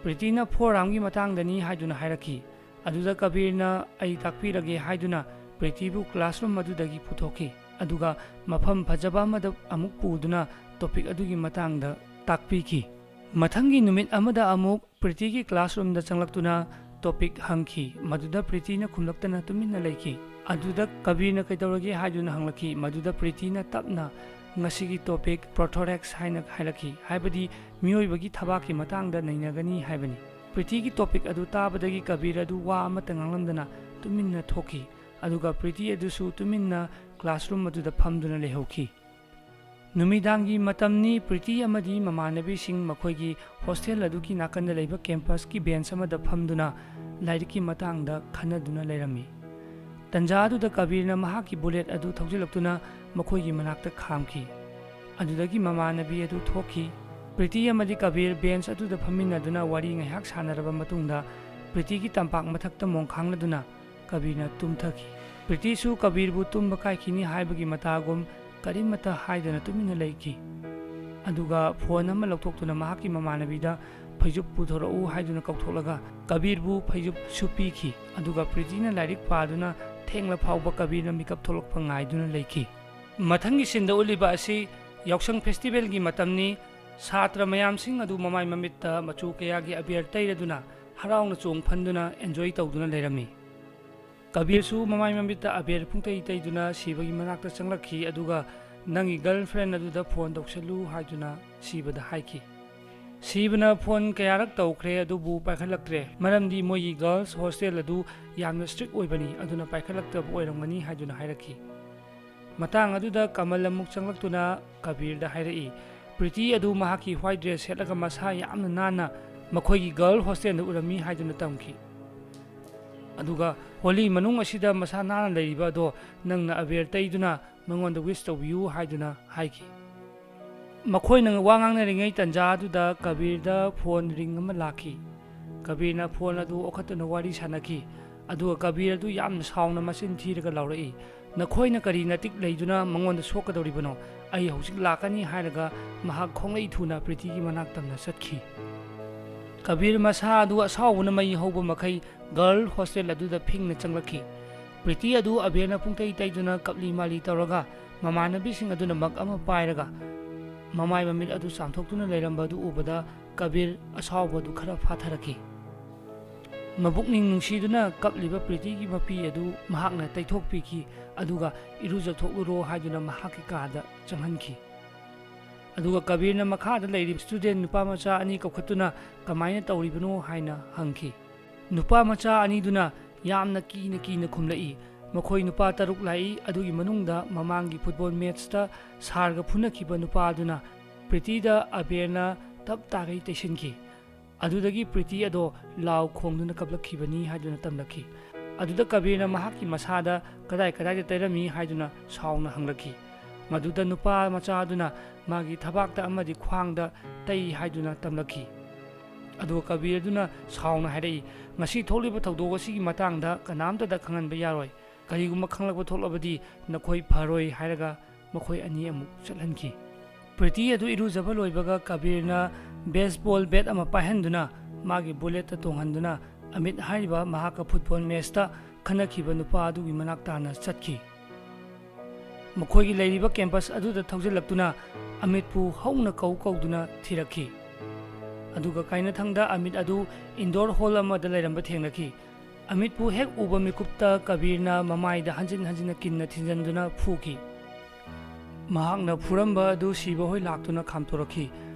ꯄ꯭ꯔꯤꯇꯤꯅ "ꯐꯣꯔ ꯑꯥꯔꯝꯒꯤ ꯃꯇꯥꯡꯗꯅꯤ" ꯍꯥꯏꯗꯨꯅ ꯍꯥꯏꯔꯛꯈꯤ꯫ ꯑꯗꯨꯗ ꯀꯕꯤꯔꯅ "ꯑꯩ ꯇꯥꯛꯄꯤꯔꯒꯦ" ꯍꯥꯏꯗꯨꯅ ꯄ꯭ꯔꯤꯇꯤꯕꯨ ꯀ꯭ꯂꯥꯁꯔꯨꯝ ꯑꯗꯨꯗꯒꯤ ꯄꯨꯊꯣꯛꯈꯤ꯫ ꯑꯗꯨꯒ ꯃꯐꯝ ꯐꯖꯕ ꯑꯃꯗ ꯑꯃꯨꯛ ꯄꯨꯗꯨꯅ ꯇꯣꯄꯤꯛ ꯑꯗꯨꯒꯤ ꯃꯇꯥꯡꯗ ꯇꯥꯛꯄꯤꯈꯤ꯫ ꯃꯊꯪꯒꯤ ꯅꯨꯃꯤꯠ ꯑꯃꯗ ꯑꯃꯨꯛ ꯄ꯭ꯔꯤꯇꯤꯒꯤ ꯀ꯭ꯂꯥꯁꯔꯨꯝꯗ ꯆꯪꯂꯛꯇꯨꯅ ꯇꯣꯄꯤꯛ ꯍꯪꯈꯤ꯫ ꯃꯗꯨꯗ ꯄ꯭ꯔꯤꯇꯤꯅ ꯈꯨꯝꯂꯛꯇꯅ ꯇꯨꯃꯤꯟꯅ ꯂꯩꯈꯤ꯫ ꯑꯗꯨꯗ ꯀꯕꯤꯔꯅ "ꯀꯩꯗꯧꯔꯒꯦ?" ꯍꯥꯏꯗꯨꯅ ꯍꯪꯂꯛꯈꯤ꯫ ꯃꯗꯨꯗ ꯄ꯭ꯔꯤꯇꯤꯅ ꯇꯞꯅ, "ꯉꯁꯤꯒꯤ ꯇꯣꯄꯤꯛ ꯄ꯭ꯔꯣꯊꯣꯔꯦꯛꯁ ꯍꯥꯏꯅ ꯍꯥꯏꯔꯛꯈꯤ, ꯍꯥꯏꯕꯗꯤ ꯃꯤꯑꯣꯏꯕꯒꯤ ꯊꯕꯥꯛꯀꯤ ꯃꯇꯥꯡꯗ ꯅꯩꯅꯒꯅꯤ ꯍꯥꯏꯕꯅꯤ"꯫ ꯄ꯭ꯔꯤꯇꯤꯒꯤ ꯇꯣꯄꯤꯛ ꯑꯗꯨ ꯇꯥꯕꯗꯒꯤ ꯀꯕꯤꯔ ꯑꯗꯨ ꯋꯥ ꯑꯃꯠꯇ ꯉꯥꯡꯂꯝꯗꯅ ꯇꯨꯃꯤꯟꯅ ꯊꯣꯛꯈꯤ꯫ ꯑꯗꯨꯒ ꯄ꯭ꯔꯤꯇꯤ ꯑꯗꯨꯁꯨ ꯇꯨꯃꯤꯟꯅ ꯀ꯭ꯂꯥꯁꯔꯨꯝ ꯑꯗꯨꯗ ꯐꯝꯗꯨꯅ ꯂꯩꯍꯧꯈꯤ꯫ ꯅꯨꯃꯤꯗꯥꯡꯒꯤ ꯃꯇꯝꯅꯤ꯫ ꯄ꯭ꯔꯤꯇꯤ ꯑꯃꯗꯤ ꯃꯃꯥꯟꯅꯕꯤꯁꯤꯡ ꯃꯈꯣꯏꯒꯤ ꯍꯣꯁꯇꯦꯜ ꯑꯗꯨꯒꯤ ꯅꯥꯀꯟꯗ ꯂꯩꯕ ꯀꯦꯝꯄꯁꯀꯤ ꯕꯦꯟꯆ ꯑꯃꯗ ꯐꯝꯗꯨꯅ ꯂꯥꯏꯔꯤꯛꯀꯤ ꯃꯇꯥꯡꯗ ꯈꯟꯅꯗꯨꯅ ꯂꯩꯔꯝꯃꯤ꯫ ꯇꯟꯖꯥ ꯑꯗꯨꯗ ꯀꯕꯤꯔꯅ ꯃꯍꯥꯛꯀꯤ ꯕꯨꯂꯦꯠ ꯑꯗꯨ ꯊꯧꯖꯤꯜꯂꯛꯇꯨꯅ ꯃꯈꯣꯏꯒꯤ ꯃꯅꯥꯛꯇ ꯈꯥꯝꯈꯤ꯫ ꯑꯗꯨꯗꯒꯤ ꯃꯃꯥꯟꯅꯕꯤ ꯑꯗꯨ ꯊꯣꯛꯈꯤ꯫ ꯄ꯭ꯔꯤꯇꯤ ꯑꯃꯗꯤ ꯀꯕꯤꯔ ꯕꯦꯟꯆ ꯑꯗꯨꯗ ꯐꯝꯃꯤꯟꯅꯗꯨꯅ ꯋꯥꯔꯤ ꯉꯥꯏꯍꯥꯛ ꯁꯥꯟꯅꯔꯕ ꯃꯇꯨꯡꯗ, ꯄ꯭ꯔꯤꯇꯤꯒꯤ ꯇꯝꯄꯥꯛ ꯃꯊꯛꯇ ꯃꯣꯡꯈꯥꯡꯂꯗꯨꯅ ꯀꯕꯤꯔꯅ ꯇꯨꯝꯊꯈꯤ꯫ ꯄ꯭ꯔꯤꯇꯤꯁꯨ ꯀꯕꯤꯔꯕꯨ ꯇꯨꯝꯕ ꯀꯥꯏꯈꯤꯅꯤ ꯍꯥꯏꯕꯒꯤ ꯃꯇꯥꯒꯨꯝ ꯀꯔꯤꯃꯠꯇ ꯍꯥꯏꯗꯅ ꯇꯨꯃꯤꯟꯅ ꯂꯩꯈꯤ꯫ ꯑꯗꯨꯒ ꯐꯣꯟ ꯑꯃ ꯂꯧꯊꯣꯛꯇꯨꯅ ꯃꯍꯥꯛꯀꯤ ꯃꯃꯥꯟꯅꯕꯤꯗ "ꯐꯩꯖꯨꯞ ꯄꯨꯊꯣꯔꯛꯎ" ꯍꯥꯏꯗꯨꯅ ꯀꯧꯊꯣꯛꯂꯒ ꯀꯕꯤꯔꯕꯨ ꯐꯩꯖꯨꯞ ꯁꯨꯞꯄꯤꯈꯤ꯫ ꯑꯗꯨꯒ ꯄ꯭ꯔꯤꯇꯤꯅ ꯂꯥꯏꯔꯤꯛ ꯄꯥꯗꯨꯅ ꯊꯦꯡꯂ ꯐꯥꯎꯕ ꯀꯕꯤꯔꯅ ꯃꯤꯀꯞ ꯊꯣꯛꯂꯛꯄ ꯉꯥꯏꯗꯨꯅ ꯂꯩꯈꯤ꯫ ꯃꯊꯪꯒꯤ ꯁꯤꯟꯗ ꯎꯠꯂꯤꯕ ꯑꯁꯤ ꯌꯥꯎꯁꯪ ꯐꯦꯁꯇꯤꯚꯦꯜꯒꯤ ꯃꯇꯝꯅꯤ꯫ ꯁꯥꯇ꯭ꯔ ꯃꯌꯥꯝꯁꯤꯡ ꯑꯗꯨ ꯃꯃꯥꯏ ꯃꯃꯤꯠꯇ ꯃꯆꯨ ꯀꯌꯥꯒꯤ ꯑꯕꯦꯔ ꯇꯩꯔꯗꯨꯅ ꯍꯔꯥꯎꯅ ꯆꯣꯡ ꯐꯟꯗꯨꯅ ꯑꯦꯟꯖꯣꯏ ꯇꯧꯗꯨꯅ ꯂꯩꯔꯝꯃꯤ꯫ ꯀꯕꯤꯔꯁꯨ ꯃꯃꯥꯏ ꯃꯃꯤꯠꯇ ꯑꯕꯦꯔ ꯄꯨꯡꯇꯩ ꯇꯩꯗꯨꯅ ꯁꯤꯕꯒꯤ ꯃꯅꯥꯛꯇ ꯆꯪꯂꯛꯈꯤ, ꯑꯗꯨꯒ "ꯅꯪꯒꯤ ꯒꯔꯜ ꯐ꯭ꯔꯦꯟ ꯑꯗꯨꯗ ꯐꯣꯟ ꯇꯧꯁꯜꯂꯨ" ꯍꯥꯏꯗꯨꯅ ꯁꯤꯕꯗ ꯍꯥꯏꯈꯤ꯫ ꯁꯤꯕꯅ ꯐꯣꯟ ꯀꯌꯥꯔꯛ ꯇꯧꯈ꯭ꯔꯦ, ꯑꯗꯨꯕꯨ ꯄꯥꯏꯈꯠꯂꯛꯇ꯭ꯔꯦ, ꯃꯔꯝꯗꯤ ꯃꯣꯏꯒꯤ ꯒꯔꯜꯁ ꯍꯣꯁꯇꯦꯜ ꯑꯗꯨ ꯌꯥꯝꯅ ꯁ꯭ꯇ꯭ꯔꯤꯛ ꯑꯣꯏꯕꯅꯤ, ꯑꯗꯨꯅ ꯄꯥꯏꯈꯠꯂꯛꯇꯕ ꯑꯣꯏꯔꯝꯒꯅꯤ ꯍꯥꯏꯗꯨꯅ ꯍꯥꯏꯔꯛꯈꯤ꯫ ꯃꯇꯥꯡ ꯑꯗꯨꯗ ꯀꯃꯜ ꯑꯃꯨꯛ ꯆꯪꯂꯛꯇꯨꯅ ꯀꯕꯤꯔꯗ ꯍꯥꯏꯔꯛꯏ, ꯄ꯭ꯔꯤꯇꯤ ꯑꯗꯨ ꯃꯍꯥꯛꯀꯤ ꯋꯥꯏꯠ ꯗ꯭ꯔꯦꯁ ꯁꯦꯠꯂꯒ ꯃꯁꯥ ꯌꯥꯝꯅ ꯅꯥꯟꯅ ꯃꯈꯣꯏꯒꯤ ꯒꯔꯜ ꯍꯣꯁꯇꯦꯜꯗ ꯎꯔꯝꯃꯤ ꯍꯥꯏꯗꯨꯅ ꯇꯝꯈꯤ꯫ ꯑꯗꯨꯒ ꯍꯣꯂꯤ ꯃꯅꯨꯡ ꯑꯁꯤꯗ ꯃꯁꯥ ꯅꯥꯟꯅ ꯂꯩꯔꯤꯕ ꯑꯗꯣ ꯅꯪꯅ ꯑꯕꯦꯔ ꯇꯩꯗꯨꯅ ꯃꯉꯣꯟꯗ ꯋꯤꯁ ꯇꯧꯕꯤꯌꯨ ꯍꯥꯏꯗꯨꯅ ꯍꯥꯏꯈꯤ꯫ ꯃꯈꯣꯏꯅ ꯋꯥ ꯉꯥꯡꯅꯔꯤꯉꯩ ꯇꯟꯖꯥ ꯑꯗꯨꯗ ꯀꯕꯤꯔꯗ ꯐꯣꯟ ꯔꯤꯡ ꯑꯃ ꯂꯥꯛꯈꯤ꯫ ꯀꯕꯤꯔꯅ ꯐꯣꯟ ꯑꯗꯨ ꯑꯣꯈꯠꯇꯨꯅ ꯋꯥꯔꯤ ꯁꯥꯟꯅꯈꯤ꯫ ꯑꯗꯨꯒ ꯀꯕꯤꯔ ꯑꯗꯨ ꯌꯥꯝꯅ ꯁꯥꯎꯅ ꯃꯆꯤꯟ ꯊꯤꯔꯒ ꯂꯥꯎꯔꯛꯏ, "ꯅꯈꯣꯏꯅ ꯀꯔꯤ ꯅꯇꯤꯛ ꯂꯩꯗꯨꯅ ꯃꯉꯣꯟꯗ ꯁꯣꯛꯀꯗꯧꯔꯤꯕꯅꯣ? ꯑꯩ ꯍꯧꯖꯤꯛ ꯂꯥꯛꯀꯅꯤ" ꯍꯥꯏꯔꯒ ꯃꯍꯥꯛ ꯈꯣꯡꯂꯩ ꯊꯨꯅ ꯄ꯭ꯔꯤꯇꯤꯒꯤ ꯃꯅꯥꯛ ꯇꯝꯅ ꯆꯠꯈꯤ꯫ ꯀꯕꯤꯔ ꯃꯁꯥ ꯑꯗꯨ ꯑꯁꯥꯎꯕꯅ ꯃꯩ ꯍꯧꯕ ꯃꯈꯩ ꯒꯔꯜ ꯍꯣꯁꯇꯦꯜ ꯑꯗꯨꯗ ꯐꯤꯡꯅ ꯆꯪꯂꯛꯈꯤ꯫ ꯄ꯭ꯔꯤꯇꯤ ꯑꯗꯨ ꯑꯕꯦꯔꯅ ꯄꯨꯡꯇꯩ ꯇꯩꯗꯨꯅ ꯀꯞꯂꯤ ꯃꯥꯂꯤ ꯇꯧꯔꯒ ꯃꯃꯥꯟꯅꯕꯤꯁꯤꯡ ꯑꯗꯨꯅ ꯃꯛ ꯑꯃ ꯄꯥꯏꯔꯒ ꯃꯃꯥꯏ ꯃꯃꯤꯠ ꯑꯗꯨ ꯆꯥꯝꯊꯣꯛꯇꯨꯅ ꯂꯩꯔꯝꯕ ꯑꯗꯨ ꯎꯕꯗ ꯀꯕꯤꯔ ꯑꯁꯥꯎꯕ ꯑꯗꯨ ꯈꯔ ꯐꯥꯊꯔꯛꯈꯤ꯫ ꯃꯕꯨꯛꯅꯤꯡ ꯅꯨꯡꯁꯤꯗꯨꯅ ꯀꯞꯂꯤꯕ ꯄ꯭ꯔꯤꯇꯤꯒꯤ ꯃꯄꯤ ꯑꯗꯨ ꯃꯍꯥꯛꯅ ꯇꯩꯊꯣꯛꯄꯤꯈꯤ, ꯑꯗꯨꯒ "ꯏꯔꯨꯖꯊꯣꯛꯂꯨꯔꯣ" ꯍꯥꯏꯗꯨꯅ ꯃꯍꯥꯛꯀꯤ ꯀꯥꯗ ꯆꯪꯍꯟꯈꯤ꯫ ꯑꯗꯨꯒ ꯀꯕꯤꯔꯅ ꯃꯈꯥꯗ ꯂꯩꯔꯤꯕ ꯁ꯭ꯇꯨꯗꯦꯟ ꯅꯨꯄꯥ ꯃꯆꯥ ꯑꯅꯤ ꯀꯧꯈꯠꯇꯨꯅ "ꯀꯃꯥꯏꯅ ꯇꯧꯔꯤꯕꯅꯣ?" ꯍꯥꯏꯅ ꯍꯪꯈꯤ꯫ ꯅꯨꯄꯥ ꯃꯆꯥ ꯑꯅꯤꯗꯨꯅ ꯌꯥꯝꯅ ꯀꯤꯅ ꯀꯤꯅ ꯈꯨꯝꯂꯛꯏ꯫ ꯃꯈꯣꯏ ꯅꯨꯄꯥ ꯇꯔꯨꯛ ꯂꯥꯛꯏ, ꯑꯗꯨꯒꯤ ꯃꯅꯨꯡꯗ ꯃꯃꯥꯡꯒꯤ ꯐꯨꯠꯕꯣꯜ ꯃꯦꯠꯆꯇ ꯁꯥꯔꯒ ꯐꯨꯅꯈꯤꯕ ꯅꯨꯄꯥ ꯑꯗꯨꯅ ꯄ꯭ꯔꯤꯇꯤꯗ ꯑꯕꯦꯔꯅ ꯇꯞ ꯇꯥꯒꯩ ꯇꯩꯁꯤꯟꯈꯤ꯫ ꯑꯗꯨꯗꯒꯤ ꯄ꯭ꯔꯤꯇꯤ ꯑꯗꯣ ꯂꯥꯎ ꯈꯣꯡꯗꯨꯅ ꯀꯞꯂꯛꯈꯤꯕꯅꯤ ꯍꯥꯏꯗꯨꯅ ꯇꯝꯂꯛꯈꯤ꯫ ꯑꯗꯨꯗ ꯀꯕꯤꯔꯅ ꯃꯍꯥꯛꯀꯤ ꯃꯁꯥꯗ ꯀꯗꯥꯏ ꯀꯗꯥꯏꯗ ꯇꯩꯔꯝꯃꯤ ꯍꯥꯏꯗꯨꯅ ꯁꯥꯎꯅ ꯍꯪꯂꯛꯈꯤ꯫ ꯃꯗꯨꯗ ꯅꯨꯄꯥ ꯃꯆꯥ ꯑꯗꯨꯅ ꯃꯥꯒꯤ ꯊꯕꯥꯛꯇ ꯑꯃꯗꯤ ꯈ꯭ꯋꯥꯡꯗ ꯇꯩ ꯍꯥꯏꯗꯨꯅ ꯇꯝꯂꯛꯈꯤ꯫ ꯑꯗꯨꯒ ꯀꯕꯤꯔ ꯑꯗꯨꯅ ꯁꯥꯎꯅ ꯍꯥꯏꯔꯛꯏ, "ꯉꯁꯤ ꯊꯣꯛꯂꯤꯕ ꯊꯧꯗꯣꯛ ꯑꯁꯤꯒꯤ ꯃꯇꯥꯡꯗ ꯀꯅꯥꯝꯇꯗ ꯈꯪꯍꯟꯕ ꯌꯥꯔꯣꯏ꯫ ꯀꯔꯤꯒꯨꯝꯕ ꯈꯪꯂꯛꯄ ꯊꯣꯛꯂꯕꯗꯤ ꯅꯈꯣꯏ ꯐꯔꯣꯏ" ꯍꯥꯏꯔꯒ ꯃꯈꯣꯏ ꯑꯅꯤ ꯑꯃꯨꯛ ꯆꯠꯍꯟꯈꯤ꯫ ꯄ꯭ꯔꯤꯇꯤ ꯑꯗꯨ ꯏꯔꯨꯖꯕ ꯂꯣꯏꯕꯒ ꯀꯕꯤꯔꯅ ꯕꯦꯁꯕꯣꯜ ꯕꯦꯠ ꯑꯃ ꯄꯥꯏꯍꯟꯗꯨꯅ ꯃꯥꯒꯤ ꯕꯨꯂꯦꯠꯇ ꯇꯣꯡꯍꯟꯗꯨꯅ ꯑꯃꯤꯠ ꯍꯥꯏꯔꯤꯕ ꯃꯍꯥꯛꯀ ꯐꯨꯠꯕꯣꯜ ꯃꯦꯠꯆꯇ ꯈꯟꯅꯈꯤꯕ ꯅꯨꯄꯥ ꯑꯗꯨꯒꯤ ꯃꯅꯥꯛ ꯇꯥꯅ ꯆꯠꯈꯤ꯫ ꯃꯈꯣꯏꯒꯤ ꯂꯩꯔꯤꯕ ꯀꯦꯝꯄꯁ ꯑꯗꯨꯗ ꯊꯧꯖꯤꯜꯂꯛꯇꯨꯅ ꯑꯃꯤꯠꯄꯨ ꯍꯧꯅ ꯀꯧ ꯀꯧꯗꯨꯅ ꯊꯤꯔꯛꯈꯤ꯫ ꯑꯗꯨꯒ ꯀꯥꯏꯅꯊꯪꯗ ꯑꯃꯤꯠ ꯑꯗꯨ ꯏꯟꯗꯣꯔ ꯍꯣꯜ ꯑꯃꯗ ꯂꯩꯔꯝꯕ ꯊꯦꯡꯅꯈꯤ꯫ ꯑꯃꯤꯠꯄꯨ ꯍꯦꯛ ꯎꯕ ꯃꯤꯀꯨꯞꯇ ꯀꯕꯤꯔꯅ ꯃꯃꯥꯏꯗ ꯍꯟꯖꯤꯟ ꯍꯟꯖꯤꯟꯅ ꯀꯤꯟꯅ ꯊꯤꯟꯖꯟꯗꯨꯅ ꯐꯨꯈꯤ꯫ ꯃꯍꯥꯛꯅ ꯐꯨꯔꯝꯕ ꯑꯗꯨ ꯁꯤꯕ ꯍꯣꯏ ꯂꯥꯛꯇꯨꯅ ꯈꯥꯝꯇꯣꯔꯛꯈꯤ꯫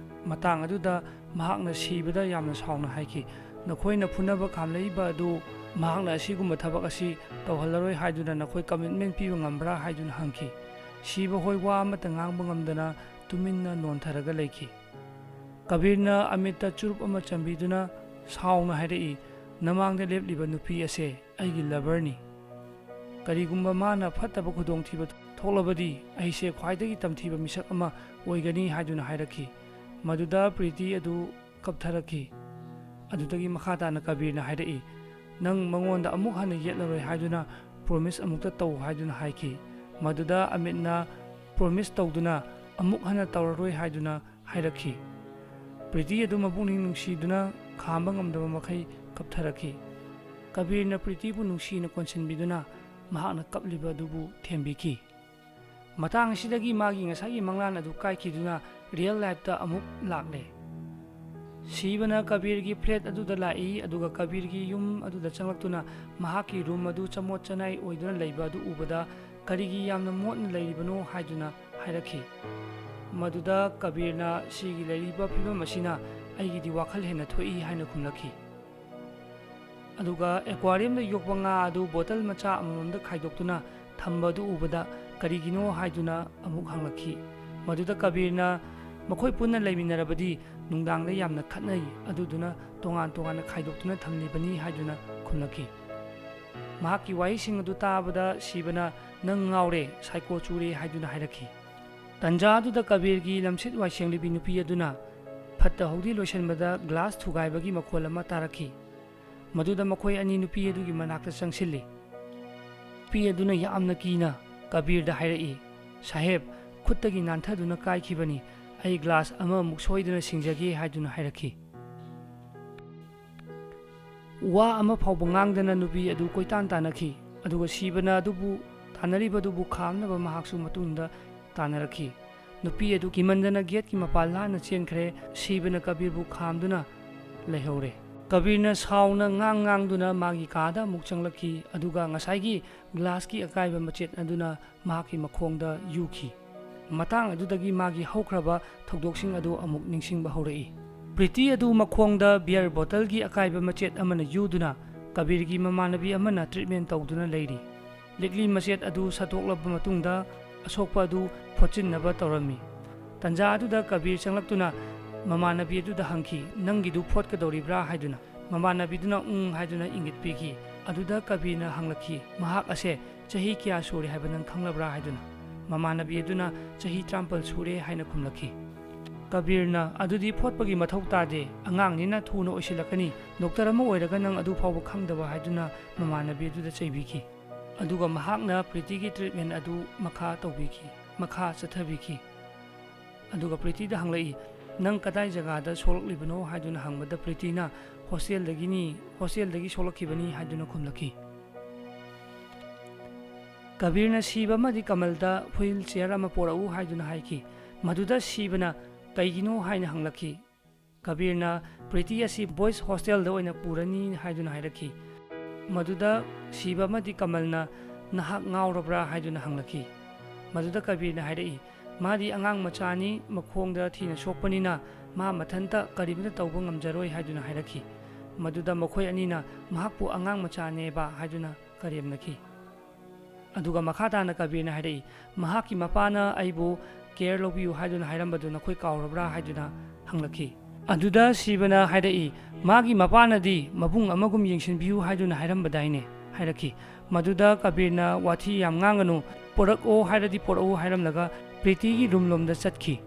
ꯃꯇꯥꯡ ꯑꯗꯨꯗ ꯃꯍꯥꯛꯅ ꯁꯤꯕꯗ ꯌꯥꯝꯅ ꯁꯥꯎꯅ ꯍꯥꯏꯈꯤ, "ꯅꯈꯣꯏꯅ ꯐꯨꯅꯕ ꯈꯥꯝꯂꯛꯏꯕ ꯑꯗꯨ ꯃꯍꯥꯛꯅ ꯑꯁꯤꯒꯨꯝꯕ ꯊꯕꯛ ꯑꯁꯤ ꯇꯧꯍꯜꯂꯔꯣꯏ ꯍꯥꯏꯗꯨꯅ ꯅꯈꯣꯏ ꯀꯃꯤꯠꯃꯦꯟ ꯄꯤꯕ ꯉꯝꯕ꯭ꯔꯥ?" ꯍꯥꯏꯗꯨꯅ ꯍꯪꯈꯤ꯫ ꯁꯤꯕ ꯍꯣꯏ ꯋꯥ ꯑꯃꯠꯇ ꯉꯥꯡꯕ ꯉꯝꯗꯅ ꯇꯨꯃꯤꯟꯅ ꯅꯣꯟꯊꯔꯒ ꯂꯩꯈꯤ꯫ ꯀꯕꯤꯔꯅ ꯑꯃꯤꯠꯇ ꯆꯨꯔꯨꯞ ꯑꯃ ꯆꯟꯕꯤꯗꯨꯅ ꯁꯥꯎꯅ ꯍꯥꯏꯔꯛꯏ, "ꯅꯃꯥꯡꯗ ꯂꯦꯞꯂꯤꯕ ꯅꯨꯄꯤ ꯑꯁꯦ ꯑꯩꯒꯤ ꯂꯚꯔꯅꯤ꯫ ꯀꯔꯤꯒꯨꯝꯕ ꯃꯥꯅ ꯐꯠꯇꯕ ꯈꯨꯗꯣꯡꯊꯤꯕ ꯊꯣꯛꯂꯕꯗꯤ ꯑꯩꯁꯦ ꯈ꯭ꯋꯥꯏꯗꯒꯤ ꯇꯝꯊꯤꯕ ꯃꯤꯁꯛ ꯑꯃ ꯑꯣꯏꯒꯅꯤ" ꯍꯥꯏꯗꯨꯅ ꯍꯥꯏꯔꯛꯈꯤ꯫ ꯃꯗꯨꯗ ꯄ꯭ꯔꯤꯇꯤ ꯑꯗꯨ ꯀꯞꯊꯔꯛꯈꯤ꯫ ꯑꯗꯨꯗꯒꯤ ꯃꯈꯥ ꯇꯥꯅ ꯀꯕꯤꯔꯅ ꯍꯥꯏꯔꯛꯏ, "ꯅꯪ ꯃꯉꯣꯟꯗ ꯑꯃꯨꯛ ꯍꯟꯅ ꯌꯦꯠꯂꯔꯣꯏ ꯍꯥꯏꯗꯨꯅ ꯄ꯭ꯔꯣꯃꯤꯁ ꯑꯃꯨꯛꯇ ꯇꯧ" ꯍꯥꯏꯗꯨꯅ ꯍꯥꯏꯈꯤ꯫ ꯃꯗꯨꯗ ꯑꯃꯤꯠꯅ ꯄ꯭ꯔꯣꯃꯤꯁ ꯇꯧꯗꯨꯅ ꯑꯃꯨꯛ ꯍꯟꯅ ꯇꯧꯔꯔꯣꯏ ꯍꯥꯏꯗꯨꯅ ꯍꯥꯏꯔꯛꯈꯤ꯫ ꯄ꯭ꯔꯤꯇꯤ ꯑꯗꯨ ꯃꯄꯨꯛꯅꯤꯡ ꯅꯨꯡꯁꯤꯗꯨꯅ ꯈꯥꯝꯕ ꯉꯝꯗꯕ ꯃꯈꯩ ꯀꯞꯊꯔꯛꯈꯤ꯫ ꯀꯕꯤꯔꯅ ꯄ꯭ꯔꯤꯇꯤꯕꯨ ꯅꯨꯡꯁꯤꯅ ꯀꯣꯟꯁꯤꯟꯕꯤꯗꯨꯅ ꯃꯍꯥꯛꯅ ꯀꯞꯂꯤꯕ ꯑꯗꯨꯕꯨ ꯊꯦꯝꯕꯤꯈꯤ꯫ ꯃꯇꯥꯡ ꯑꯁꯤꯗꯒꯤ ꯃꯥꯒꯤ ꯉꯁꯥꯏꯒꯤ ꯃꯪꯂꯥꯟ ꯑꯗꯨ ꯀꯥꯏꯈꯤꯗꯨꯅ ꯔꯤꯌꯦꯜ ꯂꯥꯏꯐꯇ ꯑꯃꯨꯛ ꯂꯥꯛꯂꯦ꯫ ꯁꯤꯕꯅ ꯀꯕꯤꯔꯒꯤ ꯐ꯭ꯂꯦꯠ ꯑꯗꯨꯗ ꯂꯥꯛꯏ, ꯑꯗꯨꯒ ꯀꯕꯤꯔꯒꯤ ꯌꯨꯝ ꯑꯗꯨꯗ ꯆꯪꯂꯛꯇꯨꯅ ꯃꯍꯥꯛꯀꯤ ꯔꯨꯝ ꯑꯗꯨ ꯆꯃꯣꯠ ꯆꯅꯥꯏ ꯑꯣꯏꯗꯨꯅ ꯂꯩꯕ ꯑꯗꯨ ꯎꯕꯗ, "ꯀꯔꯤꯒꯤ ꯌꯥꯝꯅ ꯃꯣꯠꯅ ꯂꯩꯔꯤꯕꯅꯣ?" ꯍꯥꯏꯗꯨꯅ ꯍꯥꯏꯔꯛꯈꯤ꯫ ꯃꯗꯨꯗ ꯀꯕꯤꯔꯅ, "ꯁꯤꯒꯤ ꯂꯩꯔꯤꯕ ꯐꯤꯕꯝ ꯑꯁꯤꯅ ꯑꯩꯒꯤꯗꯤ ꯋꯥꯈꯜ ꯍꯦꯟꯅ ꯊꯣꯛꯏ" ꯍꯥꯏꯅ ꯈꯨꯝꯂꯛꯈꯤ꯫ ꯑꯗꯨꯒ ꯑꯦꯀ꯭ꯋꯥꯔꯤꯌꯝꯗ ꯌꯣꯛꯄ ꯉꯥ ꯑꯗꯨ ꯕꯣꯇꯜ ꯃꯆꯥ ꯑꯃꯃꯝꯗ ꯈꯥꯏꯗꯣꯛꯇꯨꯅ ꯊꯝꯕ ꯑꯗꯨ ꯎꯕꯗ, "ꯀꯔꯤꯒꯤꯅꯣ?" ꯍꯥꯏꯗꯨꯅ ꯑꯃꯨꯛ ꯍꯪꯂꯛꯈꯤ꯫ ꯃꯗꯨꯗ ꯀꯕꯤꯔꯅ, "ꯃꯈꯣꯏ ꯄꯨꯟꯅ ꯂꯩꯃꯤꯟꯅꯔꯕꯗꯤ ꯅꯨꯡꯗꯥꯡꯗ ꯌꯥꯝꯅ ꯈꯠꯅꯩ, ꯑꯗꯨꯗꯨꯅ ꯇꯣꯉꯥꯟ ꯇꯣꯉꯥꯟꯅ ꯈꯥꯏꯗꯣꯛꯇꯨꯅ ꯊꯝꯂꯤꯕꯅꯤ" ꯍꯥꯏꯗꯨꯅ ꯈꯨꯝꯂꯛꯈꯤ꯫ ꯃꯍꯥꯛꯀꯤ ꯋꯥꯍꯩꯁꯤꯡ ꯑꯗꯨ ꯇꯥꯕꯗ ꯁꯤꯕꯅ, "ꯅꯪ ꯉꯥꯎꯔꯦ, ꯁꯥꯏꯀꯣ ꯆꯨꯔꯦ" ꯍꯥꯏꯗꯨꯅ ꯍꯥꯏꯔꯛꯈꯤ꯫ ꯇꯟꯖꯥ ꯑꯗꯨꯗ ꯀꯕꯤꯔꯒꯤ ꯂꯝꯁꯤꯠ ꯋꯥꯏꯁꯦꯡꯂꯤꯕꯤ ꯅꯨꯄꯤ ꯑꯗꯨꯅ ꯐꯠꯇ ꯍꯥꯎꯗꯤ ꯂꯣꯏꯁꯤꯟꯕꯗ ꯒ꯭ꯂꯥꯁ ꯊꯨꯒꯥꯏꯕꯒꯤ ꯃꯈꯣꯜ ꯑꯃ ꯇꯥꯔꯛꯈꯤ꯫ ꯃꯗꯨꯗ ꯃꯈꯣꯏ ꯑꯅꯤ ꯅꯨꯄꯤ ꯑꯗꯨꯒꯤ ꯃꯅꯥꯛꯇ ꯆꯪꯁꯤꯜꯂꯤ꯫ ꯅꯨꯄꯤ ꯑꯗꯨꯅ ꯌꯥꯝꯅ ꯀꯤꯅ ꯀꯕꯤꯔꯗ ꯍꯥꯏꯔꯛꯏ, "ꯁꯥꯍꯦꯕ, ꯈꯨꯠꯇꯒꯤ ꯅꯥꯟꯊꯗꯨꯅ ꯀꯥꯏꯈꯤꯕꯅꯤ꯫ ꯑꯩ ꯒ꯭ꯂꯥꯁ ꯑꯃꯃꯨꯛ ꯁꯣꯏꯗꯅ ꯁꯤꯡꯖꯒꯦ" ꯍꯥꯏꯗꯨꯅ ꯍꯥꯏꯔꯛꯈꯤ꯫ ꯋꯥ ꯑꯃ ꯐꯥꯎꯕ ꯉꯥꯡꯗꯅ ꯅꯨꯄꯤ ꯑꯗꯨ ꯀꯣꯏꯇꯥꯟ ꯇꯥꯟꯅꯈꯤ꯫ ꯑꯗꯨꯒ ꯁꯤꯕꯅ ꯑꯗꯨꯕꯨ ꯇꯥꯟꯅꯔꯤꯕꯗꯨꯕꯨ ꯈꯥꯝꯅꯕ ꯃꯍꯥꯛꯁꯨ ꯃꯇꯨꯡꯗ ꯇꯥꯟꯅꯔꯛꯈꯤ꯫ ꯅꯨꯄꯤ ꯑꯗꯨ ꯀꯤꯃꯟꯗꯅ ꯒꯦꯠꯀꯤ ꯃꯄꯥꯟ ꯂꯥꯟꯅ ꯆꯦꯟꯈ꯭ꯔꯦ꯫ ꯁꯤꯕꯅ ꯀꯕꯤꯔꯕꯨ ꯈꯥꯝꯗꯨꯅ ꯂꯩꯍꯧꯔꯦ꯫ ꯀꯕꯤꯔꯅ ꯁꯥꯎꯅ ꯉꯥꯡ ꯉꯥꯡꯗꯨꯅ ꯃꯥꯒꯤ ꯀꯥꯗ ꯑꯃꯨꯛ ꯆꯪꯂꯛꯈꯤ, ꯑꯗꯨꯒ ꯉꯁꯥꯏꯒꯤ ꯒ꯭ꯂꯥꯁꯀꯤ ꯑꯀꯥꯏꯕ ꯃꯆꯦꯠ ꯑꯗꯨꯅ ꯃꯍꯥꯛꯀꯤ ꯃꯈꯣꯡꯗ ꯌꯨꯈꯤ꯫ ꯃꯇꯥꯡ ꯑꯗꯨꯗꯒꯤ ꯃꯥꯒꯤ ꯍꯧꯈ꯭ꯔꯕ ꯊꯧꯗꯣꯛꯁꯤꯡ ꯑꯗꯨ ꯑꯃꯨꯛ ꯅꯤꯡꯁꯤꯡꯕ ꯍꯧꯔꯛꯏ꯫ ꯄ꯭ꯔꯤꯇꯤ ꯑꯗꯨ ꯃꯈꯣꯡꯗ ꯕꯤꯌꯔ ꯕꯣꯇꯜꯒꯤ ꯑꯀꯥꯏꯕ ꯃꯆꯦꯠ ꯑꯃꯅ ꯌꯨꯗꯨꯅ ꯀꯕꯤꯔꯒꯤ ꯃꯃꯥꯟꯅꯕꯤ ꯑꯃꯅ ꯇ꯭ꯔꯤꯠꯃꯦꯟ ꯇꯧꯗꯨꯅ ꯂꯩꯔꯤ꯫ ꯂꯤꯛꯂꯤ ꯃꯆꯦꯠ ꯑꯗꯨ ꯁꯠꯇꯣꯛꯂꯕ ꯃꯇꯨꯡꯗ ꯑꯁꯣꯛꯄ ꯑꯗꯨ ꯐꯣꯠꯆꯤꯟꯅꯕ ꯇꯧꯔꯝꯃꯤ꯫ ꯇꯟꯖꯥ ꯑꯗꯨꯗ ꯀꯕꯤꯔ ꯆꯪꯂꯛꯇꯨꯅ ꯃꯃꯥꯟꯅꯕꯤ ꯑꯗꯨꯗ ꯍꯪꯈꯤ, "ꯅꯪꯒꯤꯗꯨ ꯐꯣꯠꯀꯗꯧꯔꯤꯕ꯭ꯔꯥ?" ꯍꯥꯏꯗꯨꯅ꯫ ꯃꯃꯥꯟꯅꯕꯤꯗꯨꯅ "ꯎꯪ" ꯍꯥꯏꯗꯨꯅ ꯏꯪꯒꯤꯠ ꯄꯤꯈꯤ꯫ ꯑꯗꯨꯗ ꯀꯕꯤꯔꯅ ꯍꯪꯂꯛꯈꯤ, "ꯃꯍꯥꯛ ꯑꯁꯦ ꯆꯍꯤ ꯀꯌꯥ ꯁꯨꯔꯦ ꯍꯥꯏꯕ ꯅꯪ ꯈꯪꯂꯕ꯭ꯔꯥ?" ꯍꯥꯏꯗꯨꯅ꯫ ꯃꯃꯥꯟꯅꯕꯤ ꯑꯗꯨꯅ "ꯆꯍꯤ ꯇꯔꯥꯃꯥꯄꯜ ꯁꯨꯔꯦ" ꯍꯥꯏꯅ ꯈꯨꯝꯂꯛꯈꯤ꯫ ꯀꯕꯤꯔꯅ, "ꯑꯗꯨꯗꯤ ꯐꯣꯠꯄꯒꯤ ꯃꯊꯧ ꯇꯥꯗꯦ, ꯑꯉꯥꯡꯅꯤꯅ ꯊꯨꯅ ꯑꯣꯏꯁꯤꯜꯂꯛꯀꯅꯤ, ꯗꯣꯛꯇꯔ ꯑꯃ ꯑꯣꯏꯔꯒ ꯅꯪ ꯑꯗꯨ ꯐꯥꯎꯕ ꯈꯪꯗꯕ" ꯍꯥꯏꯗꯨꯅ ꯃꯃꯥꯟꯅꯕꯤ ꯑꯗꯨꯗ ꯆꯩꯕꯤꯈꯤ꯫ ꯑꯗꯨꯒ ꯃꯍꯥꯛꯅ ꯄ꯭ꯔꯤꯇꯤꯒꯤ ꯇ꯭ꯔꯤꯠꯃꯦꯟ ꯑꯗꯨ ꯃꯈꯥ ꯇꯧꯕꯤꯈꯤ, ꯃꯈꯥ ꯆꯠꯊꯕꯤꯈꯤ꯫ ꯑꯗꯨꯒ ꯄ꯭ꯔꯤꯇꯤꯗ ꯍꯪꯂꯛꯏ, "ꯅꯪ ꯀꯗꯥꯏ ꯖꯒꯥꯗ ꯁꯣꯛꯂꯛꯂꯤꯕꯅꯣ?" ꯍꯥꯏꯗꯨꯅ ꯍꯪꯕꯗ ꯄ꯭ꯔꯤꯇꯤꯅ, "ꯍꯣꯁꯇꯦꯜꯗꯒꯤꯅꯤ, ꯍꯣꯁꯇꯦꯜꯗꯒꯤ ꯁꯣꯛꯂꯛꯈꯤꯕꯅꯤ" ꯍꯥꯏꯗꯨꯅ ꯈꯨꯝꯂꯛꯈꯤ꯫ ꯀꯕꯤꯔꯅ ꯁꯤꯕ ꯑꯃꯗꯤ ꯀꯃꯜꯗ ꯍꯨꯏꯜ ꯆꯤꯌꯔ ꯑꯃ ꯄꯣꯔꯛꯎ ꯍꯥꯏꯗꯨꯅ ꯍꯥꯏꯈꯤ꯫ ꯃꯗꯨꯗ ꯁꯤꯕꯅ "ꯀꯩꯒꯤꯅꯣ?" ꯍꯥꯏꯅ ꯍꯪꯂꯛꯈꯤ꯫ ꯀꯕꯤꯔꯅ, "ꯄ꯭ꯔꯤꯇꯤ ꯑꯁꯤ ꯕꯣꯏꯁ ꯍꯣꯁꯇꯦꯜꯗ ꯑꯣꯏꯅ ꯄꯨꯔꯅꯤ" ꯍꯥꯏꯗꯨꯅ ꯍꯥꯏꯔꯛꯈꯤ꯫ ꯃꯗꯨꯗ ꯁꯤꯕ ꯑꯃꯗꯤ ꯀꯃꯜꯅ, "ꯅꯍꯥꯛ ꯉꯥꯎꯔꯕ꯭ꯔꯥ?" ꯍꯥꯏꯗꯨꯅ ꯍꯪꯂꯛꯈꯤ꯫ ꯃꯗꯨꯗ ꯀꯕꯤꯔꯅ ꯍꯥꯏꯔꯛꯏ, "ꯃꯥꯗꯤ ꯑꯉꯥꯡ ꯃꯆꯥꯅꯤ, ꯃꯈꯣꯡꯗ ꯊꯤꯅ ꯁꯣꯛꯄꯅꯤꯅ ꯃꯥ ꯃꯊꯟꯇ ꯀꯔꯤꯃꯠꯇ ꯇꯧꯕ ꯉꯝꯖꯔꯣꯏ" ꯍꯥꯏꯗꯨꯅ ꯍꯥꯏꯔꯛꯈꯤ꯫ ꯃꯗꯨꯗ ꯃꯈꯣꯏ ꯑꯅꯤꯅ ꯃꯍꯥꯛꯄꯨ "ꯑꯉꯥꯡ ꯃꯆꯥꯅꯦꯕ" ꯍꯥꯏꯗꯨꯅ ꯀꯔꯦꯝꯅꯈꯤ꯫ ꯑꯗꯨꯒ ꯃꯈꯥ ꯇꯥꯅ ꯀꯕꯤꯔꯅ ꯍꯥꯏꯔꯛꯏ, "ꯃꯍꯥꯛꯀꯤ ꯃꯄꯥꯅ ꯑꯩꯕꯨ ꯀꯦꯌꯔ ꯂꯧꯕꯤꯌꯨ ꯍꯥꯏꯗꯨꯅ ꯍꯥꯏꯔꯝꯕꯗꯨ ꯅꯈꯣꯏ ꯀꯥꯎꯔꯕ꯭ꯔꯥ?" ꯍꯥꯏꯗꯨꯅ ꯍꯪꯂꯛꯈꯤ꯫ ꯑꯗꯨꯗ ꯁꯤꯕꯅ ꯍꯥꯏꯔꯛꯏ, "ꯃꯥꯒꯤ ꯃꯄꯥꯅꯗꯤ ꯃꯕꯨꯡ ꯑꯃꯒꯨꯝ ꯌꯦꯡꯁꯤꯟꯕꯤꯌꯨ ꯍꯥꯏꯗꯨꯅ ꯍꯥꯏꯔꯝꯕꯗꯥꯏꯅꯦ?" ꯍꯥꯏꯔꯛꯈꯤ꯫ ꯃꯗꯨꯗ ꯀꯕꯤꯔꯅ ꯋꯥꯊꯤ ꯌꯥꯝ ꯉꯥꯡꯒꯅꯨ, ꯄꯣꯔꯛꯑꯣ ꯍꯥꯏꯔꯗꯤ ꯄꯣꯔꯛꯎ ꯍꯥꯏꯔꯝꯂꯒ ꯄ꯭ꯔꯤꯇꯤꯒꯤ ꯔꯨꯝꯂꯣꯝꯗ ꯆꯠꯈꯤ꯫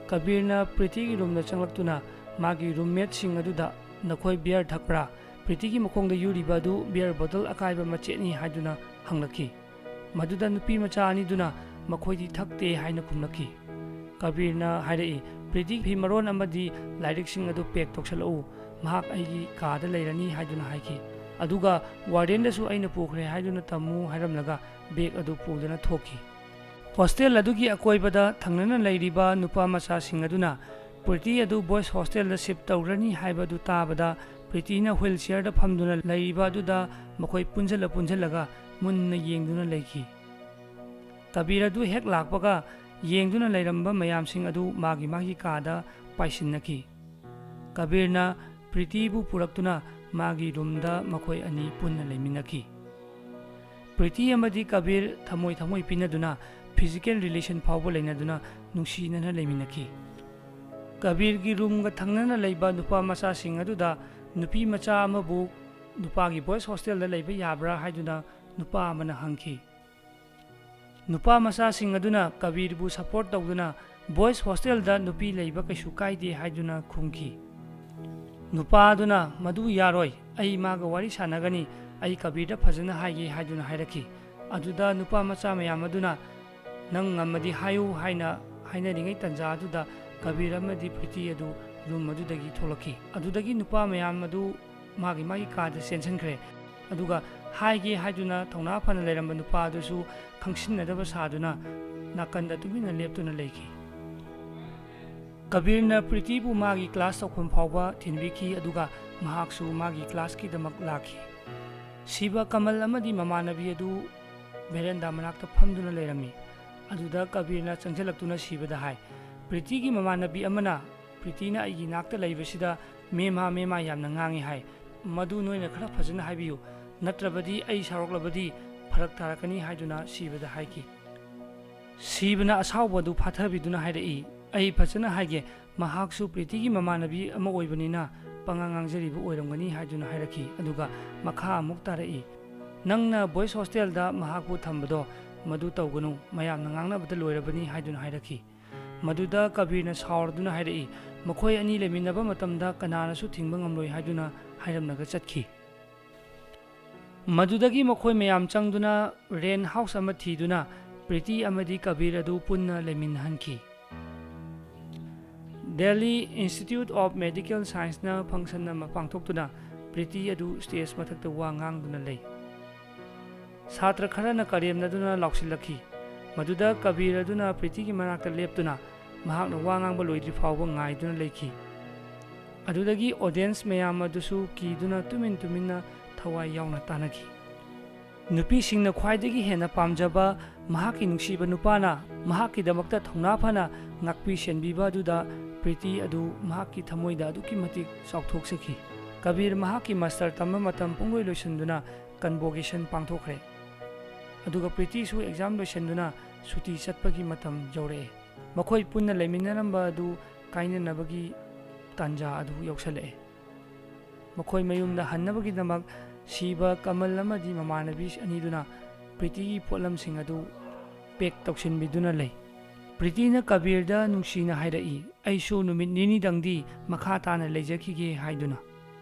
ꯀꯕꯤꯔꯅ ꯄ꯭ꯔꯤꯇꯤꯒꯤ ꯔꯨꯝꯗ ꯆꯪꯂꯛꯇꯨꯅ ꯃꯥꯒꯤ ꯔꯨꯝꯃꯦꯠꯁꯤꯡ ꯑꯗꯨꯗ, "ꯅꯈꯣꯏ ꯕꯤꯌꯔ ꯊꯛꯄ꯭ꯔꯥ? ꯄ꯭ꯔꯤꯇꯤꯒꯤ ꯃꯈꯣꯡꯗ ꯌꯨꯔꯤꯕ ꯑꯗꯨ ꯕꯤꯌꯔ ꯕꯣꯇꯜ ꯑꯀꯥꯏꯕ ꯃꯆꯦꯠꯅꯤ" ꯍꯥꯏꯗꯨꯅ ꯍꯪꯂꯛꯈꯤ꯫ ꯃꯗꯨꯗ ꯅꯨꯄꯤ ꯃꯆꯥ ꯑꯅꯤꯗꯨꯅ ꯃꯈꯣꯏꯗꯤ ꯊꯛꯇꯦ ꯍꯥꯏꯅ ꯈꯨꯝꯂꯛꯈꯤ꯫ ꯀꯕꯤꯔꯅ ꯍꯥꯏꯔꯛꯏ, "ꯄ꯭ꯔꯤꯇꯤ ꯐꯤꯃꯔꯣꯟ ꯑꯃꯗꯤ ꯂꯥꯏꯔꯤꯛꯁꯤꯡ ꯑꯗꯨ ꯄꯦꯛ ꯇꯧꯁꯜꯂꯛꯎ, ꯃꯍꯥꯛ ꯑꯩꯒꯤ ꯀꯥꯗ ꯂꯩꯔꯅꯤ" ꯍꯥꯏꯗꯨꯅ ꯍꯥꯏꯈꯤ꯫ ꯑꯗꯨꯒ ꯋꯥꯔꯗꯦꯟꯗꯁꯨ ꯑꯩꯅ ꯄꯨꯈ꯭ꯔꯦ ꯍꯥꯏꯗꯨꯅ ꯇꯝꯃꯨ ꯍꯥꯏꯔꯝꯂꯒ ꯕꯦꯒ ꯑꯗꯨ ꯄꯨꯗꯨꯅ ꯊꯣꯛꯈꯤ꯫ ꯍꯣꯁꯇꯦꯜ ꯑꯗꯨꯒꯤ ꯑꯀꯣꯏꯕꯗ ꯊꯪꯅꯅ ꯂꯩꯔꯤꯕ ꯅꯨꯄꯥ ꯃꯆꯥꯁꯤꯡ ꯑꯗꯨꯅ ꯄ꯭ꯔꯤꯇꯤ ꯑꯗꯨ ꯕꯣꯏꯁ ꯍꯣꯁꯇꯦꯜꯗ ꯁꯤꯞ ꯇꯧꯔꯅꯤ ꯍꯥꯏꯕ ꯑꯗꯨ ꯇꯥꯕꯗ, ꯄ꯭ꯔꯤꯇꯤꯅ ꯍꯨꯏꯜ ꯆꯤꯌꯔꯗ ꯐꯝꯗꯨꯅ ꯂꯩꯔꯤꯕ ꯑꯗꯨꯗ ꯃꯈꯣꯏ ꯄꯨꯟꯁꯤꯜꯂ ꯄꯨꯟꯁꯤꯜꯂꯒ ꯃꯨꯟꯅ ꯌꯦꯡꯗꯨꯅ ꯂꯩꯈꯤ꯫ ꯀꯕꯤꯔ ꯑꯗꯨ ꯍꯦꯛ ꯂꯥꯛꯄꯒ, ꯌꯦꯡꯗꯨꯅ ꯂꯩꯔꯝꯕ ꯃꯌꯥꯝꯁꯤꯡ ꯑꯗꯨ ꯃꯥꯒꯤ ꯃꯥꯒꯤ ꯀꯥꯗ ꯄꯥꯏꯁꯤꯟꯅꯈꯤ꯫ ꯀꯕꯤꯔꯅ ꯄ꯭ꯔꯤꯇꯤꯕꯨ ꯄꯨꯔꯛꯇꯨꯅ ꯃꯥꯒꯤ ꯔꯨꯝꯗ ꯃꯈꯣꯏ ꯑꯅꯤ ꯄꯨꯟꯅ ꯂꯩꯃꯤꯟꯅꯈꯤ꯫ ꯄ꯭ꯔꯤꯇꯤ ꯑꯃꯗꯤ ꯀꯕꯤꯔ ꯊꯃꯣꯏ ꯊꯃꯣꯏ ꯄꯤꯅꯗꯨꯅ, ꯐꯤꯖꯤꯀꯦꯜ ꯔꯤꯂꯦꯁꯟ ꯐꯥꯎꯕ ꯂꯩꯅꯗꯨꯅ ꯅꯨꯡꯁꯤꯅꯅ ꯂꯩꯃꯤꯟꯅꯈꯤ꯫ ꯀꯕꯤꯔꯒꯤ ꯔꯨꯝꯒ ꯊꯪꯅꯅ ꯂꯩꯕ ꯅꯨꯄꯥ ꯃꯆꯥꯁꯤꯡ ꯑꯗꯨꯗ ꯅꯨꯄꯤ ꯃꯆꯥ ꯑꯃꯕꯨ ꯅꯨꯄꯥꯒꯤ ꯕꯣꯏꯁ ꯍꯣꯁꯇꯦꯜꯗ ꯂꯩꯕ ꯌꯥꯕ꯭ꯔꯥ ꯍꯥꯏꯗꯨꯅ ꯅꯨꯄꯥ ꯑꯃꯅ ꯍꯪꯈꯤ꯫ ꯅꯨꯄꯥ ꯃꯆꯥꯁꯤꯡ ꯑꯗꯨꯅ ꯀꯕꯤꯔꯕꯨ ꯁꯄꯣꯔꯠ ꯇꯧꯗꯨꯅ ꯕꯣꯏꯁ ꯍꯣꯁꯇꯦꯜꯗ ꯅꯨꯄꯤ ꯂꯩꯕ ꯀꯩꯁꯨ ꯀꯥꯏꯗꯦ ꯍꯥꯏꯗꯨꯅ ꯈꯨꯝꯈꯤ꯫ ꯅꯨꯄꯥ ꯑꯗꯨꯅ, "ꯃꯗꯨ ꯌꯥꯔꯣꯏ, ꯑꯩ ꯃꯥꯒ ꯋꯥꯔꯤ ꯁꯥꯟꯅꯒꯅꯤ, ꯑꯩ ꯀꯕꯤꯔꯗ ꯐꯖꯅ ꯍꯥꯏꯒꯦ" ꯍꯥꯏꯗꯨꯅ ꯍꯥꯏꯔꯛꯈꯤ꯫ ꯑꯗꯨꯗ ꯅꯨꯄꯥ ꯃꯆꯥ ꯃꯌꯥꯝ ꯑꯗꯨꯅ, "ꯅꯪ ꯉꯝꯃꯗꯤ ꯍꯥꯏꯌꯨ" ꯍꯥꯏꯅ ꯍꯥꯏꯅꯔꯤꯉꯩ ꯇꯟꯖꯥ ꯑꯗꯨꯗ ꯀꯕꯤꯔ ꯑꯃꯗꯤ ꯄ꯭ꯔꯤꯇꯤ ꯑꯗꯨ ꯔꯨꯝ ꯑꯗꯨꯗꯒꯤ ꯊꯣꯛꯂꯛꯈꯤ꯫ ꯑꯗꯨꯗꯒꯤ ꯅꯨꯄꯥ ꯃꯌꯥꯝ ꯑꯗꯨ ꯃꯥꯒꯤ ꯃꯥꯒꯤ ꯀꯥꯗ ꯆꯦꯟꯁꯤꯟꯈ꯭ꯔꯦ꯫ ꯑꯗꯨꯒ ꯍꯥꯏꯒꯦ ꯍꯥꯏꯗꯨꯅ ꯊꯧꯅꯥ ꯐꯅ ꯂꯩꯔꯝꯕ ꯅꯨꯄꯥ ꯑꯗꯨꯁꯨ ꯈꯪꯁꯤꯟꯅꯗꯕ ꯁꯥꯗꯨꯅ ꯅꯥꯀꯟꯗ ꯇꯨꯃꯤꯟꯅ ꯂꯦꯞꯇꯨꯅ ꯂꯩꯈꯤ꯫ ꯀꯕꯤꯔꯅ ꯄ꯭ꯔꯤꯇꯤꯕꯨ ꯃꯥꯒꯤ ꯀ꯭ꯂꯥꯁ ꯇꯧꯐꯝ ꯐꯥꯎꯕ ꯊꯤꯟꯕꯤꯈꯤ, ꯑꯗꯨꯒ ꯃꯍꯥꯛꯁꯨ ꯃꯥꯒꯤ ꯀ꯭ꯂꯥꯁꯀꯤꯗꯃꯛ ꯂꯥꯛꯈꯤ꯫ ꯁꯤꯕ, ꯀꯃꯜ ꯑꯃꯗꯤ ꯃꯃꯥꯟꯅꯕꯤ ꯑꯗꯨ ꯚꯦꯔꯦꯟꯗꯥ ꯃꯅꯥꯛꯇ ꯐꯝꯗꯨꯅ ꯂꯩꯔꯝꯃꯤ꯫ ꯑꯗꯨꯗ ꯀꯕꯤꯔꯅ ꯆꯪꯁꯤꯜꯂꯛꯇꯨꯅ ꯁꯤꯕꯗ ꯍꯥꯏ, "ꯄ꯭ꯔꯤꯇꯤꯒꯤ ꯃꯃꯥꯟꯅꯕꯤ ꯑꯃꯅ ꯄ꯭ꯔꯤꯇꯤꯅ ꯑꯩꯒꯤ ꯅꯥꯛꯇ ꯂꯩꯕꯁꯤꯗ ꯃꯦꯃꯥ ꯃꯦꯃꯥ ꯌꯥꯝꯅ ꯉꯥꯡꯉꯤ ꯍꯥꯏ꯫ ꯃꯗꯨ ꯅꯣꯏꯅ ꯈꯔ ꯐꯖꯅ ꯍꯥꯏꯕꯤꯌꯨ, ꯅꯠꯇ꯭ꯔꯕꯗꯤ ꯑꯩ ꯁꯥꯎꯔꯛꯂꯕꯗꯤ ꯐꯔꯛ ꯇꯥꯔꯛꯀꯅꯤ" ꯍꯥꯏꯗꯨꯅ ꯁꯤꯕꯗ ꯍꯥꯏꯈꯤ꯫ ꯁꯤꯕꯅ ꯑꯁꯥꯎꯕ ꯑꯗꯨ ꯐꯥꯊꯕꯤꯗꯨꯅ ꯍꯥꯏꯔꯛꯏ, "ꯑꯩ ꯐꯖꯅ ꯍꯥꯏꯒꯦ, ꯃꯍꯥꯛꯁꯨ ꯄ꯭ꯔꯤꯇꯤꯒꯤ ꯃꯃꯥꯟꯅꯕꯤ ꯑꯃ ꯑꯣꯏꯕꯅꯤꯅ ꯄꯉꯥꯡ ꯉꯥꯡꯖꯔꯤꯕ ꯑꯣꯏꯔꯝꯒꯅꯤ" ꯍꯥꯏꯗꯨꯅ ꯍꯥꯏꯔꯛꯈꯤ꯫ ꯑꯗꯨꯒ ꯃꯈꯥ ꯑꯃꯨꯛ ꯇꯥꯔꯛꯏ, "ꯅꯪꯅ ꯕꯣꯏꯁ ꯍꯣꯁꯇꯦꯜꯗ ꯃꯍꯥꯛꯄꯨ ꯊꯝꯕꯗꯣ ꯃꯗꯨ ꯇꯧꯒꯅꯨ, ꯃꯌꯥꯝꯅ ꯉꯥꯡꯅꯕꯗ ꯂꯣꯏꯔꯕꯅꯤ" ꯍꯥꯏꯗꯨꯅ ꯍꯥꯏꯔꯛꯈꯤ꯫ ꯃꯗꯨꯗ ꯀꯕꯤꯔꯅ ꯁꯥꯎꯔꯗꯨꯅ ꯍꯥꯏꯔꯛꯏ, "ꯃꯈꯣꯏ ꯑꯅꯤ ꯂꯩꯃꯤꯟꯅꯕ ꯃꯇꯝꯗ ꯀꯅꯥꯅꯁꯨ ꯊꯤꯡꯕ ꯉꯝꯂꯣꯏ" ꯍꯥꯏꯗꯨꯅ ꯍꯥꯏꯔꯝꯂꯒ ꯆꯠꯈꯤ꯫ ꯃꯗꯨꯗꯒꯤ ꯃꯈꯣꯏ ꯃꯌꯥꯝ ꯆꯪꯗꯨꯅ ꯔꯦꯟ ꯍꯥꯎꯁ ꯑꯃ ꯊꯤꯗꯨꯅ ꯄ꯭ꯔꯤꯇꯤ ꯑꯃꯗꯤ ꯀꯕꯤꯔ ꯑꯗꯨ ꯄꯨꯟꯅ ꯂꯩꯃꯤꯟꯅꯍꯟꯈꯤ꯫ ꯗꯦꯜꯂꯤ ꯏꯟꯁꯇꯤꯇ꯭ꯌꯨꯠ ꯑꯣꯐ ꯃꯦꯗꯤꯀꯦꯜ ꯁꯥꯏꯟꯁꯅ ꯐꯪꯁꯟ ꯑꯃ ꯄꯥꯡꯊꯣꯛꯇꯨꯅ ꯄ꯭ꯔꯤꯇꯤ ꯑꯗꯨ ꯁ꯭ꯇꯦꯖ ꯃꯊꯛꯇ ꯋꯥ ꯉꯥꯡꯗꯨꯅ ꯂꯩ꯫ ꯁꯥꯇ꯭ꯔ ꯈꯔꯅ ꯀꯔꯦꯝꯅꯗꯨꯅ ꯂꯥꯎꯁꯤꯜꯂꯛꯈꯤ꯫ ꯃꯗꯨꯗ ꯀꯕꯤꯔ ꯑꯗꯨꯅ ꯄ꯭ꯔꯤꯇꯤꯒꯤ ꯃꯅꯥꯛꯇ ꯂꯦꯞꯇꯨꯅ ꯃꯍꯥꯛꯅ ꯋꯥ ꯉꯥꯡꯕ ꯂꯣꯏꯗ꯭ꯔꯤ ꯐꯥꯎꯕ ꯉꯥꯏꯗꯨꯅ ꯂꯩꯈꯤ꯫ ꯑꯗꯨꯗꯒꯤ ꯑꯣꯗꯤꯌꯟꯁ ꯃꯌꯥꯝ ꯑꯗꯨꯁꯨ ꯀꯤꯗꯨꯅ ꯇꯨꯃꯤꯟ ꯇꯨꯃꯤꯟꯅ ꯊꯋꯥꯏ ꯌꯥꯎꯅ ꯇꯥꯅꯈꯤ꯫ ꯅꯨꯄꯤꯁꯤꯡꯅ ꯈ꯭ꯋꯥꯏꯗꯒꯤ ꯍꯦꯟꯅ ꯄꯥꯝꯖꯕ ꯃꯍꯥꯛꯀꯤ ꯅꯨꯡꯁꯤꯕ ꯅꯨꯄꯥꯅ ꯃꯍꯥꯛꯀꯤꯗꯃꯛꯇ ꯊꯧꯅꯥ ꯐꯅ ꯉꯥꯛꯄꯤ ꯁꯦꯟꯕꯤꯕ ꯑꯗꯨꯗ ꯄ꯭ꯔꯤꯇꯤ ꯑꯗꯨ ꯃꯍꯥꯛꯀꯤ ꯊꯃꯣꯏꯗ ꯑꯗꯨꯛꯀꯤ ꯃꯇꯤꯛ ꯆꯥꯎꯊꯣꯛꯆꯈꯤ꯫ ꯀꯕꯤꯔ ꯃꯍꯥꯛꯀꯤ ꯃꯥꯁꯇꯔ ꯇꯝꯕ ꯃꯇꯝ ꯄꯨꯡꯂꯣꯏ ꯂꯣꯏꯁꯤꯟꯗꯨꯅ ꯀꯟꯚꯣꯀꯦꯁꯟ ꯄꯥꯡꯊꯣꯛꯈ꯭ꯔꯦ꯫ ꯑꯗꯨꯒ ꯄ꯭ꯔꯤꯇꯤꯁꯨ ꯑꯦꯛꯖꯥꯝ ꯂꯣꯏꯁꯤꯟꯗꯨꯅ ꯁꯨꯇꯤ ꯆꯠꯄꯒꯤ ꯃꯇꯝ ꯌꯧꯔꯛꯑꯦ꯫ ꯃꯈꯣꯏ ꯄꯨꯟꯅ ꯂꯩꯃꯤꯟꯅꯔꯝꯕ ꯑꯗꯨ ꯀꯥꯏꯅꯅꯕꯒꯤ ꯇꯥꯟꯖꯥ ꯑꯗꯨ ꯌꯧꯁꯤꯜꯂꯛꯑꯦ꯫ ꯃꯈꯣꯏ ꯃꯌꯨꯝꯗ ꯍꯟꯅꯕꯒꯤꯗꯃꯛ ꯁꯤꯕ ꯀꯃꯜ ꯑꯃꯗꯤ ꯃꯃꯥꯟꯅꯕꯤ ꯑꯅꯤꯗꯨꯅ ꯄ꯭ꯔꯤꯇꯤꯒꯤ ꯄꯣꯠꯂꯝꯁꯤꯡ ꯑꯗꯨ ꯄꯦꯛ ꯇꯧꯁꯤꯟꯕꯤꯗꯨꯅ ꯂꯩ꯫ ꯄ꯭ꯔꯤꯇꯤꯅ ꯀꯕꯤꯔꯗ ꯅꯨꯡꯁꯤꯅ ꯍꯥꯏꯔꯛꯏ, "ꯑꯩꯁꯨ ꯅꯨꯃꯤꯠ ꯅꯤꯅꯤꯗꯪꯗꯤ ꯃꯈꯥ ꯇꯥꯅ ꯂꯩꯖꯈꯤꯒꯦ" ꯍꯥꯏꯗꯨꯅ꯫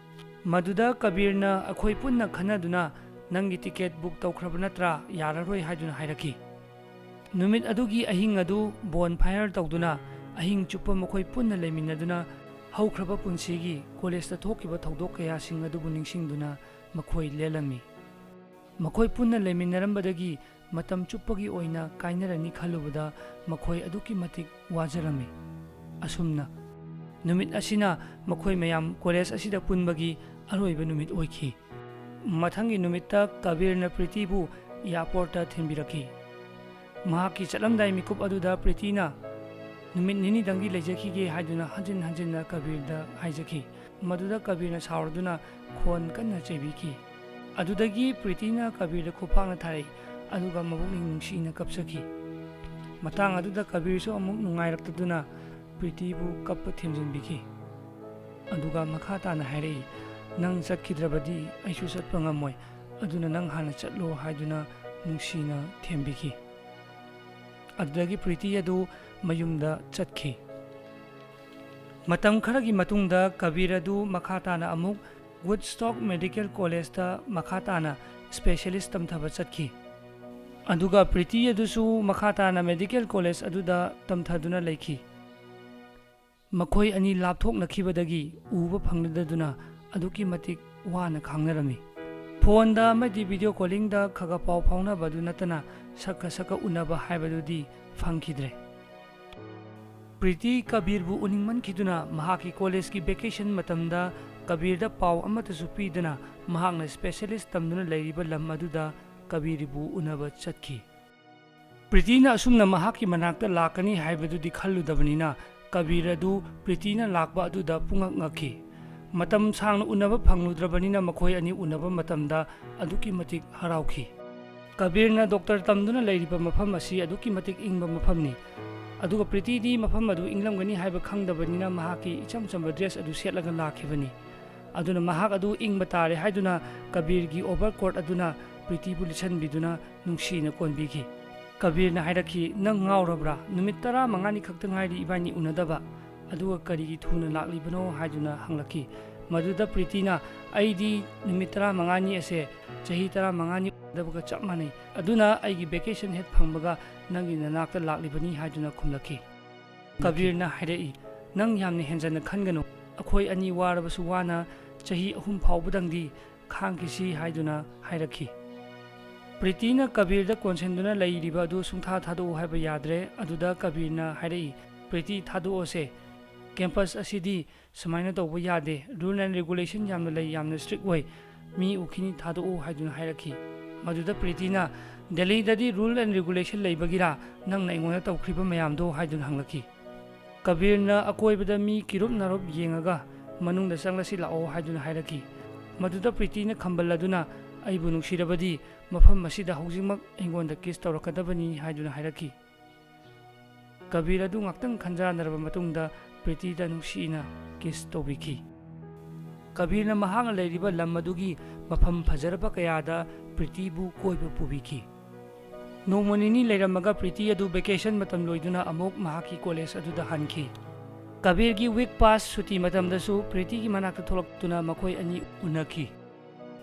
ꯃꯗꯨꯗ ꯀꯕꯤꯔꯅ ꯑꯩꯈꯣꯏ ꯄꯨꯟꯅ ꯈꯟꯅꯗꯨꯅ, "ꯅꯪꯒꯤ ꯇꯤꯀꯦꯠ ꯕꯨꯛ ꯇꯧꯈ꯭ꯔꯕ ꯅꯠꯇ꯭ꯔꯥ? ꯌꯥꯔꯔꯣꯏ" ꯍꯥꯏꯗꯨꯅ ꯍꯥꯏꯔꯛꯈꯤ꯫ ꯅꯨꯃꯤꯠ ꯑꯗꯨꯒꯤ ꯑꯍꯤꯡ ꯑꯗꯨ ꯕꯣꯟ ꯐꯥꯌꯔ ꯇꯧꯗꯨꯅ ꯑꯍꯤꯡ ꯆꯨꯞꯄ ꯃꯈꯣꯏ ꯄꯨꯟꯅ ꯂꯩꯃꯤꯟꯅꯗꯨꯅ ꯍꯧꯈ꯭ꯔꯕ ꯄꯨꯟꯁꯤꯒꯤ ꯀꯣꯂꯦꯖꯇ ꯊꯣꯛꯈꯤꯕ ꯊꯧꯗꯣꯛ ꯀꯌꯥꯁꯤꯡ ꯑꯗꯨꯕꯨ ꯅꯤꯡꯁꯤꯡꯗꯨꯅ ꯃꯈꯣꯏ ꯂꯦꯜꯂꯝꯃꯤ꯫ ꯃꯈꯣꯏ ꯄꯨꯟꯅ ꯂꯩꯃꯤꯟꯅꯔꯝꯕꯗꯒꯤ ꯃꯇꯝ ꯆꯨꯞꯄꯒꯤ ꯑꯣꯏꯅ ꯀꯥꯏꯅꯔꯅꯤ ꯈꯜꯂꯨꯕꯗ ꯃꯈꯣꯏ ꯑꯗꯨꯛꯀꯤ ꯃꯇꯤꯛ ꯋꯥꯖꯔꯝꯃꯤ꯫ ꯑꯁꯨꯝꯅ ꯅꯨꯃꯤꯠ ꯑꯁꯤꯅ ꯃꯈꯣꯏ ꯃꯌꯥꯝ ꯀꯣꯂꯦꯖ ꯑꯁꯤꯗ ꯄꯨꯟꯕꯒꯤ ꯑꯔꯣꯏꯕ ꯅꯨꯃꯤꯠ ꯑꯣꯏꯈꯤ꯫ ꯃꯊꯪꯒꯤ ꯅꯨꯃꯤꯠꯇ ꯀꯕꯤꯔꯅ ꯄ꯭ꯔꯤꯇꯤꯕꯨ ꯑꯦꯌꯥꯔꯄꯣꯔꯠꯇ ꯊꯤꯟꯕꯤꯔꯛꯈꯤ꯫ ꯃꯍꯥꯛꯀꯤ ꯆꯠꯂꯝꯗꯥꯏ ꯃꯤꯀꯨꯞ ꯑꯗꯨꯗ ꯄ꯭ꯔꯤꯇꯤꯅ, "ꯅꯨꯃꯤꯠ ꯅꯤꯅꯤꯗꯪꯗꯤ ꯂꯩꯖꯈꯤꯒꯦ" ꯍꯥꯏꯗꯨꯅ ꯍꯟꯖꯤꯟ ꯍꯟꯖꯤꯟꯅ ꯀꯕꯤꯔꯗ ꯍꯥꯏꯖꯈꯤ꯫ ꯃꯗꯨꯗ ꯀꯕꯤꯔꯅ ꯁꯥꯎꯔꯗꯨꯅ ꯈꯣꯟ ꯀꯟꯅ ꯆꯩꯕꯤꯈꯤ꯫ ꯑꯗꯨꯗꯒꯤ ꯄ꯭ꯔꯤꯇꯤꯅ ꯀꯕꯤꯔꯗ ꯈꯨꯄꯥꯛꯅ ꯊꯥꯔꯛꯏ, ꯑꯗꯨꯒ ꯃꯄꯨꯛꯅꯤꯡ ꯅꯨꯡꯁꯤꯅ ꯀꯞꯆꯈꯤ꯫ ꯃꯇꯥꯡ ꯑꯗꯨꯗ ꯀꯕꯤꯔꯁꯨ ꯑꯃꯨꯛ ꯅꯨꯡꯉꯥꯏꯔꯛꯇꯗꯨꯅ ꯄ꯭ꯔꯤꯇꯤꯕꯨ ꯀꯞꯄ ꯊꯦꯝꯖꯤꯟꯕꯤꯈꯤ꯫ ꯑꯗꯨꯒ ꯃꯈꯥ ꯇꯥꯅ ꯍꯥꯏꯔꯛꯏ, "ꯅꯪ ꯆꯠꯈꯤꯗ꯭ꯔꯕꯗꯤ ꯑꯩꯁꯨ ꯆꯠꯄ ꯉꯝꯃꯣꯏ, ꯑꯗꯨꯅ ꯅꯪ ꯍꯥꯟꯅ ꯆꯠꯂꯣ" ꯍꯥꯏꯗꯨꯅ ꯅꯨꯡꯁꯤꯅ ꯊꯦꯝꯕꯤꯈꯤ꯫ ꯑꯗꯨꯗꯒꯤ ꯄ꯭ꯔꯤꯇꯤ ꯑꯗꯨ ꯃꯌꯨꯝꯗ ꯆꯠꯈꯤ꯫ ꯃꯇꯝ ꯈꯔꯒꯤ ꯃꯇꯨꯡꯗ ꯀꯕꯤꯔ ꯑꯗꯨ ꯃꯈꯥ ꯇꯥꯅ ꯑꯃꯨꯛ ꯋꯨꯗꯁ꯭ꯇꯣꯛ ꯃꯦꯗꯤꯀꯦꯜ ꯀꯣꯂꯦꯖꯇ ꯃꯈꯥ ꯇꯥꯅ ꯁ꯭ꯄꯦꯁꯤꯌꯦꯂꯤꯁ ꯇꯝꯊꯕ ꯆꯠꯈꯤ꯫ ꯑꯗꯨꯒ ꯄ꯭ꯔꯤꯇꯤ ꯑꯗꯨꯁꯨ ꯃꯈꯥ ꯇꯥꯅ ꯃꯦꯗꯤꯀꯦꯜ ꯀꯣꯂꯦꯖ ꯑꯗꯨꯗ ꯇꯝꯊꯗꯨꯅ ꯂꯩꯈꯤ꯫ ꯃꯈꯣꯏ ꯑꯅꯤ ꯂꯥꯞꯊꯣꯛꯅꯈꯤꯕꯗꯒꯤ ꯎꯕ ꯐꯪꯅꯗꯗꯨꯅ ꯑꯗꯨꯛꯀꯤ ꯃꯇꯤꯛ ꯋꯥꯅ ꯈꯥꯡꯅꯔꯝꯃꯤ꯫ ꯐꯣꯟꯗ ꯑꯃꯗꯤ ꯚꯤꯗꯤꯑꯣ ꯀꯣꯂꯤꯡꯗ ꯈꯒ ꯄꯥꯎ ꯐꯥꯎꯅꯕ ꯑꯗꯨ ꯅꯠꯇꯅ ꯁꯛꯀ ꯁꯛꯀ ꯎꯅꯕ ꯍꯥꯏꯕꯗꯨꯗꯤ ꯐꯪꯈꯤꯗ꯭ꯔꯦ꯫ ꯄ꯭ꯔꯤꯇꯤ ꯀꯕꯤꯔꯕꯨ ꯎꯅꯤꯡꯃꯟꯈꯤꯗꯨꯅ ꯃꯍꯥꯛꯀꯤ ꯀꯣꯂꯦꯖꯀꯤ ꯚꯦꯀꯦꯁꯟ ꯃꯇꯝꯗ ꯀꯕꯤꯔꯗ ꯄꯥꯎ ꯑꯃꯠꯇꯁꯨ ꯄꯤꯗꯅ ꯃꯍꯥꯛꯅ ꯁ꯭ꯄꯦꯁꯤꯌꯦꯂꯤꯁ ꯇꯝꯗꯨꯅ ꯂꯩꯔꯤꯕ ꯂꯝ ꯑꯗꯨꯗ ꯀꯕꯤꯔꯕꯨ ꯎꯅꯕ ꯆꯠꯈꯤ꯫ ꯄ꯭ꯔꯤꯇꯤꯅ ꯑꯁꯨꯝꯅ ꯃꯍꯥꯛꯀꯤ ꯃꯅꯥꯛꯇ ꯂꯥꯛꯀꯅꯤ ꯍꯥꯏꯕꯗꯨꯗꯤ ꯈꯜꯂꯨꯗꯕꯅꯤꯅ ꯀꯕꯤꯔ ꯑꯗꯨ ꯄ꯭ꯔꯤꯇꯤꯅ ꯂꯥꯛꯄ ꯑꯗꯨꯗ ꯄꯨꯡꯉꯛ ꯉꯛꯈꯤ꯫ ꯃꯇꯝ ꯁꯥꯡꯅ ꯎꯅꯕ ꯐꯪꯂꯨꯗ꯭ꯔꯕꯅꯤꯅ ꯃꯈꯣꯏ ꯑꯅꯤ ꯎꯅꯕ ꯃꯇꯝꯗ ꯑꯗꯨꯛꯀꯤ ꯃꯇꯤꯛ ꯍꯔꯥꯎꯈꯤ꯫ ꯀꯕꯤꯔꯅ ꯗꯣꯛꯇꯔ ꯇꯝꯗꯨꯅ ꯂꯩꯔꯤꯕ ꯃꯐꯝ ꯑꯁꯤ ꯑꯗꯨꯛꯀꯤ ꯃꯇꯤꯛ ꯏꯪꯕ ꯃꯐꯝꯅꯤ꯫ ꯑꯗꯨꯒ ꯄ꯭ꯔꯤꯇꯤꯗꯤ ꯃꯐꯝ ꯑꯗꯨ ꯏꯪꯂꯝꯒꯅꯤ ꯍꯥꯏꯕ ꯈꯪꯗꯕꯅꯤꯅ ꯃꯍꯥꯛꯀꯤ ꯏꯆꯝ ꯆꯝꯕ ꯗ꯭ꯔꯦꯁ ꯑꯗꯨ ꯁꯦꯠꯂꯒ ꯂꯥꯛꯈꯤꯕꯅꯤ꯫ ꯑꯗꯨꯅ ꯃꯍꯥꯛ ꯑꯗꯨ ꯏꯪꯕ ꯇꯥꯔꯦ ꯍꯥꯏꯗꯨꯅ ꯀꯕꯤꯔꯒꯤ ꯑꯣꯚꯔ ꯀꯣꯠ ꯑꯗꯨꯅ ꯄ꯭ꯔꯤꯇꯤꯕꯨ ꯂꯤꯠꯁꯤꯟꯕꯤꯗꯨꯅ ꯅꯨꯡꯁꯤꯅ ꯀꯣꯟꯕꯤꯈꯤ꯫ ꯀꯕꯤꯔꯅ ꯍꯥꯏꯔꯛꯈꯤ, "ꯅꯪ ꯉꯥꯎꯔꯕ꯭ꯔꯥ? ꯅꯨꯃꯤꯠ ꯇꯔꯥꯃꯉꯥꯅꯤ ꯈꯛꯇ ꯉꯥꯏꯔꯤ ꯏꯕꯥꯅꯤ ꯎꯅꯗꯕ, ꯑꯗꯨꯒ ꯀꯔꯤꯒꯤ ꯊꯨꯅ ꯂꯥꯛꯂꯤꯕꯅꯣ?" ꯍꯥꯏꯗꯨꯅ ꯍꯪꯂꯛꯈꯤ꯫ ꯃꯗꯨꯗ ꯄ꯭ꯔꯤꯇꯤꯅ, "ꯑꯩꯗꯤ ꯅꯨꯃꯤꯠ ꯇꯔꯥꯃꯉꯥꯅꯤ ꯑꯁꯦ ꯆꯍꯤ ꯇꯔꯥꯃꯉꯥꯅꯤ ꯎꯅꯗꯕꯒ ꯆꯞ ꯃꯥꯟꯅꯩ, ꯑꯗꯨꯅ ꯑꯩꯒꯤ ꯚꯦꯀꯦꯁꯟ ꯍꯦꯛ ꯐꯪꯕꯒ ꯅꯪꯒꯤ ꯅꯅꯥꯛꯇ ꯂꯥꯛꯂꯤꯕꯅꯤ" ꯍꯥꯏꯗꯨꯅ ꯈꯨꯝꯂꯛꯈꯤ꯫ ꯀꯕꯤꯔꯅ ꯍꯥꯏꯔꯛꯏ, "ꯅꯪ ꯌꯥꯝꯅ ꯍꯦꯟꯖꯟꯅ ꯈꯟꯒꯅꯨ, ꯑꯩꯈꯣꯏ ꯑꯅꯤ ꯋꯥꯔꯕꯁꯨ ꯋꯥꯅ ꯆꯍꯤ ꯑꯍꯨꯝ ꯐꯥꯎꯕꯗꯪꯗꯤ ꯈꯥꯡꯈꯤꯁꯤ" ꯍꯥꯏꯗꯨꯅ ꯍꯥꯏꯔꯛꯈꯤ꯫ ꯄ꯭ꯔꯤꯇꯤꯅ ꯀꯕꯤꯔꯗ ꯀꯣꯟꯁꯤꯟꯗꯨꯅ ꯂꯩꯔꯤꯕ ꯑꯗꯨ ꯁꯨꯡꯊꯥ ꯊꯥꯗꯣꯛꯎ ꯍꯥꯏꯕ ꯌꯥꯗ꯭ꯔꯦ꯫ ꯑꯗꯨꯗ ꯀꯕꯤꯔꯅ ꯍꯥꯏꯔꯛꯏ, "ꯄ꯭ꯔꯤꯇꯤ, ꯊꯥꯗꯣꯛꯑꯣꯁꯦ, ꯀꯦꯝꯄꯁ ꯑꯁꯤꯗꯤ ꯁꯨꯃꯥꯏꯅ ꯇꯧꯕ ꯌꯥꯗꯦ, ꯔꯨꯜ ꯑꯦꯟ ꯔꯤꯒꯨꯂꯦꯁꯟ ꯌꯥꯝꯅ ꯂꯩ, ꯌꯥꯝꯅ ꯁ꯭ꯇ꯭ꯔꯤꯛ ꯑꯣꯏ, ꯃꯤ ꯎꯈꯤꯅꯤ, ꯊꯥꯗꯣꯛꯎ" ꯍꯥꯏꯗꯨꯅ ꯍꯥꯏꯔꯛꯈꯤ꯫ ꯃꯗꯨꯗ ꯄ꯭ꯔꯤꯇꯤꯅ, "ꯗꯦꯜꯂꯤꯗꯗꯤ ꯔꯨꯜ ꯑꯦꯟ ꯔꯤꯒꯨꯂꯦꯁꯟ ꯂꯩꯕꯒꯤꯔꯥ ꯅꯪꯅ ꯑꯩꯉꯣꯟꯗ ꯇꯧꯈ꯭ꯔꯤꯕ ꯃꯌꯥꯝꯗꯣ?" ꯍꯥꯏꯗꯨꯅ ꯍꯪꯂꯛꯈꯤ꯫ ꯀꯕꯤꯔꯅ ꯑꯀꯣꯏꯕꯗ ꯃꯤ ꯀꯤꯔꯨꯞ ꯅꯥꯔꯨꯞ ꯌꯦꯡꯉꯒ, "ꯃꯅꯨꯡꯗ ꯆꯪꯂꯁꯤ ꯂꯥꯛꯑꯣ" ꯍꯥꯏꯗꯨꯅ ꯍꯥꯏꯔꯛꯈꯤ꯫ ꯃꯗꯨꯗ ꯄ꯭ꯔꯤꯇꯤꯅ ꯈꯝꯕꯜ ꯑꯗꯨꯅ, "ꯑꯩꯕꯨ ꯅꯨꯡꯁꯤꯔꯕꯗꯤ ꯃꯐꯝ ꯑꯁꯤꯗ ꯍꯧꯖꯤꯛꯃꯛ ꯑꯩꯉꯣꯟꯗ ꯀꯤꯁ ꯇꯧꯔꯛꯀꯗꯕꯅꯤ" ꯍꯥꯏꯗꯨꯅ ꯍꯥꯏꯔꯛꯈꯤ꯫ ꯀꯕꯤꯔ ꯑꯗꯨ ꯉꯥꯛꯇꯪ ꯈꯟꯖꯥꯟꯅꯔꯕ ꯃꯇꯨꯡꯗ ꯄ꯭ꯔꯤꯇꯤꯗ ꯅꯨꯡꯁꯤꯅ ꯀꯤꯁ ꯇꯧꯕꯤꯈꯤ꯫ ꯀꯕꯤꯔꯅ ꯃꯍꯥꯛꯅ ꯂꯩꯔꯤꯕ ꯂꯝ ꯑꯗꯨꯒꯤ ꯃꯐꯝ ꯐꯖꯔꯕ ꯀꯌꯥꯗ ꯄ꯭ꯔꯤꯇꯤꯕꯨ ꯀꯣꯏꯕ ꯄꯨꯕꯤꯈꯤ꯫ ꯅꯣꯡꯃ ꯅꯤꯅꯤ ꯂꯩꯔꯝꯃꯒ ꯄ꯭ꯔꯤꯇꯤ ꯑꯗꯨ ꯚꯦꯀꯦꯁꯟ ꯃꯇꯝ ꯂꯣꯏꯗꯨꯅ ꯑꯃꯨꯛ ꯃꯍꯥꯛꯀꯤ ꯀꯣꯂꯦꯖ ꯑꯗꯨꯗ ꯍꯟꯈꯤ꯫ ꯀꯕꯤꯔꯒꯤ ꯋꯤꯛ ꯄꯥꯁ ꯁꯨꯇꯤ ꯃꯇꯝꯗꯁꯨ ꯄ꯭ꯔꯤꯇꯤꯒꯤ ꯃꯅꯥꯛꯇ ꯊꯣꯛꯂꯛꯇꯨꯅ ꯃꯈꯣꯏ ꯑꯅꯤ ꯎꯅꯈꯤ꯫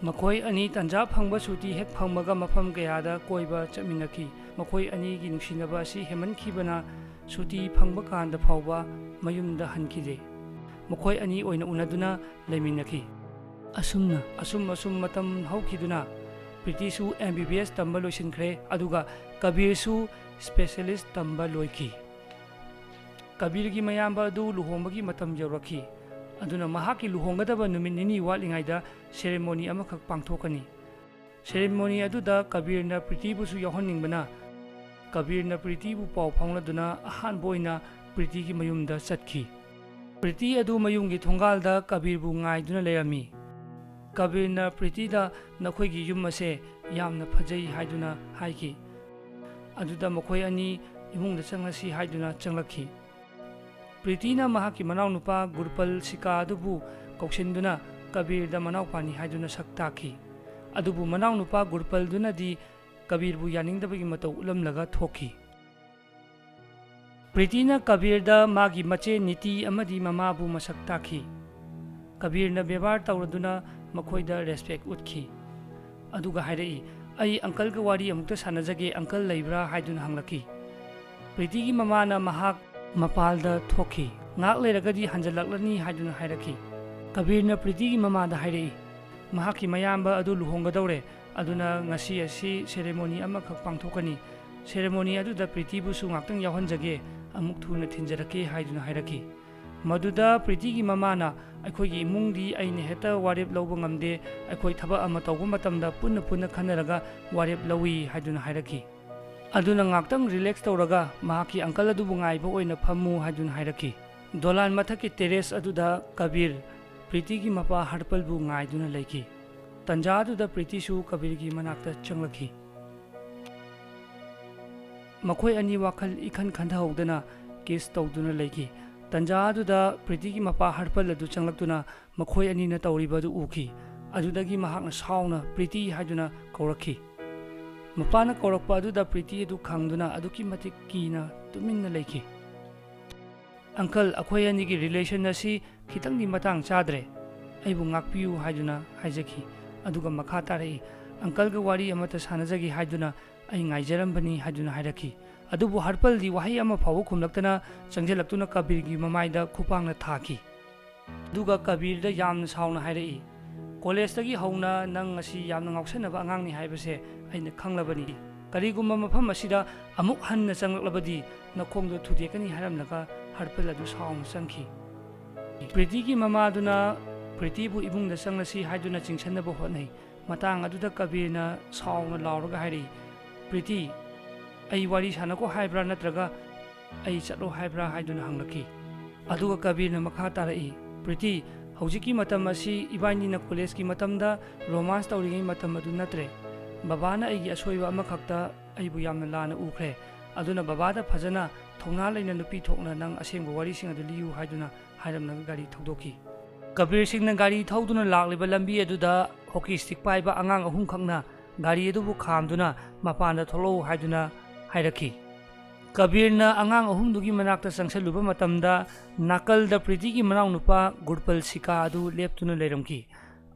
ꯃꯈꯣꯏ ꯑꯅꯤ ꯇꯟꯖꯥ ꯐꯪꯕ ꯁꯨꯇꯤ ꯍꯦꯛ ꯐꯪꯕꯒ ꯃꯐꯝ ꯀꯌꯥꯗ ꯀꯣꯏꯕ ꯆꯠꯃꯤꯟꯅꯈꯤ꯫ ꯃꯈꯣꯏ ꯑꯅꯤꯒꯤ ꯅꯨꯡꯁꯤꯅꯕ ꯑꯁꯤ ꯍꯦꯟꯃꯟꯈꯤꯕꯅ ꯁꯨꯇꯤ ꯐꯪꯕ ꯀꯥꯟꯗ ꯐꯥꯎꯕ ꯃꯌꯨꯝꯗ ꯍꯟꯈꯤꯗꯦ꯫ ꯃꯈꯣꯏ ꯑꯅꯤ ꯑꯣꯏꯅ ꯎꯅꯗꯨꯅ ꯂꯩꯃꯤꯟꯅꯈꯤ꯫ ꯑꯁꯨꯝꯅ ꯑꯁꯨꯝ ꯑꯁꯨꯝ ꯃꯇꯝ ꯍꯧꯈꯤꯗꯨꯅ ꯄ꯭ꯔꯤꯇꯤꯁꯨ M B B S ꯇꯝꯕ ꯂꯣꯏꯁꯤꯟꯈ꯭ꯔꯦ, ꯑꯗꯨꯒ ꯀꯕꯤꯔꯁꯨ specialist ꯇꯝꯕ ꯂꯣꯏꯈꯤ꯫ ꯀꯕꯤꯔꯒꯤ ꯃꯌꯥꯝꯕ ꯑꯗꯨ ꯂꯨꯍꯣꯡꯕꯒꯤ ꯃꯇꯝ ꯌꯧꯔꯛꯈꯤ꯫ ꯑꯗꯨꯅ ꯃꯍꯥꯛꯀꯤ ꯂꯨꯍꯣꯡꯒꯗꯕ ꯅꯨꯃꯤꯠ ꯅꯤꯅꯤ ꯋꯥꯠꯂꯤꯉꯩꯗ ceremony ꯑꯃꯈꯛ ꯄꯥꯡꯊꯣꯛꯀꯅꯤ꯫ Ceremony ꯑꯗꯨꯗ ꯀꯕꯤꯔꯅ ꯄ꯭ꯔꯤꯇꯤꯕꯨꯁꯨ ꯌꯥꯎꯍꯟꯅꯤꯡꯕꯅ, ꯀꯕꯤꯔꯅ ꯄ꯭ꯔꯤꯇꯤꯕꯨ ꯄꯥꯎ ꯐꯥꯎꯅꯗꯨꯅ ꯑꯍꯥꯟꯕ ꯑꯣꯏꯅ ꯄ꯭ꯔꯤꯇꯤꯒꯤ ꯃꯌꯨꯝꯗ ꯆꯠꯈꯤ꯫ ꯄ꯭ꯔꯤꯇꯤ ꯑꯗꯨ ꯃꯌꯨꯝꯒꯤ ꯊꯣꯡꯒꯥꯜꯗ ꯀꯕꯤꯔꯕꯨ ꯉꯥꯏꯗꯨꯅ ꯂꯩꯔꯝꯃꯤ꯫ ꯀꯕꯤꯔꯅ ꯄ꯭ꯔꯤꯇꯤꯗ "ꯅꯈꯣꯏꯒꯤ ꯌꯨꯝ ꯑꯁꯦ ꯌꯥꯝꯅ ꯐꯖꯩ" ꯍꯥꯏꯗꯨꯅ ꯍꯥꯏꯈꯤ꯫ ꯑꯗꯨꯗ ꯃꯈꯣꯏ ꯑꯅꯤ ꯏꯃꯨꯡꯗ ꯆꯪꯂꯁꯤ ꯍꯥꯏꯗꯨꯅ ꯆꯪꯂꯛꯈꯤ꯫ ꯄ꯭ꯔꯤꯇꯤꯅ ꯃꯍꯥꯛꯀꯤ ꯃꯅꯥꯎꯅꯨꯄꯥ ꯒꯨꯔꯄꯜ ꯁꯤꯀꯥ ꯑꯗꯨꯕꯨ ꯀꯧꯁꯤꯟꯗꯨꯅ ꯀꯕꯤꯔꯗ ꯃꯅꯥꯎꯄꯥꯅꯤ ꯍꯥꯏꯗꯨꯅ ꯁꯛ ꯇꯥꯛꯈꯤ꯫ ꯑꯗꯨꯕꯨ ꯃꯅꯥꯎꯅꯨꯄꯥ ꯒꯨꯔꯄꯜꯗꯨꯅꯗꯤ ꯀꯕꯤꯔꯕꯨ ꯌꯥꯅꯤꯡꯗꯕꯒꯤ ꯃꯇꯧ ꯎꯠꯂꯝꯂꯒ ꯊꯣꯛꯈꯤ꯫ ꯄ꯭ꯔꯤꯇꯤꯅ ꯀꯕꯤꯔꯗ ꯃꯥꯒꯤ ꯃꯆꯦ ꯅꯤꯇꯤ ꯑꯃꯗꯤ ꯃꯃꯥꯕꯨ ꯃꯁꯛ ꯇꯥꯛꯈꯤ꯫ ꯀꯕꯤꯔꯅ ꯕꯦꯕꯥꯔ ꯇꯧꯔꯗꯨꯅ ꯃꯈꯣꯏꯗ respect ꯎꯠꯈꯤ꯫ ꯑꯗꯨꯒ ꯍꯥꯏꯔꯛꯏ, "ꯑꯩ uncle ꯒ ꯋꯥꯔꯤ ꯑꯃꯨꯛꯇ ꯁꯥꯟꯅꯖꯒꯦ, uncle ꯂꯩꯕ꯭ꯔꯥ?" ꯍꯥꯏꯗꯨꯅ ꯍꯪꯂꯛꯈꯤ꯫ ꯄ꯭ꯔꯤꯇꯤꯒꯤ ꯃꯃꯥꯅ ꯃꯍꯥꯛ ꯃꯄꯥꯜꯗ ꯊꯣꯛꯈꯤ, ꯉꯥꯏꯍꯥꯛ ꯂꯩꯔꯒꯗꯤ ꯍꯟꯖꯜꯂꯛꯂꯅꯤ ꯍꯥꯏꯗꯨꯅ ꯍꯥꯏꯔꯛꯈꯤ꯫ ꯀꯕꯤꯔꯅ ꯄ꯭ꯔꯤꯇꯤꯒꯤ ꯃꯃꯥꯗ ꯍꯥꯏꯔꯛꯏ, "ꯃꯍꯥꯛꯀꯤ ꯃꯌꯥꯝꯕ ꯑꯗꯨ ꯂꯨꯍꯣꯡꯒꯗꯧꯔꯦ, ꯑꯗꯨꯅ ꯉꯁꯤ ꯑꯁꯤ ceremony ꯑꯃꯈꯛ ꯄꯥꯡꯊꯣꯛꯀꯅꯤ꯫ Ceremony ꯑꯗꯨꯗ ꯄ꯭ꯔꯤꯇꯤꯕꯨꯁꯨ ꯉꯥꯛꯇꯪ ꯌꯥꯎꯍꯟꯖꯒꯦ, ꯑꯃꯨꯛ ꯊꯨꯅ ꯊꯤꯟꯖꯔꯛꯀꯦ" ꯍꯥꯏꯗꯨꯅ ꯍꯥꯏꯔꯛꯈꯤ꯫ ꯃꯗꯨꯗ ꯄ꯭ꯔꯤꯇꯤꯒꯤ ꯃꯃꯥꯅ, "ꯑꯩꯈꯣꯏꯒꯤ ꯏꯃꯨꯡꯗꯤ ꯑꯩꯅ ꯍꯦꯛꯇ ꯋꯥꯔꯦꯞ ꯂꯧꯕ ꯉꯝꯗꯦ, ꯑꯩꯈꯣꯏ ꯊꯕꯛ ꯑꯃ ꯇꯧꯕ ꯃꯇꯝꯗ ꯄꯨꯟꯅ ꯄꯨꯟꯅ ꯈꯟꯅꯔꯒ ꯋꯥꯔꯦꯞ ꯂꯧꯏ" ꯍꯥꯏꯗꯨꯅ ꯍꯥꯏꯔꯛꯈꯤ꯫ ꯑꯗꯨꯅ ꯉꯥꯛꯇꯪ relax ꯇꯧꯔꯒ ꯃꯍꯥꯛꯀꯤ uncle ꯑꯗꯨꯕꯨ ꯉꯥꯏꯕ ꯑꯣꯏꯅ ꯐꯝꯃꯨ ꯍꯥꯏꯗꯨꯅ ꯍꯥꯏꯔꯛꯈꯤ꯫ ꯗꯣꯂꯥꯟ ꯃꯊꯛꯀꯤ terrace ꯑꯗꯨꯗ ꯀꯕꯤꯔ ꯄ꯭ꯔꯤꯇꯤꯒꯤ ꯃꯄꯥ ꯍꯔꯄꯜꯕꯨ ꯉꯥꯏꯗꯨꯅ ꯂꯩꯈꯤ꯫ ꯇꯟꯖꯥ ꯑꯗꯨꯗ ꯄ꯭ꯔꯤꯇꯤꯁꯨ ꯀꯕꯤꯔꯒꯤ ꯃꯅꯥꯛꯇ ꯆꯪꯂꯛꯈꯤ꯫ ꯃꯈꯣꯏ ꯑꯅꯤ ꯋꯥꯈꯜ ꯏꯈꯟ ꯈꯟꯊꯍꯧꯗꯅ kiss ꯇꯧꯗꯨꯅ ꯂꯩꯈꯤ꯫ ꯇꯟꯖꯥ ꯑꯗꯨꯗ ꯄ꯭ꯔꯤꯇꯤꯒꯤ ꯃꯄꯥ ꯍꯔꯄꯜ ꯑꯗꯨ ꯆꯪꯂꯛꯇꯨꯅ ꯃꯈꯣꯏ ꯑꯅꯤꯅ ꯇꯧꯔꯤꯕ ꯑꯗꯨ ꯎꯈꯤ꯫ ꯑꯗꯨꯗꯒꯤ ꯃꯍꯥꯛꯅ ꯁꯥꯎꯅ "ꯄ꯭ꯔꯤꯇꯤ" ꯍꯥꯏꯗꯨꯅ ꯀꯧꯔꯛꯈꯤ꯫ ꯃꯄꯥꯅ ꯀꯧꯔꯛꯄ ꯑꯗꯨꯗ ꯄ꯭ꯔꯤꯇꯤ ꯑꯗꯨ ꯈꯪꯗꯨꯅ ꯑꯗꯨꯛꯀꯤ ꯃꯇꯤꯛ ꯀꯤꯅ ꯇꯨꯃꯤꯟꯅ ꯂꯩꯈꯤ꯫ "Uncle, ꯑꯩꯈꯣꯏ ꯑꯅꯤꯒꯤ relation ꯑꯁꯤ ꯈꯤꯇꯪꯗꯤ ꯃꯇꯥꯡ ꯆꯥꯗ꯭ꯔꯦ꯫ ꯑꯩꯕꯨ ꯉꯥꯛꯄꯤꯌꯨ" ꯍꯥꯏꯗꯨꯅ ꯍꯥꯏꯖꯈꯤ꯫ ꯑꯗꯨꯒ ꯃꯈꯥ ꯇꯥꯔꯛꯏ, "Uncle ꯒ ꯋꯥꯔꯤ ꯑꯃꯠꯇ ꯁꯥꯟꯅꯖꯒꯦ ꯍꯥꯏꯗꯨꯅ ꯑꯩ ꯉꯥꯏꯖꯔꯝꯕꯅꯤ" ꯍꯥꯏꯗꯨꯅ ꯍꯥꯏꯔꯛꯈꯤ꯫ ꯑꯗꯨꯕꯨ ꯍꯔꯄꯜꯗꯤ ꯋꯥꯍꯩ ꯑꯃ ꯐꯥꯎꯕ ꯈꯨꯝꯂꯛꯇꯅ ꯆꯪꯁꯤꯜꯂꯛꯇꯨꯅ ꯀꯕꯤꯔꯒꯤ ꯃꯃꯥꯏꯗ ꯈꯨꯄꯥꯛꯅ ꯊꯥꯈꯤ꯫ ꯑꯗꯨꯒ ꯀꯕꯤꯔꯗ ꯌꯥꯝꯅ ꯁꯥꯎꯅ ꯍꯥꯏꯔꯛꯏ, "ꯀꯣꯂꯦꯖꯇꯒꯤ ꯍꯧꯅ ꯅꯪ ꯑꯁꯤ ꯌꯥꯝꯅ ꯉꯥꯎꯁꯟꯅꯕ ꯑꯉꯥꯡꯅꯤ ꯍꯥꯏꯕꯁꯦ ꯑꯩꯅ ꯈꯪꯂꯕꯅꯤ꯫ ꯀꯔꯤꯒꯨꯝꯕ ꯃꯐꯝ ꯑꯁꯤꯗ ꯑꯃꯨꯛ ꯍꯟꯅ ꯆꯪꯂꯛꯂꯕꯗꯤ ꯅꯈꯣꯡꯗꯣ ꯊꯨꯗꯦꯛꯀꯅꯤ" ꯍꯥꯏꯔꯝꯂꯒ ꯍꯔꯄꯜ ꯑꯗꯨ ꯁꯥꯎꯅ ꯆꯪꯈꯤ꯫ ꯄ꯭ꯔꯤꯇꯤꯒꯤ ꯃꯃꯥꯗꯨꯅ ꯄ꯭ꯔꯤꯇꯤꯕꯨ ꯏꯃꯨꯡꯗ ꯆꯪꯂꯁꯤ ꯍꯥꯏꯗꯨꯅ ꯆꯤꯡꯁꯤꯟꯅꯕ ꯍꯣꯠꯅꯩ꯫ ꯃꯇꯥꯡ ꯑꯗꯨꯗ ꯀꯕꯤꯔꯅ ꯁꯥꯎꯅ ꯂꯥꯎꯔꯒ ꯍꯥꯏꯔꯛꯏ, "ꯄ꯭ꯔꯤꯇꯤ, ꯑꯩ ꯋꯥꯔꯤ ꯁꯥꯟꯅꯀꯣ ꯍꯥꯏꯕ꯭ꯔꯥ ꯅꯠꯇ꯭ꯔꯒ ꯑꯩ ꯆꯠꯂꯣ ꯍꯥꯏꯕ꯭ꯔꯥ?" ꯍꯥꯏꯗꯨꯅ ꯍꯪꯂꯛꯈꯤ꯫ ꯑꯗꯨꯒ ꯀꯕꯤꯔꯅ ꯃꯈꯥ ꯇꯥꯔꯛꯏ, "ꯄ꯭ꯔꯤꯇꯤ, ꯍꯧꯖꯤꯛꯀꯤ ꯃꯇꯝ ꯑꯁꯤ ꯏꯕꯥꯅꯤꯅ ꯀꯣꯂꯦꯖꯀꯤ ꯃꯇꯝꯗ ꯔꯣꯃꯥꯟꯁ ꯇꯧꯔꯤꯉꯩ ꯃꯇꯝ ꯑꯗꯨ ꯅꯠꯇ꯭ꯔꯦ꯫ ꯕꯕꯥꯅ ꯑꯩꯒꯤ ꯑꯁꯣꯏꯕ ꯑꯃꯈꯛꯇ ꯑꯩꯕꯨ ꯌꯥꯝꯅ ꯂꯥꯟꯅ ꯎꯈ꯭ꯔꯦ꯫ ꯑꯗꯨꯅ ꯕꯕꯥꯗ ꯐꯖꯅ ꯊꯧꯅꯥ ꯂꯩꯅ ꯅꯨꯄꯤ ꯊꯣꯛꯅ ꯅꯪ ꯑꯁꯦꯡꯕ ꯋꯥꯔꯤꯁꯤꯡ ꯑꯗꯨ ꯂꯤꯌꯨ" ꯍꯥꯏꯗꯨꯅ ꯍꯥꯏꯔꯝꯂꯒ ꯒꯥꯔꯤ ꯊꯧꯗꯣꯛꯈꯤ꯫ ꯀꯕꯤꯔ ꯁꯤꯡꯅ ꯒꯥꯔꯤ ꯊꯧꯗꯨꯅ ꯂꯥꯛꯂꯤꯕ ꯂꯝꯕꯤ ꯑꯗꯨꯗ ꯍꯣꯀꯤ ꯁ꯭ꯇꯤꯛ ꯄꯥꯏꯕ ꯑꯉꯥꯡ ꯑꯍꯨꯝꯈꯛꯅ ꯒꯥꯔꯤ ꯑꯗꯨꯕꯨ ꯈꯥꯝꯗꯨꯅ "ꯃꯄꯥꯟꯗ ꯊꯣꯛꯂꯛꯎ" ꯍꯥꯏꯗꯨꯅ ꯍꯥꯏꯔꯛꯈꯤ꯫ ꯀꯕꯤꯔꯅ ꯑꯉꯥꯡ ꯑꯍꯨꯝꯗꯨꯒꯤ ꯃꯅꯥꯛꯇ ꯆꯪꯁꯤꯜꯂꯨꯕ ꯃꯇꯝꯗ, ꯅꯥꯀꯜꯗ ꯄ꯭ꯔꯤꯇꯤꯒꯤ ꯃꯅꯥꯎꯅꯨꯄꯥ ꯒꯨꯔꯄꯜ ꯁꯤꯀꯥ ꯑꯗꯨ ꯂꯦꯞꯇꯨꯅ ꯂꯩꯔꯝꯈꯤ꯫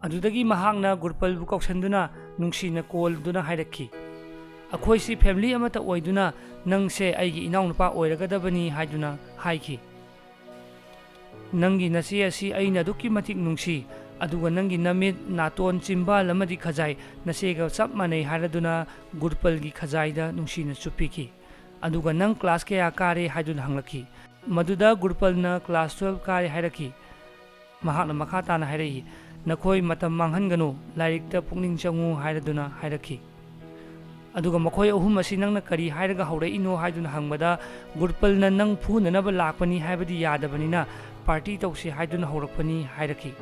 ꯑꯗꯨꯗꯒꯤ ꯃꯍꯥꯛꯅ ꯒꯨꯔꯄꯜꯕꯨ ꯀꯧꯁꯤꯟꯗꯨꯅ ꯅꯨꯡꯁꯤꯅ ꯀꯣꯜꯗꯨꯅ ꯍꯥꯏꯔꯛꯈꯤ, "ꯑꯩꯈꯣꯏꯁꯤ ꯐꯦꯃꯤꯂꯤ ꯑꯃꯠꯇ ꯑꯣꯏꯗꯨꯅ ꯅꯪꯁꯦ ꯑꯩꯒꯤ ꯏꯅꯥꯎꯅꯨꯄꯥ ꯑꯣꯏꯔꯒꯗꯕꯅꯤ" ꯍꯥꯏꯗꯨꯅ ꯍꯥꯏꯈꯤ꯫ "ꯅꯪꯒꯤ ꯅꯆꯦ ꯑꯁꯤ ꯑꯩꯅ ꯑꯗꯨꯛꯀꯤ ꯃꯇꯤꯛ ꯅꯨꯡꯁꯤ, ꯑꯗꯨꯒ ꯅꯪꯒꯤ ꯅꯃꯤꯠ, ꯅꯥꯇꯣꯟ, ꯆꯤꯝꯕꯥꯜ ꯑꯃꯗꯤ ꯈꯖꯥꯏ ꯅꯆꯦꯒ ꯆꯞ ꯃꯥꯟꯅꯩ" ꯍꯥꯏꯔꯗꯨꯅ ꯒꯨꯔꯄꯜꯒꯤ ꯈꯖꯥꯏꯗ ꯅꯨꯡꯁꯤꯅ ꯆꯨꯞꯄꯤꯈꯤ꯫ ꯑꯗꯨꯒ "ꯅꯪ ꯀ꯭ꯂꯥꯁ ꯀꯌꯥ ꯀꯥꯔꯦ?" ꯍꯥꯏꯗꯨꯅ ꯍꯪꯂꯛꯈꯤ꯫ ꯃꯗꯨꯗ ꯒꯨꯔꯄꯜꯅ "ꯀ꯭ꯂꯥꯁ ꯇꯨꯋꯦꯜꯕ ꯀꯥꯔꯦ" ꯍꯥꯏꯔꯛꯈꯤ꯫ ꯃꯍꯥꯛꯅ ꯃꯈꯥ ꯇꯥꯅ ꯍꯥꯏꯔꯛꯏ, "ꯅꯈꯣꯏ ꯃꯇꯝ ꯃꯥꯡꯍꯟꯒꯅꯨ, ꯂꯥꯏꯔꯤꯛꯇ ꯄꯨꯛꯅꯤꯡ ꯆꯪꯉꯨ" ꯍꯥꯏꯔꯗꯨꯅ ꯍꯥꯏꯔꯛꯈꯤ꯫ ꯑꯗꯨꯒ "ꯃꯈꯣꯏ ꯑꯍꯨꯝ ꯑꯁꯤ ꯅꯪꯅ ꯀꯔꯤ ꯍꯥꯏꯔꯒ ꯍꯧꯔꯛꯏꯅꯣ?" ꯍꯥꯏꯗꯨꯅ ꯍꯪꯕꯗ, ꯒꯨꯔꯄꯜꯅ "ꯅꯪ ꯐꯨꯅꯅꯕ ꯂꯥꯛꯄꯅꯤ ꯍꯥꯏꯕꯗꯤ ꯌꯥꯗꯕꯅꯤꯅ ꯄꯥꯔꯇꯤ ꯇꯧꯁꯤ ꯍꯥꯏꯗꯨꯅ ꯍꯧꯔꯛꯄꯅꯤ" ꯍꯥꯏꯔꯛꯈꯤ꯫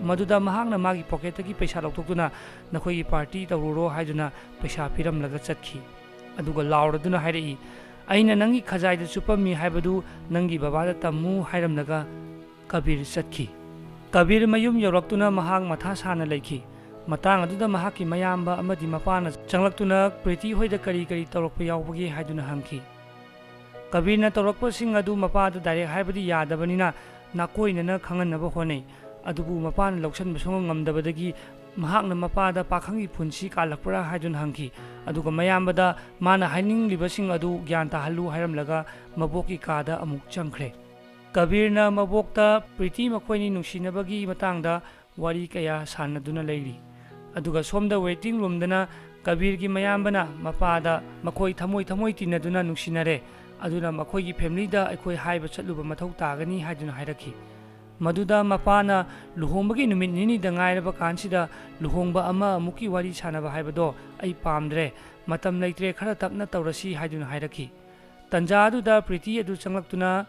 ꯃꯗꯨꯗ ꯃꯍꯥꯛꯅ ꯃꯥꯒꯤ ꯄꯣꯀꯦꯠꯇꯒꯤ ꯄꯩꯁꯥ ꯂꯧꯊꯣꯛꯇꯨꯅ "ꯅꯈꯣꯏꯒꯤ ꯄꯥꯔꯇꯤ ꯇꯧꯔꯨꯔꯣ" ꯍꯥꯏꯗꯨꯅ ꯄꯩꯁꯥ ꯄꯤꯔꯝꯂꯒ ꯆꯠꯈꯤ꯫ ꯑꯗꯨꯒ ꯂꯥꯎꯔꯗꯨꯅ ꯍꯥꯏꯔꯛꯏ, "ꯑꯩꯅ ꯅꯪꯒꯤ ꯈꯖꯥꯏꯗ ꯆꯨꯞꯄꯝꯃꯤ ꯍꯥꯏꯕꯗꯨ ꯅꯪꯒꯤ ꯕꯕꯥꯗ ꯇꯝꯃꯨ" ꯍꯥꯏꯔꯝꯂꯒ ꯀꯕꯤꯔ ꯆꯠꯈꯤ꯫ ꯀꯕꯤꯔ ꯃꯌꯨꯝ ꯌꯧꯔꯛꯇꯨꯅ ꯃꯍꯥꯛ ꯃꯊꯥ ꯁꯥꯅ ꯂꯩꯈꯤ꯫ ꯃꯇꯥꯡ ꯑꯗꯨꯗ ꯃꯍꯥꯛꯀꯤ ꯃꯌꯥꯝꯕ ꯑꯃꯗꯤ ꯃꯄꯥꯅ ꯆꯪꯂꯛꯇꯨꯅ ꯄ꯭ꯔꯤꯇꯤ ꯍꯣꯏꯗ ꯀꯔꯤ ꯀꯔꯤ ꯇꯧꯔꯛꯄ ꯌꯥꯎꯕꯒꯦ ꯍꯥꯏꯗꯨꯅ ꯍꯪꯈꯤ꯫ ꯀꯕꯤꯔꯅ ꯇꯧꯔꯛꯄꯁꯤꯡ ꯑꯗꯨ ꯃꯄꯥꯗ ꯗꯥꯏꯔꯦꯛ ꯍꯥꯏꯕꯗꯤ ꯌꯥꯗꯕꯅꯤꯅ ꯅꯥꯀꯣꯏꯅꯅ ꯈꯪꯍꯟꯅꯕ ꯍꯣꯠꯅꯩ꯫ ꯑꯗꯨꯕꯨ ꯃꯄꯥꯅ ꯂꯧꯁꯟꯕ ꯁꯨꯡꯉꯝ ꯉꯝꯗꯕꯗꯒꯤ ꯃꯍꯥꯛꯅ ꯃꯄꯥꯗ "ꯄꯥꯈꯪꯒꯤ ꯄꯨꯟꯁꯤ ꯀꯥꯜꯂꯛꯄ꯭ꯔꯥ?" ꯍꯥꯏꯗꯨꯅ ꯍꯪꯈꯤ꯫ ꯑꯗꯨꯒ ꯃꯌꯥꯝꯕꯗ ꯃꯥꯅ ꯍꯥꯏꯅꯤꯡꯂꯤꯕꯁꯤꯡ ꯑꯗꯨ ꯒ꯭ꯌꯥꯟ ꯇꯥꯍꯜꯂꯨ ꯍꯥꯏꯔꯝꯂꯒ ꯃꯕꯣꯛꯀꯤ ꯀꯥꯗ ꯑꯃꯨꯛ ꯆꯪꯈ꯭ꯔꯦ꯫ ꯀꯕꯤꯔꯅ ꯃꯕꯣꯛꯇ ꯄ꯭ꯔꯤꯇꯤ ꯃꯈꯣꯏꯅꯤ ꯅꯨꯡꯁꯤꯅꯕꯒꯤ ꯃꯇꯥꯡꯗ ꯋꯥꯔꯤ ꯀꯌꯥ ꯁꯥꯟꯅꯗꯨꯅ ꯂꯩꯔꯤ꯫ ꯑꯗꯨꯒ ꯁꯣꯝꯗ waiting roomꯗꯅ ꯀꯕꯤꯔꯒꯤ ꯃꯌꯥꯝꯕꯅ ꯃꯄꯥꯗ ꯃꯈꯣꯏ ꯊꯃꯣꯏ ꯊꯃꯣꯏ ꯇꯤꯟꯅꯗꯨꯅ ꯅꯨꯡꯁꯤꯅꯔꯦ, ꯑꯗꯨꯅ ꯃꯈꯣꯏꯒꯤ familyꯗ ꯑꯩꯈꯣꯏ ꯍꯥꯏꯕ ꯆꯠꯂꯨꯕ ꯃꯊꯧ ꯇꯥꯒꯅꯤ ꯍꯥꯏꯗꯨꯅ ꯍꯥꯏꯔꯛꯈꯤ꯫ ꯃꯗꯨꯗ ꯃꯄꯥꯅ, "ꯂꯨꯍꯣꯡꯕꯒꯤ ꯅꯨꯃꯤꯠ ꯅꯤꯅꯤꯗ ꯉꯥꯏꯔꯕ ꯀꯥꯟꯁꯤꯗ ꯂꯨꯍꯣꯡꯕ ꯑꯃ ꯑꯃꯨꯛꯀꯤ ꯋꯥꯔꯤ ꯁꯥꯟꯅꯕ ꯍꯥꯏꯕꯗꯣ ꯑꯩ ꯄꯥꯝꯗ꯭ꯔꯦ, ꯃꯇꯝ ꯂꯩꯇ꯭ꯔꯦ, ꯈꯔ ꯇꯞꯅ ꯇꯧꯔꯁꯤ" ꯍꯥꯏꯗꯨꯅ ꯍꯥꯏꯔꯛꯈꯤ꯫ ꯇꯟꯖꯥ ꯑꯗꯨꯗ ꯄ꯭ꯔꯤꯇꯤ ꯑꯗꯨ ꯆꯪꯂꯛꯇꯨꯅ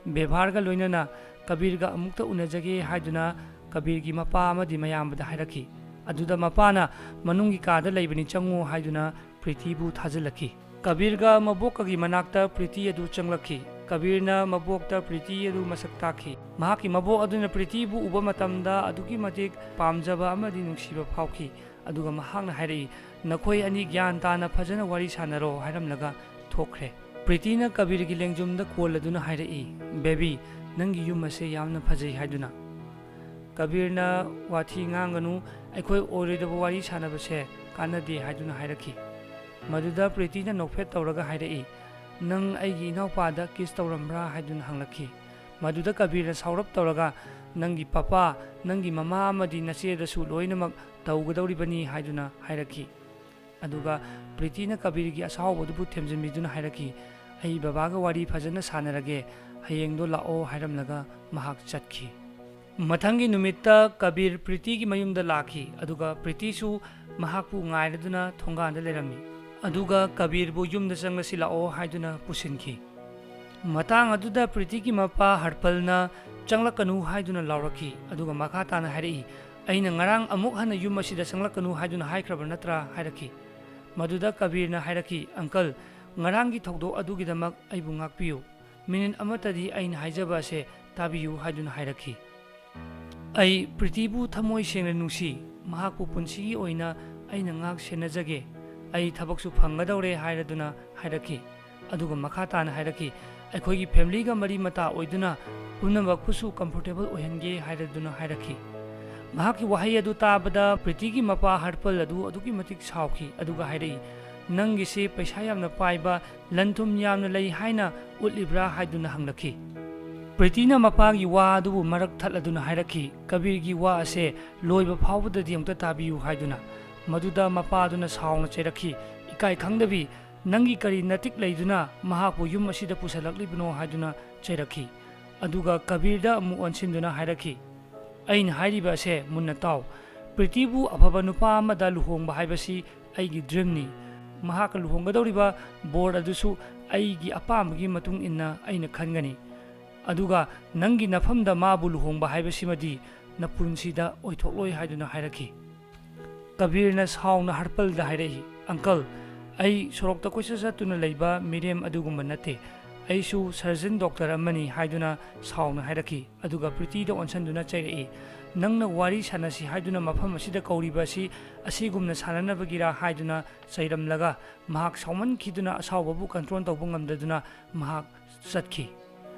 ꯕꯦꯚꯥꯔꯒ ꯂꯣꯏꯅꯅ ꯀꯕꯤꯔꯒ ꯑꯃꯨꯛꯇ ꯎꯅꯖꯒꯦ ꯍꯥꯏꯗꯨꯅ ꯀꯕꯤꯔꯒꯤ ꯃꯄꯥ ꯑꯃꯗꯤ ꯃꯌꯥꯝꯕꯗ ꯍꯥꯏꯔꯛꯈꯤ꯫ ꯑꯗꯨꯗ ꯃꯄꯥꯅ, "ꯃꯅꯨꯡꯒꯤ ꯀꯥꯗ ꯂꯩꯕꯅꯤ, ꯆꯪꯉꯨ" ꯍꯥꯏꯗꯨꯅ ꯄ꯭ꯔꯤꯇꯤꯕꯨ ꯊꯥꯖꯤꯜꯂꯛꯈꯤ꯫ ꯀꯕꯤꯔꯒ ꯃꯕꯣꯛꯀꯒꯤ ꯃꯅꯥꯛꯇ ꯄ꯭ꯔꯤꯇꯤ ꯑꯗꯨ ꯆꯪꯂꯛꯈꯤ꯫ ꯀꯕꯤꯔꯅ ꯃꯕꯣꯛꯇ ꯄ꯭ꯔꯤꯇꯤ ꯑꯗꯨ ꯃꯁꯛ ꯇꯥꯛꯈꯤ꯫ ꯃꯍꯥꯛꯀꯤ ꯃꯕꯣꯛ ꯑꯗꯨꯅ ꯄ꯭ꯔꯤꯇꯤꯕꯨ ꯎꯕ ꯃꯇꯝꯗ ꯑꯗꯨꯛꯀꯤ ꯃꯇꯤꯛ ꯄꯥꯝꯖꯕ ꯑꯃꯗꯤ ꯅꯨꯡꯁꯤꯕ ꯐꯥꯎꯈꯤ꯫ ꯑꯗꯨꯒ ꯃꯍꯥꯛꯅ ꯍꯥꯏꯔꯛꯏ, "ꯅꯈꯣꯏ ꯑꯅꯤ ꯒ꯭ꯌꯥꯟ ꯇꯥꯅ ꯐꯖꯅ ꯋꯥꯔꯤ ꯁꯥꯟꯅꯔꯣ" ꯍꯥꯏꯔꯝꯂꯒ ꯊꯣꯛꯈ꯭ꯔꯦ꯫ ꯄ꯭ꯔꯤꯇꯤꯅ ꯀꯕꯤꯔꯒꯤ ꯂꯦꯡꯖꯨꯝꯗ ꯀꯣꯜꯂꯗꯨꯅ ꯍꯥꯏꯔꯛꯏ, "ꯕꯦꯕꯤ, ꯅꯪꯒꯤ ꯌꯨꯝ ꯑꯁꯦ ꯌꯥꯝꯅ ꯐꯖꯩ" ꯍꯥꯏꯗꯨꯅ꯫ ꯀꯕꯤꯔꯅ, "ꯋꯥꯊꯤ ꯉꯥꯡꯒꯅꯨ, ꯑꯩꯈꯣꯏ ꯑꯣꯏꯔꯣꯏꯗꯕ ꯋꯥꯔꯤ ꯁꯥꯟꯅꯕꯁꯦ ꯀꯥꯟꯅꯗꯦ" ꯍꯥꯏꯗꯨꯅ ꯍꯥꯏꯔꯛꯈꯤ꯫ ꯃꯗꯨꯗ ꯄ꯭ꯔꯤꯇꯤꯅ ꯅꯣꯛꯐꯦꯠ ꯇꯧꯔꯒ ꯍꯥꯏꯔꯛꯏ, "ꯅꯪ ꯑꯩꯒꯤ ꯏꯅꯥꯎꯄꯥꯗ kiss ꯇꯧꯔꯝꯕ꯭ꯔꯥ?" ꯍꯥꯏꯗꯨꯅ ꯍꯪꯂꯛꯈꯤ꯫ ꯃꯗꯨꯗ ꯀꯕꯤꯔꯅ ꯁꯥꯎꯔꯞ ꯇꯧꯔꯒ, "ꯅꯪꯒꯤ ꯄꯄꯥ, ꯅꯪꯒꯤ ꯃꯃꯥ ꯑꯃꯗꯤ ꯅꯆꯦꯗꯁꯨ ꯂꯣꯏꯅꯃꯛ ꯇꯧꯒꯗꯧꯔꯤꯕꯅꯤ" ꯍꯥꯏꯗꯨꯅ ꯍꯥꯏꯔꯛꯈꯤ꯫ ꯑꯗꯨꯒ ꯄ꯭ꯔꯤꯇꯤꯅ ꯀꯕꯤꯔꯒꯤ ꯑꯁꯥꯎꯕꯗꯨꯕꯨ ꯊꯦꯝꯖꯤꯟꯕꯤꯗꯨꯅ ꯍꯥꯏꯔꯛꯈꯤ, "ꯑꯩ ꯕꯕꯥꯒ ꯋꯥꯔꯤ ꯐꯖꯅ ꯁꯥꯟꯅꯔꯒꯦ, ꯍꯌꯦꯡꯗꯣ ꯂꯥꯛꯑꯣ" ꯍꯥꯏꯔꯝꯂꯒ ꯃꯍꯥꯛ ꯆꯠꯈꯤ꯫ ꯃꯊꯪꯒꯤ ꯅꯨꯃꯤꯠꯇ ꯀꯕꯤꯔ ꯄ꯭ꯔꯤꯇꯤꯒꯤ ꯃꯌꯨꯝꯗ ꯂꯥꯛꯈꯤ, ꯑꯗꯨꯒ ꯄ꯭ꯔꯤꯇꯤꯁꯨ ꯃꯍꯥꯛꯄꯨ ꯉꯥꯏꯔꯗꯨꯅ ꯊꯣꯡꯒꯥꯟꯗ ꯂꯩꯔꯝꯃꯤ꯫ ꯑꯗꯨꯒ ꯀꯕꯤꯔꯕꯨ ꯌꯨꯝꯗ ꯆꯪꯂꯁꯤ ꯂꯥꯛꯑꯣ ꯍꯥꯏꯗꯨꯅ ꯄꯨꯁꯤꯟꯈꯤ꯫ ꯃꯇꯥꯡ ꯑꯗꯨꯗ ꯄ꯭ꯔꯤꯇꯤꯒꯤ ꯃꯄꯥ ꯍꯔꯄꯜꯅ, "ꯆꯪꯂꯛꯀꯅꯨ" ꯍꯥꯏꯗꯨꯅ ꯂꯥꯎꯔꯛꯈꯤ꯫ ꯑꯗꯨꯒ ꯃꯈꯥ ꯇꯥꯅ ꯍꯥꯏꯔꯛꯏ, "ꯑꯩꯅ ꯉꯔꯥꯡ ꯑꯃꯨꯛ ꯍꯟꯅ ꯌꯨꯝ ꯑꯁꯤꯗ ꯆꯪꯂꯛꯀꯅꯨ ꯍꯥꯏꯗꯨꯅ ꯍꯥꯏꯈ꯭ꯔꯕ ꯅꯠꯇ꯭ꯔꯥ?" ꯍꯥꯏꯔꯛꯈꯤ꯫ ꯃꯗꯨꯗ ꯀꯕꯤꯔꯅ ꯍꯥꯏꯔꯛꯈꯤ, "ꯑꯪꯀꯜ, ꯉꯔꯥꯡꯒꯤ ꯊꯧꯗꯣꯛ ꯑꯗꯨꯒꯤꯗꯃꯛ ꯑꯩꯕꯨ ꯉꯥꯛꯄꯤꯌꯨ꯫ ꯃꯤꯅꯤꯠ ꯑꯃꯠꯇꯗꯤ ꯑꯩꯅ ꯍꯥꯏꯖꯕ ꯑꯁꯦ ꯇꯥꯕꯤꯌꯨ" ꯍꯥꯏꯗꯨꯅ ꯍꯥꯏꯔꯛꯈꯤ꯫ "ꯑꯩ ꯄ꯭ꯔꯤꯇꯤꯕꯨ ꯊꯃꯣꯏ ꯁꯦꯡꯅ ꯅꯨꯡꯁꯤ, ꯃꯍꯥꯛꯄꯨ ꯄꯨꯟꯁꯤꯒꯤ ꯑꯣꯏꯅ ꯑꯩꯅ ꯉꯥꯛ ꯁꯦꯟꯅꯖꯒꯦ, ꯑꯩ ꯊꯕꯛꯁꯨ ꯐꯪꯒꯗꯧꯔꯦ" ꯍꯥꯏꯔꯗꯨꯅ ꯍꯥꯏꯔꯛꯈꯤ꯫ ꯑꯗꯨꯒ ꯃꯈꯥ ꯇꯥꯅ ꯍꯥꯏꯔꯛꯈꯤ, "ꯑꯩꯈꯣꯏꯒꯤ familyꯒ ꯃꯔꯤ ꯃꯇꯥ ꯑꯣꯏꯗꯨꯅ ꯄꯨꯝꯅꯃꯛꯄꯨꯁꯨ comfortable ꯑꯣꯏꯍꯟꯒꯦ" ꯍꯥꯏꯔꯗꯨꯅ ꯍꯥꯏꯔꯛꯈꯤ꯫ ꯃꯍꯥꯛꯀꯤ ꯋꯥꯍꯩ ꯑꯗꯨ ꯇꯥꯕꯗ ꯄ꯭ꯔꯤꯇꯤꯒꯤ ꯃꯄꯥ ꯍꯔꯄꯜ ꯑꯗꯨ ꯑꯗꯨꯛꯀꯤ ꯃꯇꯤꯛ ꯁꯥꯎꯈꯤ, ꯑꯗꯨꯒ ꯍꯥꯏꯔꯛꯏ, "ꯅꯪꯒꯤꯁꯤ ꯄꯩꯁꯥ ꯌꯥꯝꯅ ꯄꯥꯏꯕ, ꯂꯟ ꯊꯨꯝ ꯌꯥꯝꯅ ꯂꯩ ꯍꯥꯏꯅ ꯎꯠꯂꯤꯕ꯭ꯔꯥ?" ꯍꯥꯏꯗꯨꯅ ꯍꯪꯂꯛꯈꯤ꯫ ꯄ꯭ꯔꯤꯇꯤꯅ ꯃꯄꯥꯒꯤ ꯋꯥ ꯑꯗꯨꯕꯨ ꯃꯔꯛ ꯊꯠꯂꯗꯨꯅ ꯍꯥꯏꯔꯛꯈꯤ, "ꯀꯕꯤꯔꯒꯤ ꯋꯥ ꯑꯁꯦ ꯂꯣꯏꯕ ꯐꯥꯎꯕꯗꯗꯤ ꯑꯃꯨꯛꯇ ꯇꯥꯕꯤꯌꯨ" ꯍꯥꯏꯗꯨꯅ꯫ ꯃꯗꯨꯗ ꯃꯄꯥ ꯑꯗꯨꯅ ꯁꯥꯎꯅ ꯆꯩꯔꯛꯈꯤ, "ꯏꯀꯥꯏ ꯈꯪꯗꯕꯤ, ꯅꯪꯒꯤ ꯀꯔꯤ ꯅꯇꯤꯛ ꯂꯩꯗꯨꯅ ꯃꯍꯥꯛꯄꯨ ꯌꯨꯝ ꯑꯁꯤꯗ ꯄꯨꯁꯜꯂꯛꯂꯤꯕꯅꯣ?" ꯍꯥꯏꯗꯨꯅ ꯆꯩꯔꯛꯈꯤ꯫ ꯑꯗꯨꯒ ꯀꯕꯤꯔꯗ ꯑꯃꯨꯛ ꯑꯣꯟꯁꯤꯟꯗꯨꯅ ꯍꯥꯏꯔꯛꯈꯤ, "ꯑꯩꯅ ꯍꯥꯏꯔꯤꯕ ꯑꯁꯦ ꯃꯨꯟꯅ ꯇꯥꯎ꯫ ꯄ꯭ꯔꯤꯇꯤꯕꯨ ꯑꯐꯕ ꯅꯨꯄꯥ ꯑꯃꯗ ꯂꯨꯍꯣꯡꯕ ꯍꯥꯏꯕꯁꯤ ꯑꯩꯒꯤ ꯗ꯭ꯔꯤꯝꯅꯤ꯫ ꯃꯍꯥꯛꯀ ꯂꯨꯍꯣꯡꯒꯗꯧꯔꯤꯕ ꯕꯣꯔ ꯑꯗꯨꯁꯨ ꯑꯩꯒꯤ ꯑꯄꯥꯝꯕꯒꯤ ꯃꯇꯨꯡ ꯏꯟꯅ ꯑꯩꯅ ꯈꯟꯒꯅꯤ꯫ ꯑꯗꯨꯒ ꯅꯪꯒꯤ ꯅꯐꯝꯗ ꯃꯥꯕꯨ ꯂꯨꯍꯣꯡꯕ ꯍꯥꯏꯕꯁꯤꯃꯗꯤ ꯅꯄꯨꯟꯁꯤꯗ ꯑꯣꯏꯊꯣꯛꯂꯣꯏ" ꯍꯥꯏꯗꯨꯅ ꯍꯥꯏꯔꯛꯈꯤ꯫ ꯀꯕꯤꯔꯅ ꯁꯥꯎꯅ ꯍꯔꯄꯜꯗ ꯍꯥꯏꯔꯛꯏ, "ꯑꯪꯀꯜ, ꯑꯩ ꯁꯣꯔꯣꯛꯇ ꯀꯣꯏꯆꯠ ꯆꯠꯇꯨꯅ ꯂꯩꯕ ꯃꯤꯔꯦꯝ ꯑꯗꯨꯒꯨꯝꯕ ꯅꯠꯇꯦ꯫ ꯑꯩꯁꯨ ꯁꯔꯖꯟ ꯗꯣꯛꯇꯔ ꯑꯃꯅꯤ" ꯍꯥꯏꯗꯨꯅ ꯁꯥꯎꯅ ꯍꯥꯏꯔꯛꯈꯤ꯫ ꯑꯗꯨꯒ ꯄ꯭ꯔꯤꯇꯤꯗ ꯑꯣꯟꯁꯤꯟꯗꯨꯅ ꯆꯩꯔꯛꯏ, "ꯅꯪꯅ ꯋꯥꯔꯤ ꯁꯥꯟꯅꯁꯤ ꯍꯥꯏꯗꯨꯅ ꯃꯐꯝ ꯑꯁꯤꯗ ꯀꯧꯔꯤꯕ ꯑꯁꯤ ꯑꯁꯤꯒꯨꯝꯅ ꯁꯥꯟꯅꯅꯕꯒꯤꯔꯥ?" ꯍꯥꯏꯗꯨꯅ ꯆꯩꯔꯝꯂꯒ ꯃꯍꯥꯛ ꯁꯥꯎꯃꯟꯈꯤꯗꯨꯅ ꯑꯁꯥꯎꯕꯕꯨ ꯀꯟꯇ꯭ꯔꯣꯜ ꯇꯧꯕ ꯉꯝꯗꯗꯨꯅ ꯃꯍꯥꯛ ꯆꯠꯈꯤ꯫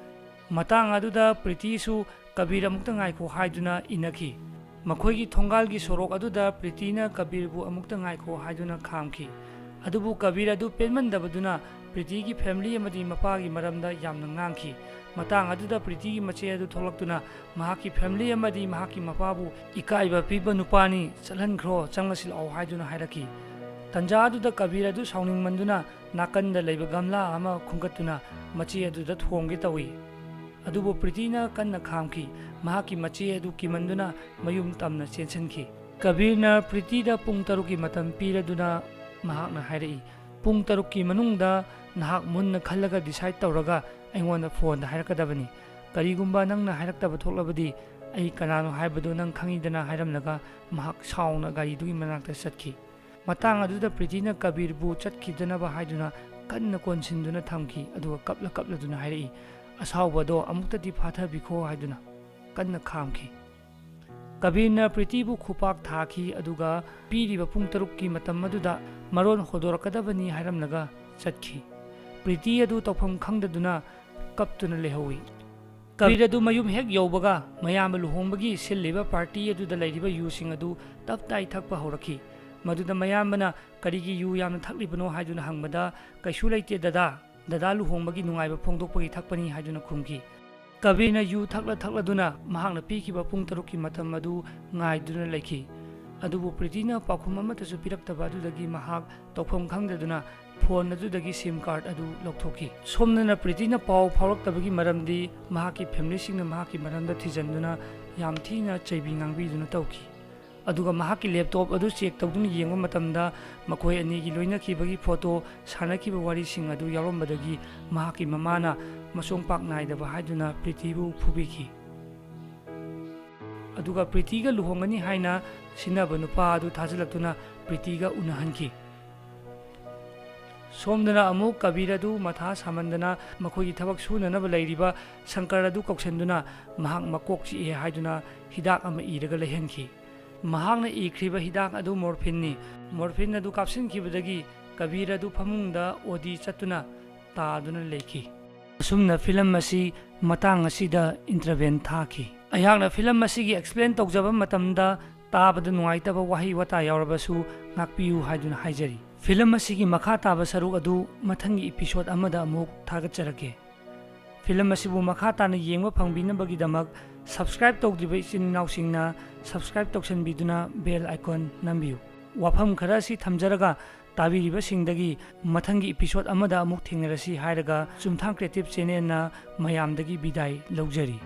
ꯃꯇꯥꯡ ꯑꯗꯨꯗ ꯄ꯭ꯔꯤꯇꯤꯁꯨ "ꯀꯕꯤꯔ, ꯑꯃꯨꯛꯇ ꯉꯥꯏꯈꯣ" ꯍꯥꯏꯗꯨꯅ ꯏꯟꯅꯈꯤ꯫ ꯃꯈꯣꯏꯒꯤ ꯊꯣꯡꯒꯥꯜꯒꯤ ꯁꯣꯔꯣꯛ ꯑꯗꯨꯗ ꯄ꯭ꯔꯤꯇꯤꯅ ꯀꯕꯤꯔꯕꯨ "ꯑꯃꯨꯛꯇ ꯉꯥꯏꯈꯣ" ꯍꯥꯏꯗꯨꯅ ꯈꯥꯝꯈꯤ꯫ ꯑꯗꯨꯕꯨ ꯀꯕꯤꯔ ꯑꯗꯨ ꯄꯦꯟꯃꯟꯗꯕꯗꯨꯅ ꯄ꯭ꯔꯤꯇꯤꯒꯤ ꯐꯦꯃꯤꯂꯤ ꯑꯃꯗꯤ ꯃꯄꯥꯒꯤ ꯃꯔꯝꯗ ꯌꯥꯝꯅ ꯉꯥꯡꯈꯤ꯫ ꯃꯇꯥꯡ ꯑꯗꯨꯗ ꯄ꯭ꯔꯤꯇꯤꯒꯤ ꯃꯆꯦ ꯑꯗꯨ ꯊꯣꯛꯂꯛꯇꯨꯅ ꯃꯍꯥꯛꯀꯤ ꯐꯦꯃꯤꯂꯤ ꯑꯃꯗꯤ ꯃꯍꯥꯛꯀꯤ ꯃꯄꯥꯕꯨ "ꯏꯀꯥꯏꯕ ꯄꯤꯕ ꯅꯨꯄꯥꯅꯤ, ꯆꯠꯍꯟꯈ꯭ꯔꯣ, ꯆꯪꯂꯁꯤ ꯂꯥꯛꯑꯣ" ꯍꯥꯏꯗꯨꯅ ꯍꯥꯏꯔꯛꯈꯤ꯫ ꯇꯟꯖꯥ ꯑꯗꯨꯗ ꯀꯕꯤꯔ ꯑꯗꯨ ꯁꯥꯎꯅꯤꯡꯃꯟꯗꯨꯅ ꯅꯥꯀꯟꯗ ꯂꯩꯕ ꯒꯝꯂꯥ ꯑꯃ ꯈꯨꯟꯒꯠꯇꯨꯅ ꯃꯆꯦ ꯑꯗꯨꯗ ꯊꯣꯝꯒꯦ ꯇꯧꯏ꯫ ꯑꯗꯨꯕꯨ ꯄ꯭ꯔꯤꯇꯤꯅ ꯀꯟꯅ ꯈꯥꯝꯈꯤ꯫ ꯃꯍꯥꯛꯀꯤ ꯃꯆꯦ ꯑꯗꯨ ꯀꯤꯃꯟꯗꯨꯅ ꯃꯌꯨꯝ ꯇꯝꯅ ꯆꯦꯟꯁꯤꯟꯈꯤ꯫ ꯀꯕꯤꯔꯅ ꯄ꯭ꯔꯤꯇꯤꯗ ꯄꯨꯡ ꯇꯔꯨꯛꯀꯤ ꯃꯇꯝ ꯄꯤꯔꯗꯨꯅ ꯃꯍꯥꯛꯅ ꯍꯥꯏꯔꯛꯏ, "ꯄꯨꯡ ꯇꯔꯨꯛꯀꯤ ꯃꯅꯨꯡꯗ ꯅꯍꯥꯛ ꯃꯨꯟꯅ ꯈꯜꯂꯒ ꯗꯤꯁꯥꯏꯗ ꯇꯧꯔꯒ ꯑꯩꯉꯣꯟꯗ ꯐꯣꯟꯗ ꯍꯥꯏꯔꯛꯀꯗꯕꯅꯤ꯫ ꯀꯔꯤꯒꯨꯝꯕ ꯅꯪꯅ ꯍꯥꯏꯔꯛꯇꯕ ꯊꯣꯛꯂꯕꯗꯤ ꯑꯩ ꯀꯅꯥꯅꯣ ꯍꯥꯏꯕꯗꯨ ꯅꯪ ꯈꯪꯉꯤꯗꯅ" ꯍꯥꯏꯔꯝꯂꯒ ꯃꯍꯥꯛ ꯁꯥꯎꯅ ꯒꯥꯔꯤꯗꯨꯒꯤ ꯃꯅꯥꯛꯇ ꯆꯠꯈꯤ꯫ ꯃꯇꯥꯡ ꯑꯗꯨꯗ ꯄ꯭ꯔꯤꯇꯤꯅ ꯀꯕꯤꯔꯕꯨ ꯆꯠꯈꯤꯗꯅꯕ ꯍꯥꯏꯗꯨꯅ ꯀꯟꯅ ꯀꯣꯟꯁꯤꯟꯗꯨꯅ ꯊꯝꯈꯤ꯫ ꯑꯗꯨꯒ ꯀꯞꯂ ꯀꯞꯂꯗꯨꯅ ꯍꯥꯏꯔꯛꯏ, "ꯑꯁꯥꯎꯕꯗꯣ ꯑꯃꯨꯛꯇꯗꯤ ꯐꯥꯊꯕꯤꯈꯣ" ꯍꯥꯏꯗꯨꯅ ꯀꯟꯅ ꯈꯥꯝꯈꯤ꯫ ꯀꯕꯤꯔꯅ ꯄ꯭ꯔꯤꯇꯤꯕꯨ ꯈꯨꯄꯥꯛ ꯊꯥꯈꯤ꯫ ꯑꯗꯨꯒ ꯄꯤꯔꯤꯕ ꯄꯨꯡ ꯇꯔꯨꯛꯀꯤ ꯃꯇꯝ ꯑꯗꯨꯗ ꯃꯔꯣꯟ ꯍꯣꯗꯣꯔꯛꯀꯗꯕꯅꯤ ꯍꯥꯏꯔꯝꯂꯒ ꯆꯠꯈꯤ꯫ ꯄ꯭ꯔꯤꯇꯤ ꯑꯗꯨ ꯇꯧꯐꯝ ꯈꯪꯗꯗꯨꯅ ꯀꯞꯇꯨꯅ ꯂꯩꯍꯧꯏ꯫ ꯀꯕꯤꯔ ꯑꯗꯨ ꯃꯌꯨꯝ ꯍꯦꯛ ꯌꯧꯕꯒ ꯃꯌꯥꯝꯕ ꯂꯨꯍꯣꯡꯕꯒꯤ ꯁꯤꯜꯂꯤꯕ ꯄꯥꯔꯇꯤ ꯑꯗꯨꯗ ꯂꯩꯔꯤꯕ ꯌꯨꯁꯤꯡ ꯑꯗꯨ ꯇꯞ ꯇꯥꯏ ꯊꯛꯄ ꯍꯧꯔꯛꯈꯤ꯫ ꯃꯗꯨꯗ ꯃꯌꯥꯝꯕꯅ "ꯀꯔꯤꯒꯤ ꯌꯨ ꯌꯥꯝꯅ ꯊꯛꯂꯤꯕꯅꯣ?" ꯍꯥꯏꯗꯨꯅ ꯍꯪꯕꯗ, "ꯀꯩꯁꯨ ꯂꯩꯇꯦ ꯗꯗꯥ, ꯗꯗꯥ ꯂꯨꯍꯣꯡꯕꯒꯤ ꯅꯨꯡꯉꯥꯏꯕ ꯐꯣꯡꯗꯣꯛꯄꯒꯤ ꯊꯛꯄꯅꯤ" ꯍꯥꯏꯗꯨꯅ ꯈꯨꯝꯈꯤ꯫ ꯀꯕꯤꯔꯅ ꯌꯨ ꯊꯛꯂ ꯊꯛꯂꯗꯨꯅ ꯃꯍꯥꯛꯅ ꯄꯤꯈꯤꯕ ꯄꯨꯡ ꯇꯔꯨꯛꯀꯤ ꯃꯇꯝ ꯑꯗꯨ ꯉꯥꯏꯗꯨꯅ ꯂꯩꯈꯤ꯫ ꯑꯗꯨꯕꯨ ꯄ꯭ꯔꯤꯇꯤꯅ ꯄꯥꯎꯈꯨꯝ ꯑꯃꯠꯇꯁꯨ ꯄꯤꯔꯛꯇꯕ ꯑꯗꯨꯗꯒꯤ ꯃꯍꯥꯛ ꯇꯧꯐꯝ ꯈꯪꯗꯗꯨꯅ ꯐꯣꯟ ꯑꯗꯨꯗꯒꯤ ꯁꯤꯝ ꯀꯥꯔꯗ ꯑꯗꯨ ꯂꯧꯊꯣꯛꯈꯤ꯫ ꯁꯣꯝꯗꯅ ꯄ꯭ꯔꯤꯇꯤꯅ ꯄꯥꯎ ꯐꯥꯎꯔꯛꯇꯕꯒꯤ ꯃꯔꯝꯗꯤ ꯃꯍꯥꯛꯀꯤ ꯐꯦꯃꯤꯂꯤꯁꯤꯡꯅ ꯃꯍꯥꯛꯀꯤ ꯃꯔꯝꯗ ꯊꯤꯖꯤꯟꯗꯨꯅ ꯌꯥꯝ ꯊꯤꯅ ꯆꯩꯕꯤ ꯉꯥꯡꯕꯤꯗꯨꯅ ꯇꯧꯈꯤ꯫ ꯑꯗꯨꯒ ꯃꯍꯥꯛꯀꯤ ꯂꯦꯞꯇꯣꯞ ꯑꯗꯨ ꯆꯦꯛ ꯇꯧꯗꯨꯅ ꯌꯦꯡꯕ ꯃꯇꯝꯗ ꯃꯈꯣꯏ ꯑꯅꯤꯒꯤ ꯂꯣꯏꯅꯈꯤꯕꯒꯤ ꯐꯣꯇꯣ, ꯁꯥꯟꯅꯈꯤꯕ ꯋꯥꯔꯤꯁꯤꯡ ꯑꯗꯨ ꯌꯥꯎꯔꯝꯕꯗꯒꯤ ꯃꯍꯥꯛꯀꯤ ꯃꯃꯥꯅ ꯃꯁꯣꯡ ꯄꯥꯛ ꯅꯥꯏꯗꯕ ꯍꯥꯏꯗꯨꯅ ꯄ꯭ꯔꯤꯇꯤꯕꯨ ꯐꯨꯕꯤꯈꯤ꯫ ꯑꯗꯨꯒ ꯄ꯭ꯔꯤꯇꯤꯒ ꯂꯨꯍꯣꯡꯒꯅꯤ ꯍꯥꯏꯅ ꯁꯤꯟꯅꯕ ꯅꯨꯄꯥ ꯑꯗꯨ ꯊꯥꯖꯤꯜꯂꯛꯇꯨꯅ ꯄ꯭ꯔꯤꯇꯤꯒ ꯎꯅꯍꯟꯈꯤ꯫ ꯁꯣꯝꯗꯅ ꯑꯃꯨꯛ ꯀꯕꯤꯔ ꯑꯗꯨ ꯃꯊꯥ ꯁꯥꯃꯟꯗꯅ ꯃꯈꯣꯏꯒꯤ ꯊꯕꯛ ꯁꯨꯅꯅꯕ ꯂꯩꯔꯤꯕ ꯁꯪꯀꯔ ꯑꯗꯨ ꯀꯧꯁꯤꯟꯗꯨꯅ ꯃꯍꯥꯛ ꯃꯀꯣꯛ ꯆꯤꯛꯑꯦ ꯍꯥꯏꯗꯨꯅ ꯍꯤꯗꯥꯛ ꯑꯃ ꯏꯔꯒ ꯂꯩꯍꯟꯈꯤ꯫ ꯃꯍꯥꯛꯅ ꯏꯈ꯭ꯔꯤꯕ ꯍꯤꯗꯥꯛ ꯑꯗꯨ ꯃꯣꯔꯐꯤꯟꯅꯤ꯫ ꯃꯣꯔꯐꯤꯟ ꯑꯗꯨ ꯀꯥꯞꯁꯤꯟꯈꯤꯕꯗꯒꯤ ꯀꯕꯤꯔ ꯑꯗꯨ ꯐꯃꯨꯡꯗ ꯑꯣꯗꯤ ꯆꯠꯇꯨꯅ ꯇꯥꯗꯨꯅ ꯂꯩꯈꯤ꯫ ꯑꯁꯨꯝꯅ ꯐꯤꯂꯝ ꯑꯁꯤ ꯃꯇꯥꯡ ꯑꯁꯤꯗ ꯏꯟꯇꯔꯚꯦꯟ ꯊꯥꯈꯤ꯫ ꯑꯩꯍꯥꯛꯅ ꯐꯤꯂꯝ ꯑꯁꯤꯒꯤ ꯑꯦꯛꯁꯄ꯭ꯂꯦꯟ ꯇꯧꯖꯕ ꯃꯇꯝꯗ ꯇꯥꯕꯗ ꯅꯨꯡꯉꯥꯏꯇꯕ ꯋꯥꯍꯩ ꯋꯥꯇꯥ ꯌꯥꯎꯔꯕꯁꯨ ꯉꯥꯛꯄꯤꯌꯨ ꯍꯥꯏꯗꯨꯅ ꯍꯥꯏꯖꯔꯤ꯫ ꯐꯤꯂꯝ ꯑꯁꯤꯒꯤ ꯃꯈꯥ ꯇꯥꯕ ꯁꯔꯨꯛ ꯑꯗꯨ ꯃꯊꯪꯒꯤ ꯏꯄꯤꯁꯣꯗ ꯑꯃꯗ ꯑꯃꯨꯛ ꯊꯥꯒꯠꯆꯔꯛꯀꯦ꯫ ꯐꯤꯂꯝ ꯑꯁꯤꯕꯨ ꯃꯈꯥ ꯇꯥꯅ ꯌꯦꯡꯕ ꯐꯪꯕꯤꯅꯕꯒꯤꯗꯃꯛ ꯁꯕꯁꯀ꯭ꯔꯥꯏꯕ ꯇꯧꯗ꯭ꯔꯤꯕ ꯏꯆꯤꯟ ꯏꯅꯥꯎꯁꯤꯡꯅ ꯁꯕꯁꯀ꯭ꯔꯥꯏꯕ ꯇꯧꯁꯤꯟꯕꯤꯗꯨꯅ ꯕꯦꯜ ꯑꯥꯏꯀꯣꯟ ꯅꯝꯕꯤꯌꯨ꯫ ꯋꯥꯐꯝ ꯈꯔ ꯑꯁꯤ ꯊꯝꯖꯔꯒ ꯇꯥꯕꯤꯔꯤꯕꯁꯤꯡꯗꯒꯤ ꯃꯊꯪꯒꯤ ꯏꯄꯤꯁꯣꯗ ꯑꯃꯗ ꯑꯃꯨꯛ ꯊꯦꯡꯅꯔꯁꯤ ꯍꯥꯏꯔꯒ ꯆꯨꯝꯊꯥꯡ ꯀ꯭ꯔꯤꯌꯦꯇꯤꯚ ꯆꯦꯅꯦꯜꯅ ꯃꯌꯥꯝꯗꯒꯤ ꯕꯤꯗꯥꯏ ꯂꯧꯖꯔꯤ꯫